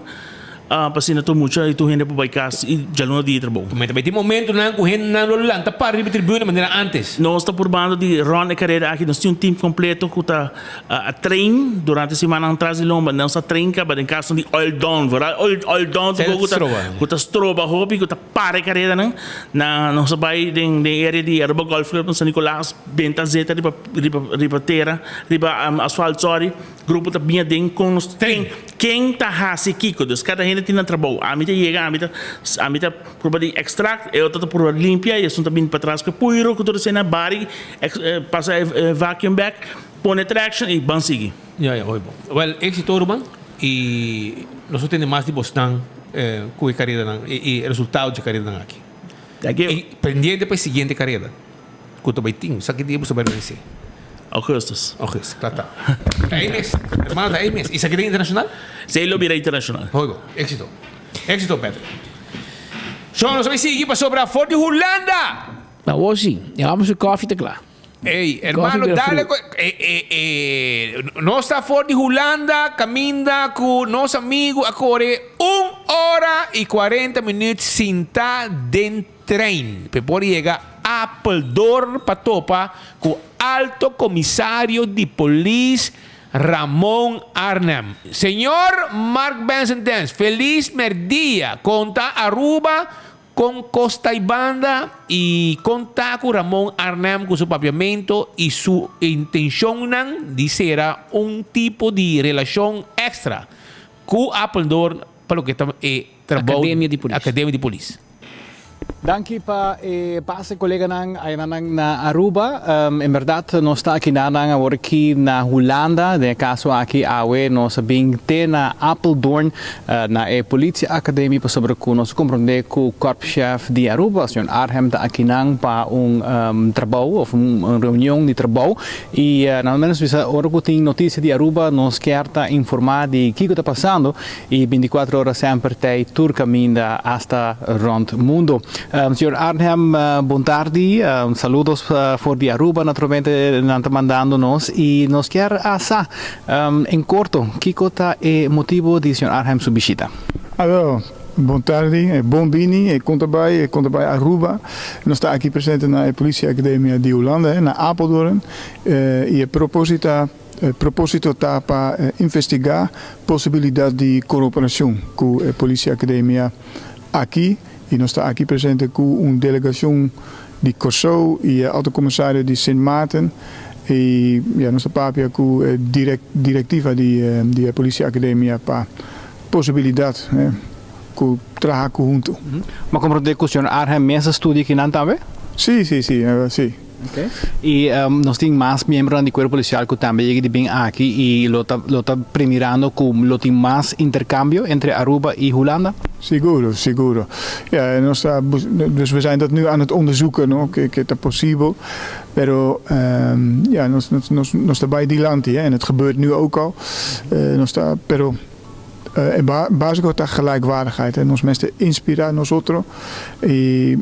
pa asina tur mucha y tur hende por bay cas y djaluna dia di trabou. Mester bay tin momentonan cu hendenan lo lanta para riba tribuna manera antes. Nos ta purbando di rond e carera aki, nos tin un team completo cu ta a train durante simannan tras di lomba, nos a train caba den caso di oil down, vooral oil oil down ta cu ta cu ta stroba hopi, cu ta para e careranan, na nos a bay den den area di Aruba Golf Club na San Nicolas benta zeta riba. Riba riba tera, riba asfalt sorry, grupo ta bin aden kon nos ken ken ta hasi kiko. Dus kada hende tin nan trabou. Ami ta yega, ami ta ami ta purba di extract, e otro ta purba di limpia y esun ta bin patras ku e puiro ku tur esei bari pasa e vacuum bag, pone traction y ban sigui. Ya ya, hopi bon. Wel, éxito ruman y nos lo tende mas di bosnan ku e karedanan y e resultado dje karedanan aki. Y pendiente pa e siguiente kareda. Ku ta bai tin? Sa ki dia bo sa bai organise? Augustus. Augustus, kla ta. Ta ei mes. Hermano, ta ei mes. I sa ki den internashonal? Si, lo bira internashonal. Hoy bo. Éxito. Éxito, Patrick. So, nos a bai sigui pasobra for di Hulanda! Awor si, e homber su koffie ta kla. Ey, hermano, dale cu e, e, e, nos ta for di Hulanda, caminda cu nos amigo a core un ora y cuarenta minuut sinta den trein p'e por yega Apeldoorn pa topa cu Alto Comisario di Polis Ramon Arnhem. Señor Mark Benson Dens, feliz merdia. Conta Aruba con cos ta y banda y con ta cu Ramon Arnhem cu su papiamento y su intencionnan di cera un tipo di relacion extra cu Apeldoorn pa loke ta e trabou Academia di Polis. Academia di Polis. Danki pa e pase coleganan ayanan na Aruba. En berdad nos ta aki nanan awor aki na Hulanda. Den e caso aki awe nos a bin te na Apeldoorn na e Politie Academie pasobra cu nos a comprende cu Korpschef di Aruba, señor Arnhem ta akinan pa un trabou of un reunion di trabou. Y na menos bisa ora cu tin noticia di Aruba nos kier ta informa di kico ta pasando. Y binticuatro ora semper t'ey tur caminda hasta rond mundo. Señor Arnhem, bon tardi. Saludos for di Aruba naturalmente nan ta mandando nos y nos kier a sa en corto kico ta e motibo di señor Arnhem su bishita. Awel, bon tardi, bon bini, e con ta bay, e con ta bay Aruba. Nos ta aki presente na e Politie Academia di Hulanda, na Apeldoorn, y e proposito ta. E propósito ta pa investigá posibilidat di koroperashon ku e Politie Academia aki I nos ta aki presente ku un delegashon di Kòrsou i e Alto Komisario di Sint Maarten. I ya nos ta papia ku e direktiva di di e Politie Academia pa posibilidat ku traha ku huntu. Ma komprondé ku señor Arnhem mes a studia kinan tambe? Si, si, si, si. I nos tin mas miembronan di Cuerpo Policial cu tambe yega di bin aki y lo ta lo ta premirando cu lo tin mas intercambio entre Aruba y Hulanda? Seguro, seguro. Ja, nos ta dus we zijn dat nu aan het onderzoeken, no, ke ke ta posibel. Pero ja, nos nos nos ta bay dilanti, hè, en het gebeurt nu ook al. Nos ta, pero E basico ta gelijkwaardigheid. Nos mester inspira nos otro y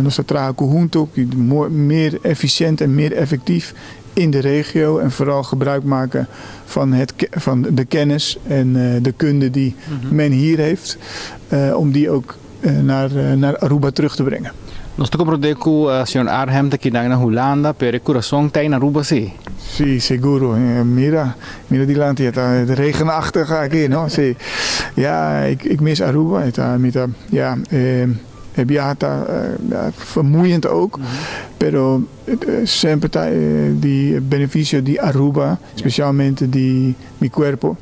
nos ta traha cu hunto meer eficiënt en meer effectief in de regio en vooral gebruik maken van, het, van de kennis en de kunde die men hier heeft, om die ook naar, naar Aruba terug te brengen. Nos ta comprende cu señor Arnhem ta kinan na Hulanda, pero e curason ta na Aruba si. Si, seguro. Mira, mira dilanti, e ta regenachtig aki, no? Si. Ja, ik, ik mis Aruba. E ta, mi ta, ja, e biaha ta vermoeiend ook, pero semper ta di beneficio di Aruba, specialmente di mi cuerpo.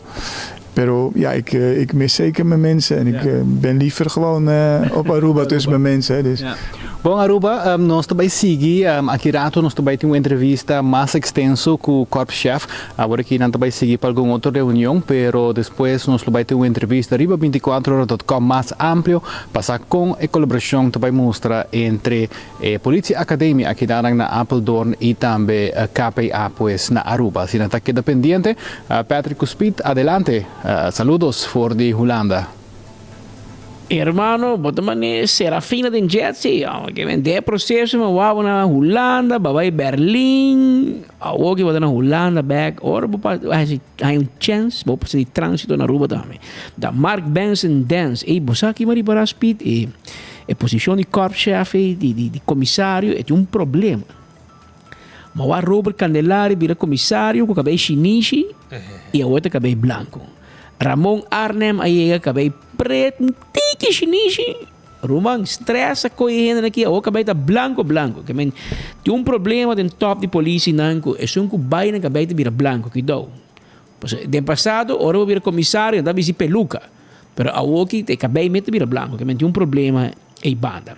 Pero ja, ik, ik mis zeker mijn mensen en ik ben liever gewoon op Aruba tussen mijn mensen. Dus. Ja. Bon Aruba, um, nos ta bay sigui um, aki rato nos ta bay tin un entrevista mas extenso cu korpschef. Awor aki nan ta bay sigui pa algun otro reunion, pero despues nos lo bay tin un entrevista riba 24ora.com mas amplio pa sa con e colaboracion ta bay mustra entre E Politie Academie a keda nan na Apeldoorn y tambe KPA pues na Aruba. Asina ta keda pendiente. Patrick cu Speed adelante. Saludos for di Hulanda. Hermano, bo ta mane Serafina den jet si. Ke men den e proceso mi wou na Hulanda, bo a bai Berlin, awor ke bo ta na Hulanda bek, ora bo pa hasi haña un chance bo pasa di transito na Aruba tambe. Da Mark Benson Dance, ey bo sa ki mi a ripara Speed? E. E posishon di korpschef ei, di di di komisario, e tin un problema. Ma wak Robert Candelario bira komisario ku kabei shinishi i awor ta kabei blanku. Ramon Arnhem a yega kabei pret un tiki shinishi. Ruman, stress a kohe e hendenan aki, awor kabei ta blanku blanku. Ke men tin un problema den top di polisinan ku esun ku bai nan kabei ta bira blanku, kuidou. Pasobra den pasado ora bo bira komisario nan ta bisti peluka. Pero awoki e kabei mester bira blanco, ke men tin un problema ei banda.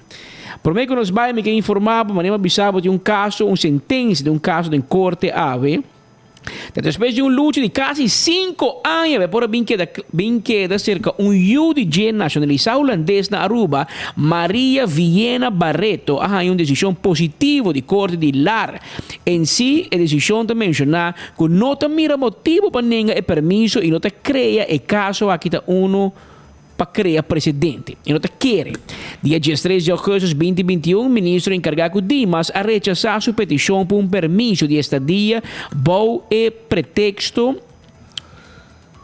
Prome ku nos bai mi ke informa bo, manera mi a bisa bo tin un kaso, un sentensia di un kaso den korte awe. Ta despues di un lucha di kasi sinku aña bo por a bin keda bin keda serka un yu di dje nashonalisá hulandes na Aruba, Maria Villena Barreto a haña un desishon positivo di korte di Lar. En si, e desishon ta menshoná ku no ta mira motibu pa nenga e permiso i no ta krea e kaso aki ta unu pa krea presedente. E no ta kere. Dia diestres di ougùstus 2021, ministro enkargá ku Dimas a rechasá su petishon pa un permiso di estadia bou e preteksto,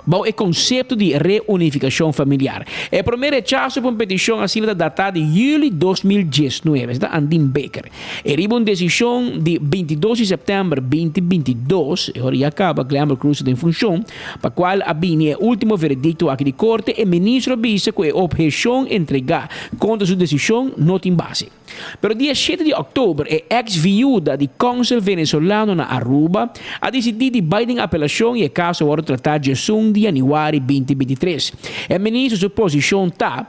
Bou e konsepto di reunifikashon familiar. E promé rechaso pa un petishon asina ta datá di yüli 2019, esei ta Andin Baker. E riba un desishon di 22 di sèptèmber 2022, e ora ya kaba Glenbrook Cruz ta den funshon, pa kual a bini e último veredikto aki di korte, e ministro a bisa ku e opheshon entregá kontra su desishon no tin base. Pero dia shete di òktober e eks viuda di kònsel venezolano na Aruba a disidí di bai den apelashon i e kaso a wòrdu tratá djesun di yanüari 2023. E ministro su posishon ta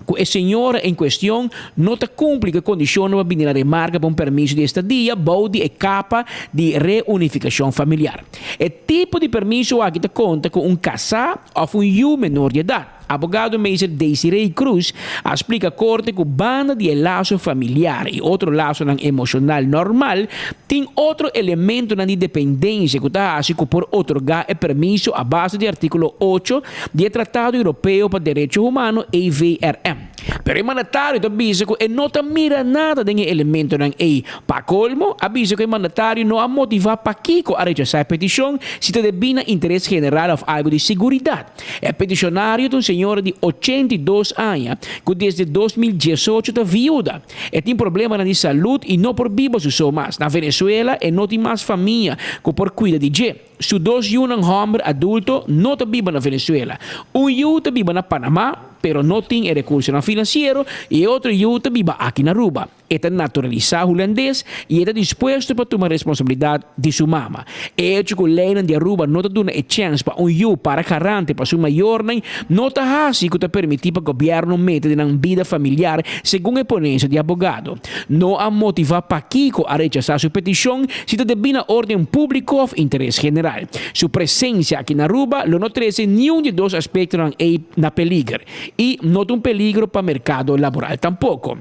ku e señora en kuestion no ta kumpli ku e kondishonnan pa bini na remarka pa un permiso di estadia bou di e kapa di reunifikashon familiar. E tipo di permiso aki ta konta ku un kasá òf un yu menor di edat. Abogado Meester Desiree Cruz a splica corte cu banda di e laso familiar y otro lasonan emocional normal, tin otro elementonan di dependencia cu ta haci cu por otorga e permiso a base di articulo ocho di e Tratado Europeo pa Derecho Humano, EVRM. Pero e mandatario ta bisa cu e no ta mira nada den e elementonan ey. Pa colmo, a bisa cu e mandatario no a motiva pakico a rechasa e peticion si ta debi na interes general of algo di seguridad. E peticionario ta un señora di 82 aña cu desde 2018 ta viuda. E tin problemanan di salud y no por biba su so mas. Na Venezuela e no tin mas famia cu por cuida di dje. Su dos yunan hòmber adulto no ta biba na Venezuela. Un yu ta biba na Panamá, pero no tin e rekursonan finansiero i e otro yu ta biba aki na Aruba. E ta naturalisá hulandes i e ta dispuesto pa tuma responsabilidat di su mama. E echo ku leinan di Aruba no ta duna e chèns pa un yu para garante pa su mayornan no ta hasi ku ta permití pa gobièrnu mete den nan bida familiar, segun e ponensia di abogado. No a motivá pakiko a rechasá su petishon si ta debí na órden públiko òf interes general. Su presensia aki na Aruba lo no trese niun di e dos aspektonan ei na peliger i no ta un peligro pa merkado laboral tampoko.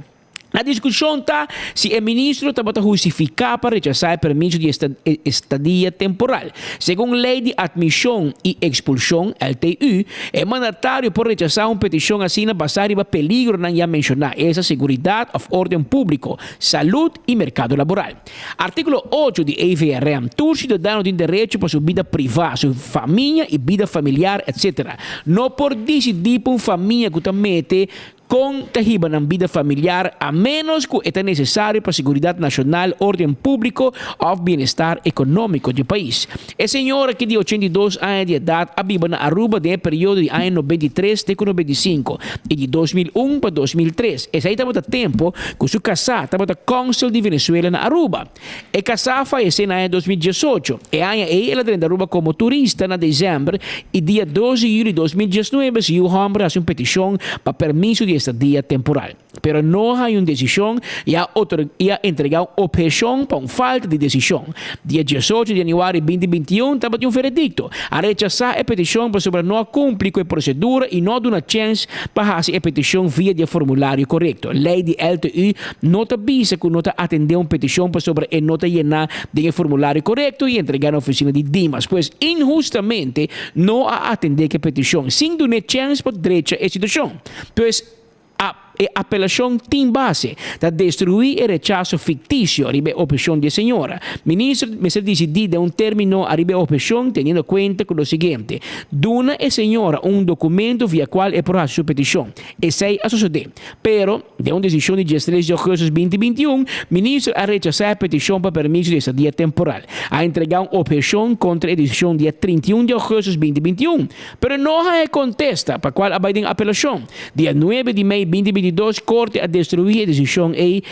La diskushon ta si e ministro tabata hustifiká pa rechasá e permiso di estadia temporal. Segun Lei di Atmishon i Ekspulshon, LTU, e mandatario por rechasá un petishon asina basá riba peligronan ya menshoná, esta seguridat òf órden públiko, salud i merkado laboral. Artíkulo ocho di EVRM, Tur siudadano tin derecho pa su bida privá, su famia i bida familiar, etc. No por disidí pa un famia ku ta mete Kon ta hiba nan bida familiar a ménos ku e ta nesesario pa seguridat nashonal, órden públiko òf bienestar ekonómiko di e pais. E señora ki di 82 aña di edat a biba na Aruba den e periodo di aña 93 te ku 95 i di 2001 pa 2003. Esei tabata tempu ku su kasá tabata kònsel di Venezuela na Aruba. E kasá a fayesé na aña 2018. E aña ei el a drenta Aruba komo turista na desèmber i dia dos di yüli 2019 su yu hòmber a hasi un petishon pa permiso di estadia temporal. Pero no a haña un desishon i a i a entregá un opheshon pa un falta di desishon. Dia diesocho di yanüari 2021 tabatin un veredikto. A rechasá e petishon pasobra no a kumpli ku e prosedura i no a duna chèns pa hasi e petishon via di e formulario korekto. Lei di LTU No ta bisa ku no ta atendé un petishon pasobra e no ta yená den e formulario korekto i entregá na ofisina di Dimas. Pues inhustamente no a atendé ku e petishon sin dun'é chèns pa drecha e situashon. Pues a e apelashon tin base. Ta destruí e rechaso fiktisio riba e opheshon di e señora. Minister mester disidí den un término ariba e opheshon teniendo kuenta ku lo siguiente, Duna e señora un dokumento via kual e por hasi su petishon. Esei a sosodé. Pero, den un desishon di diestres di ougùstus 2021, minister a rechasá e petishon pa permiso di estadia temporal. A entregá un opheshon kontra e desishon dia 31 di ougùstus 2021, pero no haña e kontesta, pa kual a bai den apelashon. Dia nuebe di mei 2022, korte a destruí e desishon ei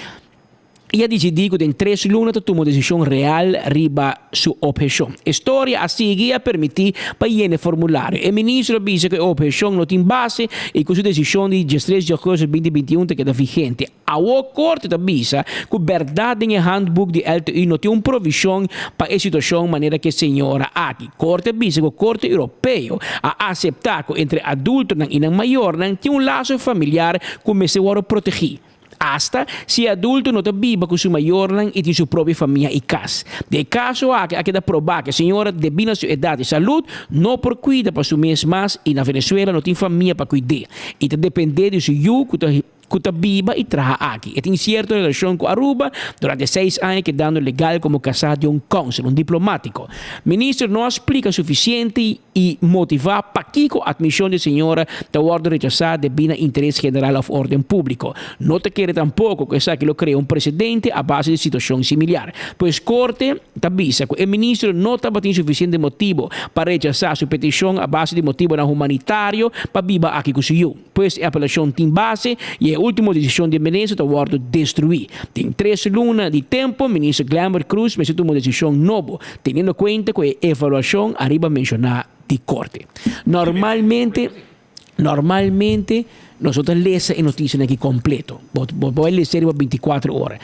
i a disidí ku den tres luna ta tuma un desishon real riba su opheshon. E storia a sigui i a permití pa yena e formulario. E ministro a bisa ku e opheshon no tin base i ku su desishon di diestres di ougùstus 2021 ta keda vigente. Awor korte ta bisa ku bèrdat den e handboek di LTU no tin un provishon pa e situashon manera ku e señora aki. Korte a bisa ku Korte Europeo a aseptá ku entre adultonan i nan mayornan tin un laso familiar ku mester wòrdu protegí. Asta si e adulto no ta biba ku su mayornan i tin su propio famia i kas. Den e kaso aki a keda probá ku e señora debí na su edat i salud no por kuida pa su mes mas i na Venezuela no tin famia pa kuid'é i ta dependé di su yu ku ta ku ta biba i traha aki. E tin sierto relashon ku Aruba durante seis aña kedando legal komo kasá di un kònsel, un diplomátiko. Minister no a splika sufisiente i motivá pakiko atmishon di e señora ta wòrdu rechasá debí na interes general òf órden públiko. No ta kere tampoko ku esaki lo krea un presedente a base di situashon similiar. Pues Korte ta bisa ku e ministro no tabatin sufisiente motibu pa rechasá su petishon a base di motibunan humanitario pa biba aki ku su yu. Pues e apelashon tin base i e último desishon di e minister ta wòrdu destruí. Den tres luna di tempu minister Glenbert Croes mester tuma un desishon nobo, teniendo kuenta ku e evaluashon ariba menshoná di korte. Normalmente normalmente nos no ta lesa e notisianan aki kompleto. Bo bo bai lesa riba bintikuater ora.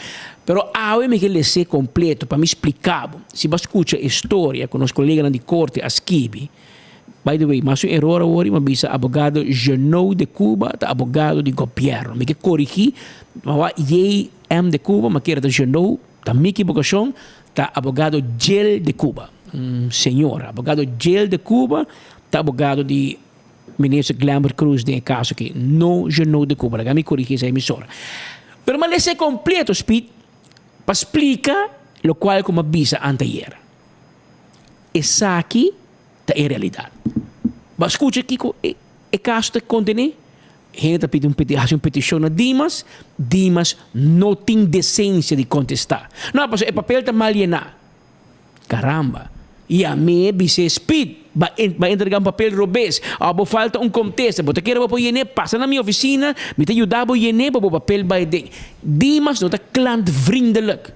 Pero awe mi ke les'é kompleto pa mi splika bo. Si bo a skucha e storia ku nos koleganan di korte a skibi, By the way, mas un eror awor i mi a bisa abogado Jeannot de Cuba ta abogado di gobierno. Mi ke korigí, mi a wak JM de Cuba, mi a kere ta Jeannot, ta mi ekibokashon, ta abogado Jill de Cuba. Un señora, abogado Jill de Cuba ta abogado di minister Glenbert Croes den e kaso aki, no Jeannot de Cuba. Laga mi korigí esei emisora. Pero mi a lesa e kompleto, Speed, pa splika lokual ku mi a bisa anteayer. Esaki ta e realidat. Bo a skucha kiko e kaso ta kontené? Hende ta pidi un peti hasi un petishon na Dimas, Dimas no tin desensia di kontestá. No, pasobra e papel ta mal yená. Karamba! Yam'é, bis'é, Speed, ba ba entrega un papel robes, òf bo falta un kontesta, bo ta kere bo por yen'é, pasa na mi ofisina, mi ta yuda bo yen'é pa bo papel bai den. Dimas no ta klantvriendelijk.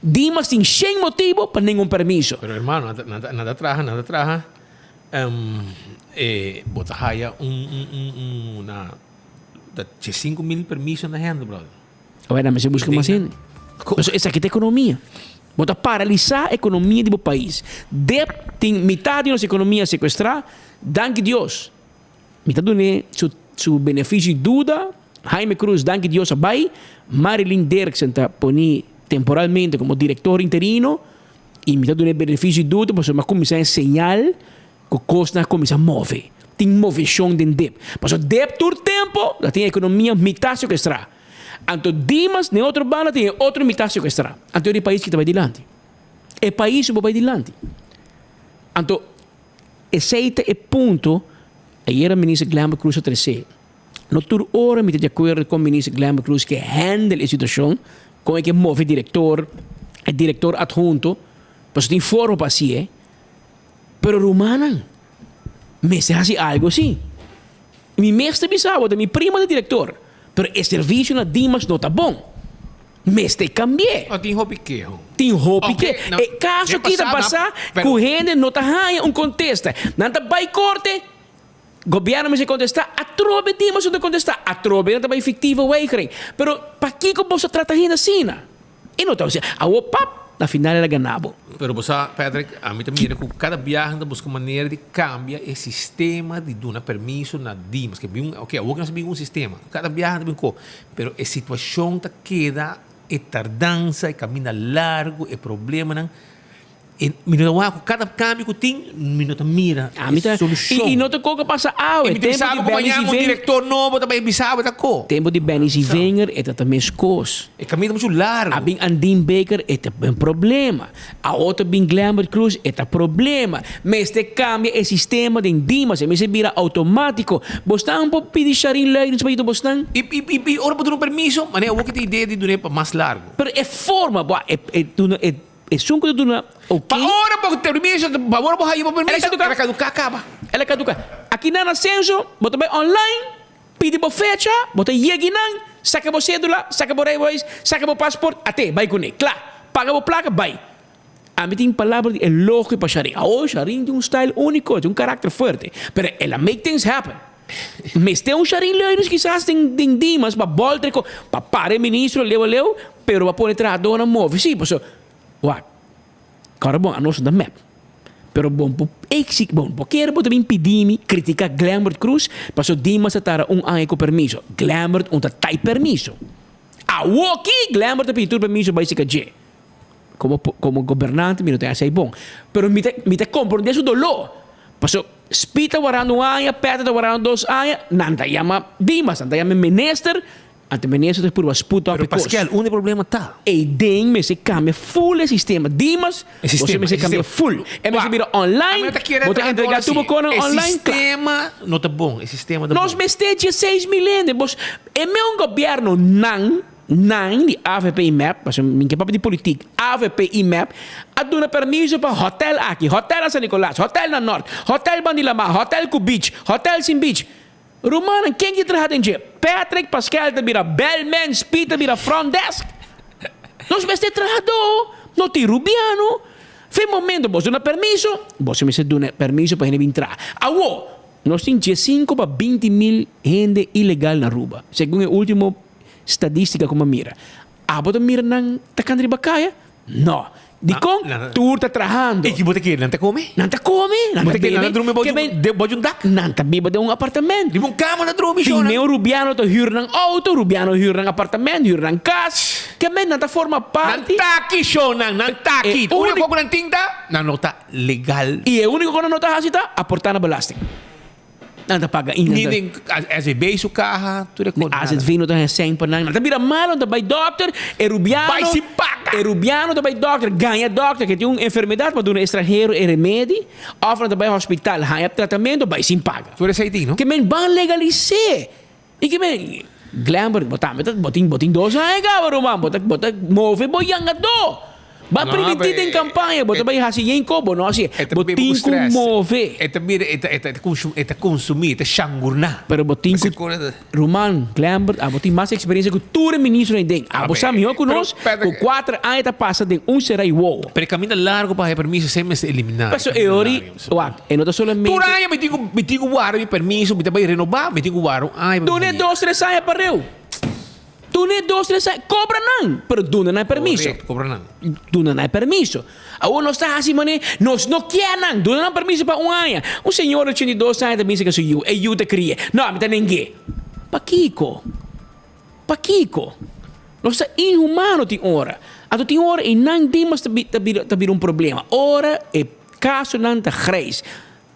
Dimas tin shen motibo pa nenga un permiso. Pero hermano, nan ta nan ta nan ta traha, nan ta traha, e bo ta haya un un un un una ta 5000 permiso na hende, brother. Awor nan mester buska mas hende. Pasobra esaki ta ekonomia. Bo ta paralisá ekonomia di bo pais. Dep tin mitad di nos ekonomia sekuestrá. Danki Dios. Mi ta dun'é su su benefisio di duda. Jaime Cruz danki Dios a bai. Marilyn Derksen ta poni temporalmente komo direktor interino. I mi ta dun'é benefisio di duda pasobra mi a kuminsá e señal ku kosnan a kuminsá move. Tin moveshon den dep. Pasobra dep tur tempu ta tin ekonomia mitad sekuestrá. Anto Dimas den otro banda tin e otro mitad secuestra. Anto e pais ki ta bay dilanti. E pais bo bay dilanti. Anto esey ta e punto ayera minister Glenbert Croes a trece. No tur ora mi ta di acuerdo con minister Glenbert Croes ke handle e situacion, con e ke move director, e director adhunto, pasobra tin forma pa haci'e. Pero rumannan mester haci algo si. Mi mes ta bisa bo ta mi prima ta director, pero e servicio na Dimas no ta bon. Mester cambi'e. Oh, tin hopi keho. Tin hopi keho. E caso aki ta pasa cu hende no ta haya un contesta. Nan ta bay corte, gobierno mester contesta, atrobe Dimas no ta contesta, atrobe nan ta bay fictieve weigering. Pero pakico boso ta trata hende asina? E no ta haci. Awor pap, na final el a gana bo. Pero bo sa, Patrick, ami ta mira ku kada biaha nan ta buska manera di kambia e sistema di duna permiso na Dimas. Ke bin un, oke, awor ke nos a bin ku un sistema. Kada biaha nan ta bin ku, pero e situashon ta keda e tardansa, e kaminda largu, e problemanan. E mi no ta wak ku kada kambio ku tin, mi no ta mira Ami ta, e solushon. i, i no ta ko ku pasa awe. E mi ta Tempu bisa di bo ku Benny mañana un Zivinger, direktor nobo ta bai bisa bo ta ko. tempu di Benny Zivinger e ta ta meskos. E kaminda ta muchu largu. A bin Andin Baker e ta un problema. A otro bin Glenbert Croes e ta problema. Mester kambia e sistema den Dimas, e mester bira outomátiko. Bosnan por pidi Sharin Luidens pa yuda bosnan? I, i, i, i ora bo duna un permiso, manera awor ki ta idea di dun'é pa mas largu. Pero e forma, bo a, e, e duna e. Esun ku ta duna oké. Pa ora bo permiso, pa ora bo haya bo permiso, El a kaduká. El a kaduká kaba. El a kaduká. Aki nan na senso, bo ta bai online, pidi bo fecha, bo ta yegi nan, saka bo sedula, saka bo rijbewijs, saka bo pasport, at'é, bai kuné. Kla. Paga bo plaka, bai. Ami tin palabra di elogio pa Sharin. Awor Sharin tin un style úniko, tin un karakter fuerte. Pero el a make things happen. Mester un Sharin Leunens kisas den den Dimas pa bolter ko pa para e ministro leu a leu pero pa pone trahadornan move si paso wak kòrda bon anos no ta mep pero bon por exi bon por kere bo ta bin pidi mi critica Glenbert Croes paso Dimas ta tarda un aña ku permiso Glenbert un ta tai permiso awoki Glenbert ta pidi tur permiso bai sika dje komo komo gobernante mi no ta hasi ai bon pero mi ta mi ta komprende su doló paso Speed ta warando un aña, Peter ta warando dos aña, nan ta yama Dimas, nan ta yama e minister, anto e minister ta purba spoed op Pero e kos. Pascal, unda e problema ta? Eyden mester kambia full e sistema. Dimas, E sistema, boso mester e kambia sistema. full. E mester bira online, Ami no ta kere bo ta traha entrega dor tur bo así. konan E online, kla. sistema no ta bon, e sistema ta Nos bon. mester 16 mil hende. Bos, e meun gobierno nan, Nan di avp y mep, pasobra mi ke papia di politik, avp y mep a duna permiso pa hotel aki, hotel na San Nicolas, hotel na Nort, hotel bandi lamar, hotel ku beach, hotel sin beach. Rumannan, ken ki traha den dje? Patrick Pascal ta bira bellman, Speed ta bira front desk. Nos mester trahadó, no tin rubiano. Fe momento bos duna permiso, bos mester duna permiso pa hende bin traha. Awo, nos tin diesinko pa 20 mil hende ilegal na Aruba, segun e ultimo Stadistica ku mi a mira. Abo ta mira nan ta kanta riba kaya? No. Dikon? Tur ta trahando. I ki bo ta kere? Nan ta kome? Nan ta kome, nan Bo ta ta kere nan bebe. ta drumi Ke men- bou di un dak? Nan ta biba den un apartamento. Riba un kama ta drumi Tin shona. meo rubiano ta hür nan auto, rubiano hür nan apartamento, hür nan kas. Ke men nan ta forma Nan parti. ta aki shownan, nan ta aki. E Úniko úniko- ku nan tin ta, nan no ta legal. I e úniko ku nan no ta hasi ta aportá na belasting. Nan ta paga in. Ni den SVB su caha, tur e cos. AZV no ta haña sèn pa nan. Nan ta bira malo, nan ta bai dokter, e rubiano. Bai sin paga! E rubiano ta bai dokter, gaña dokter ke tin un enfermedad pa duna e estranhero e remedi, of nan ta bai hospital haña tratamento, bai sin paga. Tur esei tin, no? Ke men ban legalis'é. I ke men, Glenbert, bo tambe ta, bo tin, bo tin dos aña kaba, ruman, bo ta, bo ta move bo yangadó. Ba primintí den kampaña, bo ta bai hasi yen ko, bo no hasi. Bo tin ku move. E ta mira, e ta, e ta, e ta konsumí, e ta shangurná. Pero bo tin ku, ruman Glembert, abo tin mas eksperensia ku tur e ministronan ei den. Abo sa mihó ku nos, ku kuater aña ta pasa den un sera i wowo. Pero e kaminda largu pa haña permiso esei mester eliminá. Pasobra e ori, wak, e no ta solamente. Tur aña mi tin ku, mi tin ku warda mi permiso, mi ta bai renobá, mi tin ku warda un aña pa mi Dun'e haña. dos, tres aña pareu. Dun'e dos, tres aña, kobra nan, pero duna nan e permiso. Correcto, kobra nan. Duna nan e permiso. Awor nos ta hasi manera, nos no kier nan, duna nan permiso pa un aña. Un señor di 82 aña ta bisa ku su yu, e yu ta kria. No, mi ta neng'é. Pakiko? Pakiko? Nos ta inhumano tin ora. Anto tin ora e nan dimas ta ta bira ta bira un problema. Ora e kasonan ta grijs.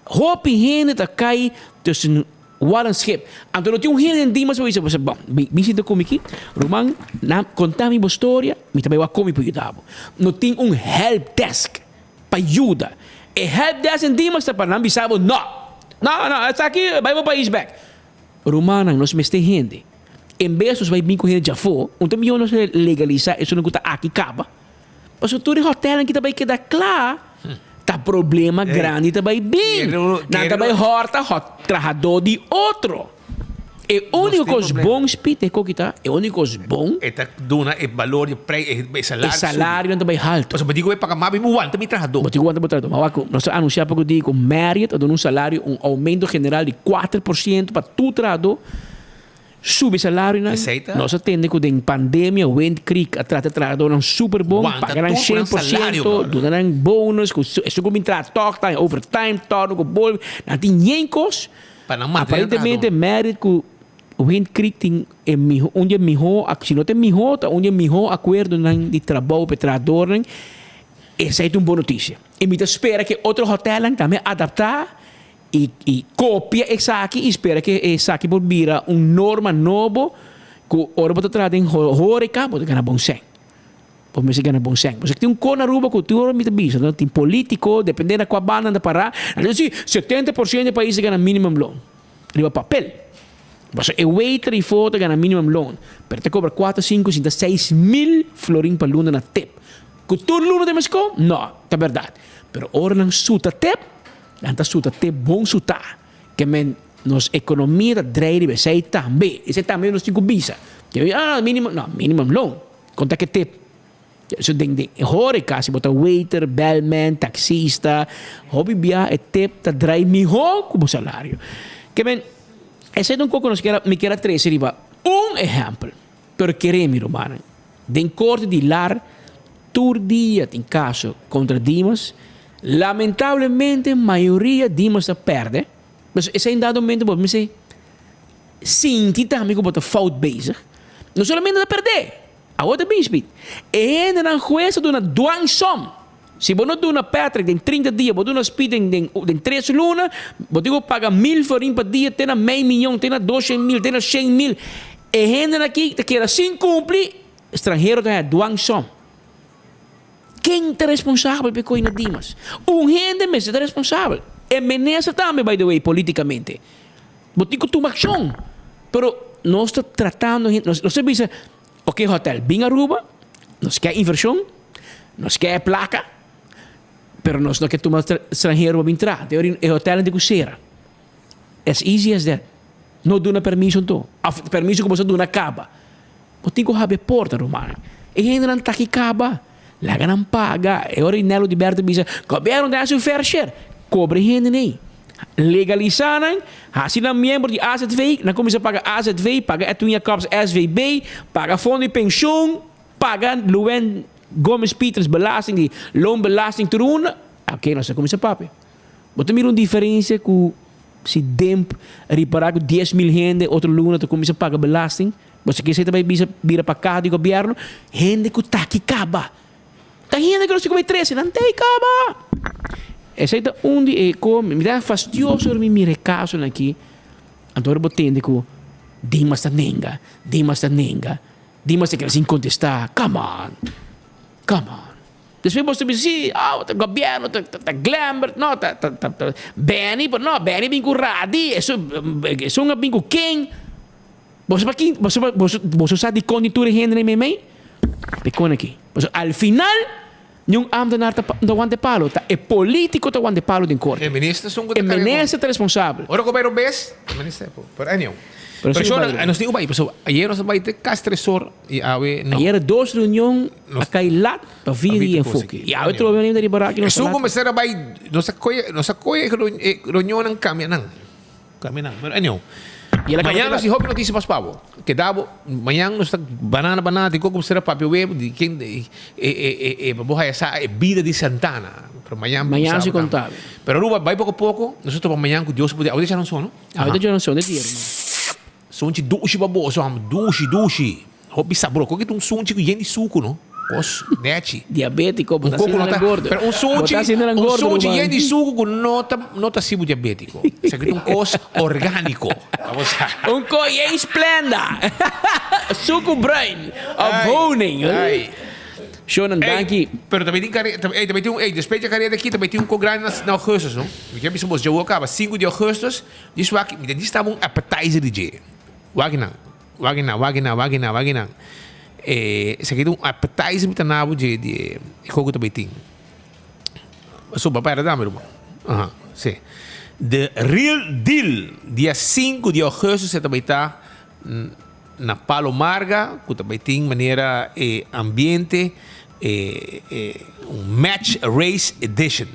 Hopi hende ta kai tussen wal en schip. Anto no tin un hende den Dimas pa bisa bo, bon, bin sinta ku mi aki, ruman, na konta mi bo storia, mi ta bai wak kon mi por yuda bo. No tin un help desk pa yuda. E help desk den Dimas ta pa nan bisa bo no! No, no, esaki bai bo pais bek. Rumannan, nos mester hende. En bes nos bai bin ku hende djafó, un ta mihó nos legalisa esunnan ku ta aki kaba. Pasobra tur e hotelnan ki ta bai keda kla, ta problema grandi ta bai bin. Nan ta bai hòrta hòt trahadó di otro. E úniko kos bon, Speed, e koki ta, e úniko kos bon. E ta duna e balor di prei, e salario E salarionan ta bai haltu. Pasobra bo tin ku bai paga mas, bo wanta mi trahadó. Bo tin ku wanta bo trahadó. Ma wak, nos a anunsiá poko dia ku Marriott a duna un salario, un oumento general di 4% pa tur trahadó. Subi salarionan. Nos a tende ku den pandemia Wind Creek a trata e trahadónan super bon, paga nan 100%, duna nan bonus, ku esun ku bin traha tòg ta haña overtime tòg ku bolbe, nan tin yen kos. Aparentemente Marriott ku Wind Creek tin e miho un di e mihó, si no ta e mihó, ta un di e mihó akuerdonan di trabou pa e trahadornan. Esei ta un bon notisia. I mi ta spera ku e otro hotèlnan tambe adaptá I i kopia esaki i spera ke esaki por bira un norma nobo ku ora bo ta traha den horeka bo ta gana bon sèn. Bo mester gana bon sèn. Pasobra tin un kos na Aruba ku tur ora mi ta bisa no tin politiko depende na kua banda nan ta para nan ta di si 70% di e pais ta gana minimum loon riba papel. Pasobra e waiter ifo ta gana minimum loon pero ta kobra kuater sinku sinta 6000 florin pa luna na tip. Ku tur luna ta mes ko? No, ta bèrdat. Pero ora nan suta tip. Nan ta suta te bon sutá. Ke men nos ekonomia ta drei riba esei tambe. Esei tambe nos tin ku bisa. Ke men ah minimum, no minimum loon. Konta ke tip. So den den horeca si bo ta waiter, bellman, taxista, hopi bia e tip ta drei mihó ku bo salario. Ke men esei ta un kos ku nos kier a mi kier a trese riba un ehèmpel. Pero kere mi rumannan, den korte di lar tur dia tin kaso kontra Dimas. Lamentablemente mayoria Dimas ta pèrdè. Pasobra esei un dado momento bo mester sinti tambe ku bo ta fout bezig. No solamente ta pèrdè, awor ta bin spit. E hendenan hues ta duna dwangsom. Si bo no duna Patrick den 30 dia, bo duna Speed den den den tres luna, bo tin ku paga mil florin pa dia te na mei miyon, te na 200.000, te na 100.000. E hendenan aki ta keda sin kumpli, stranhero ta haña dwangsom. Ken ta responsabel pa e koe na Dimas? Un hende mester ta responsabel. E minister tambe by the way politikamente. Bo tin ku tuma akshon. Pero nos ta tratando hende, nos ta bisa, ok hotel bin Aruba, nos ke invershon, Nos ke e plaka, pero nos no ke tuma stranhero pa bin traha. Te ora e hotelnan tin ku sera. As easy as that. No duna permiso anto. Of permiso ku boso a duna kaba. Bo tin ku habri e porta, ruman. E hendenan ta aki kaba. Laga nan paga. E ora Nelo di Berto bisa, Gobierno ta hasi un fair share. Kobra e hendenan ei. Legalisá nan, hasi nan miembro di AZV, nan kuminsá paga AZV, paga Edwin Jacobs SVB, paga fondo di penshun. Paga Luen Gomez Pieters belasting di loonbelasting tur unda, ok nos a cuminsa papia. Bo ta mira un diferencia cu si Demp ripara cu 10.000 hende otro luna ta cuminsa paga belasting? Bo sa kiesey ta bay bisa bira pa caha di gobierno? Hende cu ta aki caba. Ta hende cu nos tin cu bay trece, nan ta ey caba. Esey ta un di e co mi ta fastioso ora mi mira e casonan aki, anto ora bo tende cu Dimas ta nenga, Dimas ta nenga. Dimas ta keda sin kontestá, Come on! Come on! Despues bo ta bisa, sí, oh, ta gobièrnu, ta, ta, ta Glembert, no, ta, ta, ta, ta Benny, pero no, Benny bin ku Radi, esun, esun a bin ku ken. Boso pa kin, boso pa, boso, boso sa dikon di tur e hendenan meimei? Dikon aki? Pasobra al final. Niun ambtenaar ta ta wanta e palo. Ta e politico ta wanta e palo den corte. E minister esun cu ta E carga minister ta responsabel. Ora cu bay robes, e minister por. Pero anyhow. Pero Pero si shon, bay. nos tin cu bay pasobra ayer nos a bay te cas tresor y awe no. Ayer dos reunion a cay lat pa via di enfoke. Y awe trobe nan riba raki nos ta Esun lat. cu mester a bay, nos a coye, nos a coye e reunionnan cambia nan. Cambia nan. Pero anyhow. Y el a caba Mañan te nos lat. tin hopi noticia pas pa bo. Keda bo, mañan nos ta banana banana tin cu mester a papia web di ken e e e e pa bo haya sa e bida di Santana. Pero mañan Mañan si sabe tambe. conta. Pero Aruba bay poco poco, nos ta topa mañan cu Dios por awe ta djaranson no? Awe ta djaranson de dia ruman. Sunchi dushi pa boso ham, dushi dushi. Hopi sabor. Koke ta un sunchi ku yen di suku no. Kos nechi. Diabetico, bo Un ta koko haciendo no nan ta, gordo. pero un Bo sunchi, ta haciendo nan un gordo, sunchi ruman. yen di suku ku no ta no ta hasibu diabetico. Esaki ta un kos organico. Vamos a. Un kos yen splenda. Suku bruin of Ai, honing. ai. Shonan, Ey, danki. Pero tambe tin kare, ey, tambe tin un, ey, despues di e kareda aki tambe tin un ko grandi na na augustus no. Mi ke bisa bos dje wou kaba sinku di augustus, dis wak mi ta dis taba un appetizer di dje. Wak nan, wak nan, wak nan, wak nan, wak nan. E esaki ta un appetizer mi ta nabo dje di e koko ta bai tin. Pasobra bo a perde tambe ruman. Aha, si. The Real Deal, dia sinku di augustus e ta bai ta na Palo Marga ku ta bai tin manera e ambiente e e un match race edition.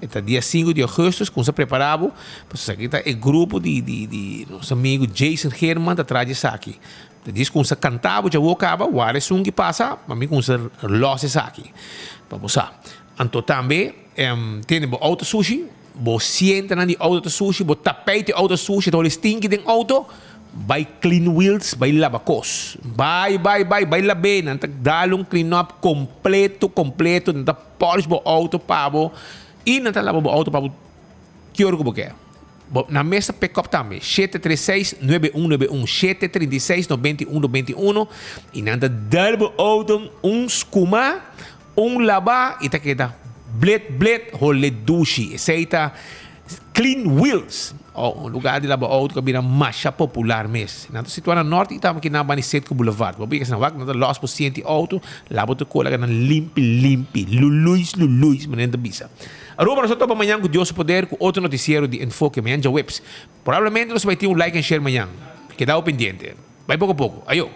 E ta dia sinku di augustus kumsa prepara bo pasobra esaki ta e grupo di di di nos amigo Jason Geerman ta traha di esaki. Ta dis kumsa kanta bo djawo kaba wara esun ki pasa pa mi kumsa los esaki pa bo sa. Anto tambe tene bo auto sushi bo sientanan di auto ta sushi bo tapijt di auto ta sushi ta holi stinki den auto Bai clean wheels, bai laba kos. Bai, bai, bai, bai lab'é. Nan ta dal un clean up completo, completo. Nan ta polish bo auto pa bo i nan ta laba bo auto pa bo ki ora ku bo ke. Bo, nan mes ta pick up tambe. 736 9191, 736 9191 i nan ta dal bo auto un skuma, un laba i ta keda blet blet hole dushi. Esei ta Clean Wheels, un lugar di laba auto ku a bira masha popular mes. Nan ta situá na nort i tambe kinan banda di Setco Boulevard. Bo bika esnan wak, nan ta lòs bo sienti auto, laba tur kola nan limpi limpi, luluis luluis, manera nan ta bisa. Aruba, nos ta topa mañan ku Dios su poder ku otro notisiero di Enfoke mañan djaweps. Probablemente nos bai tin un like and share mañan. Keda bo pendiente. Bai poko poko. Ayo.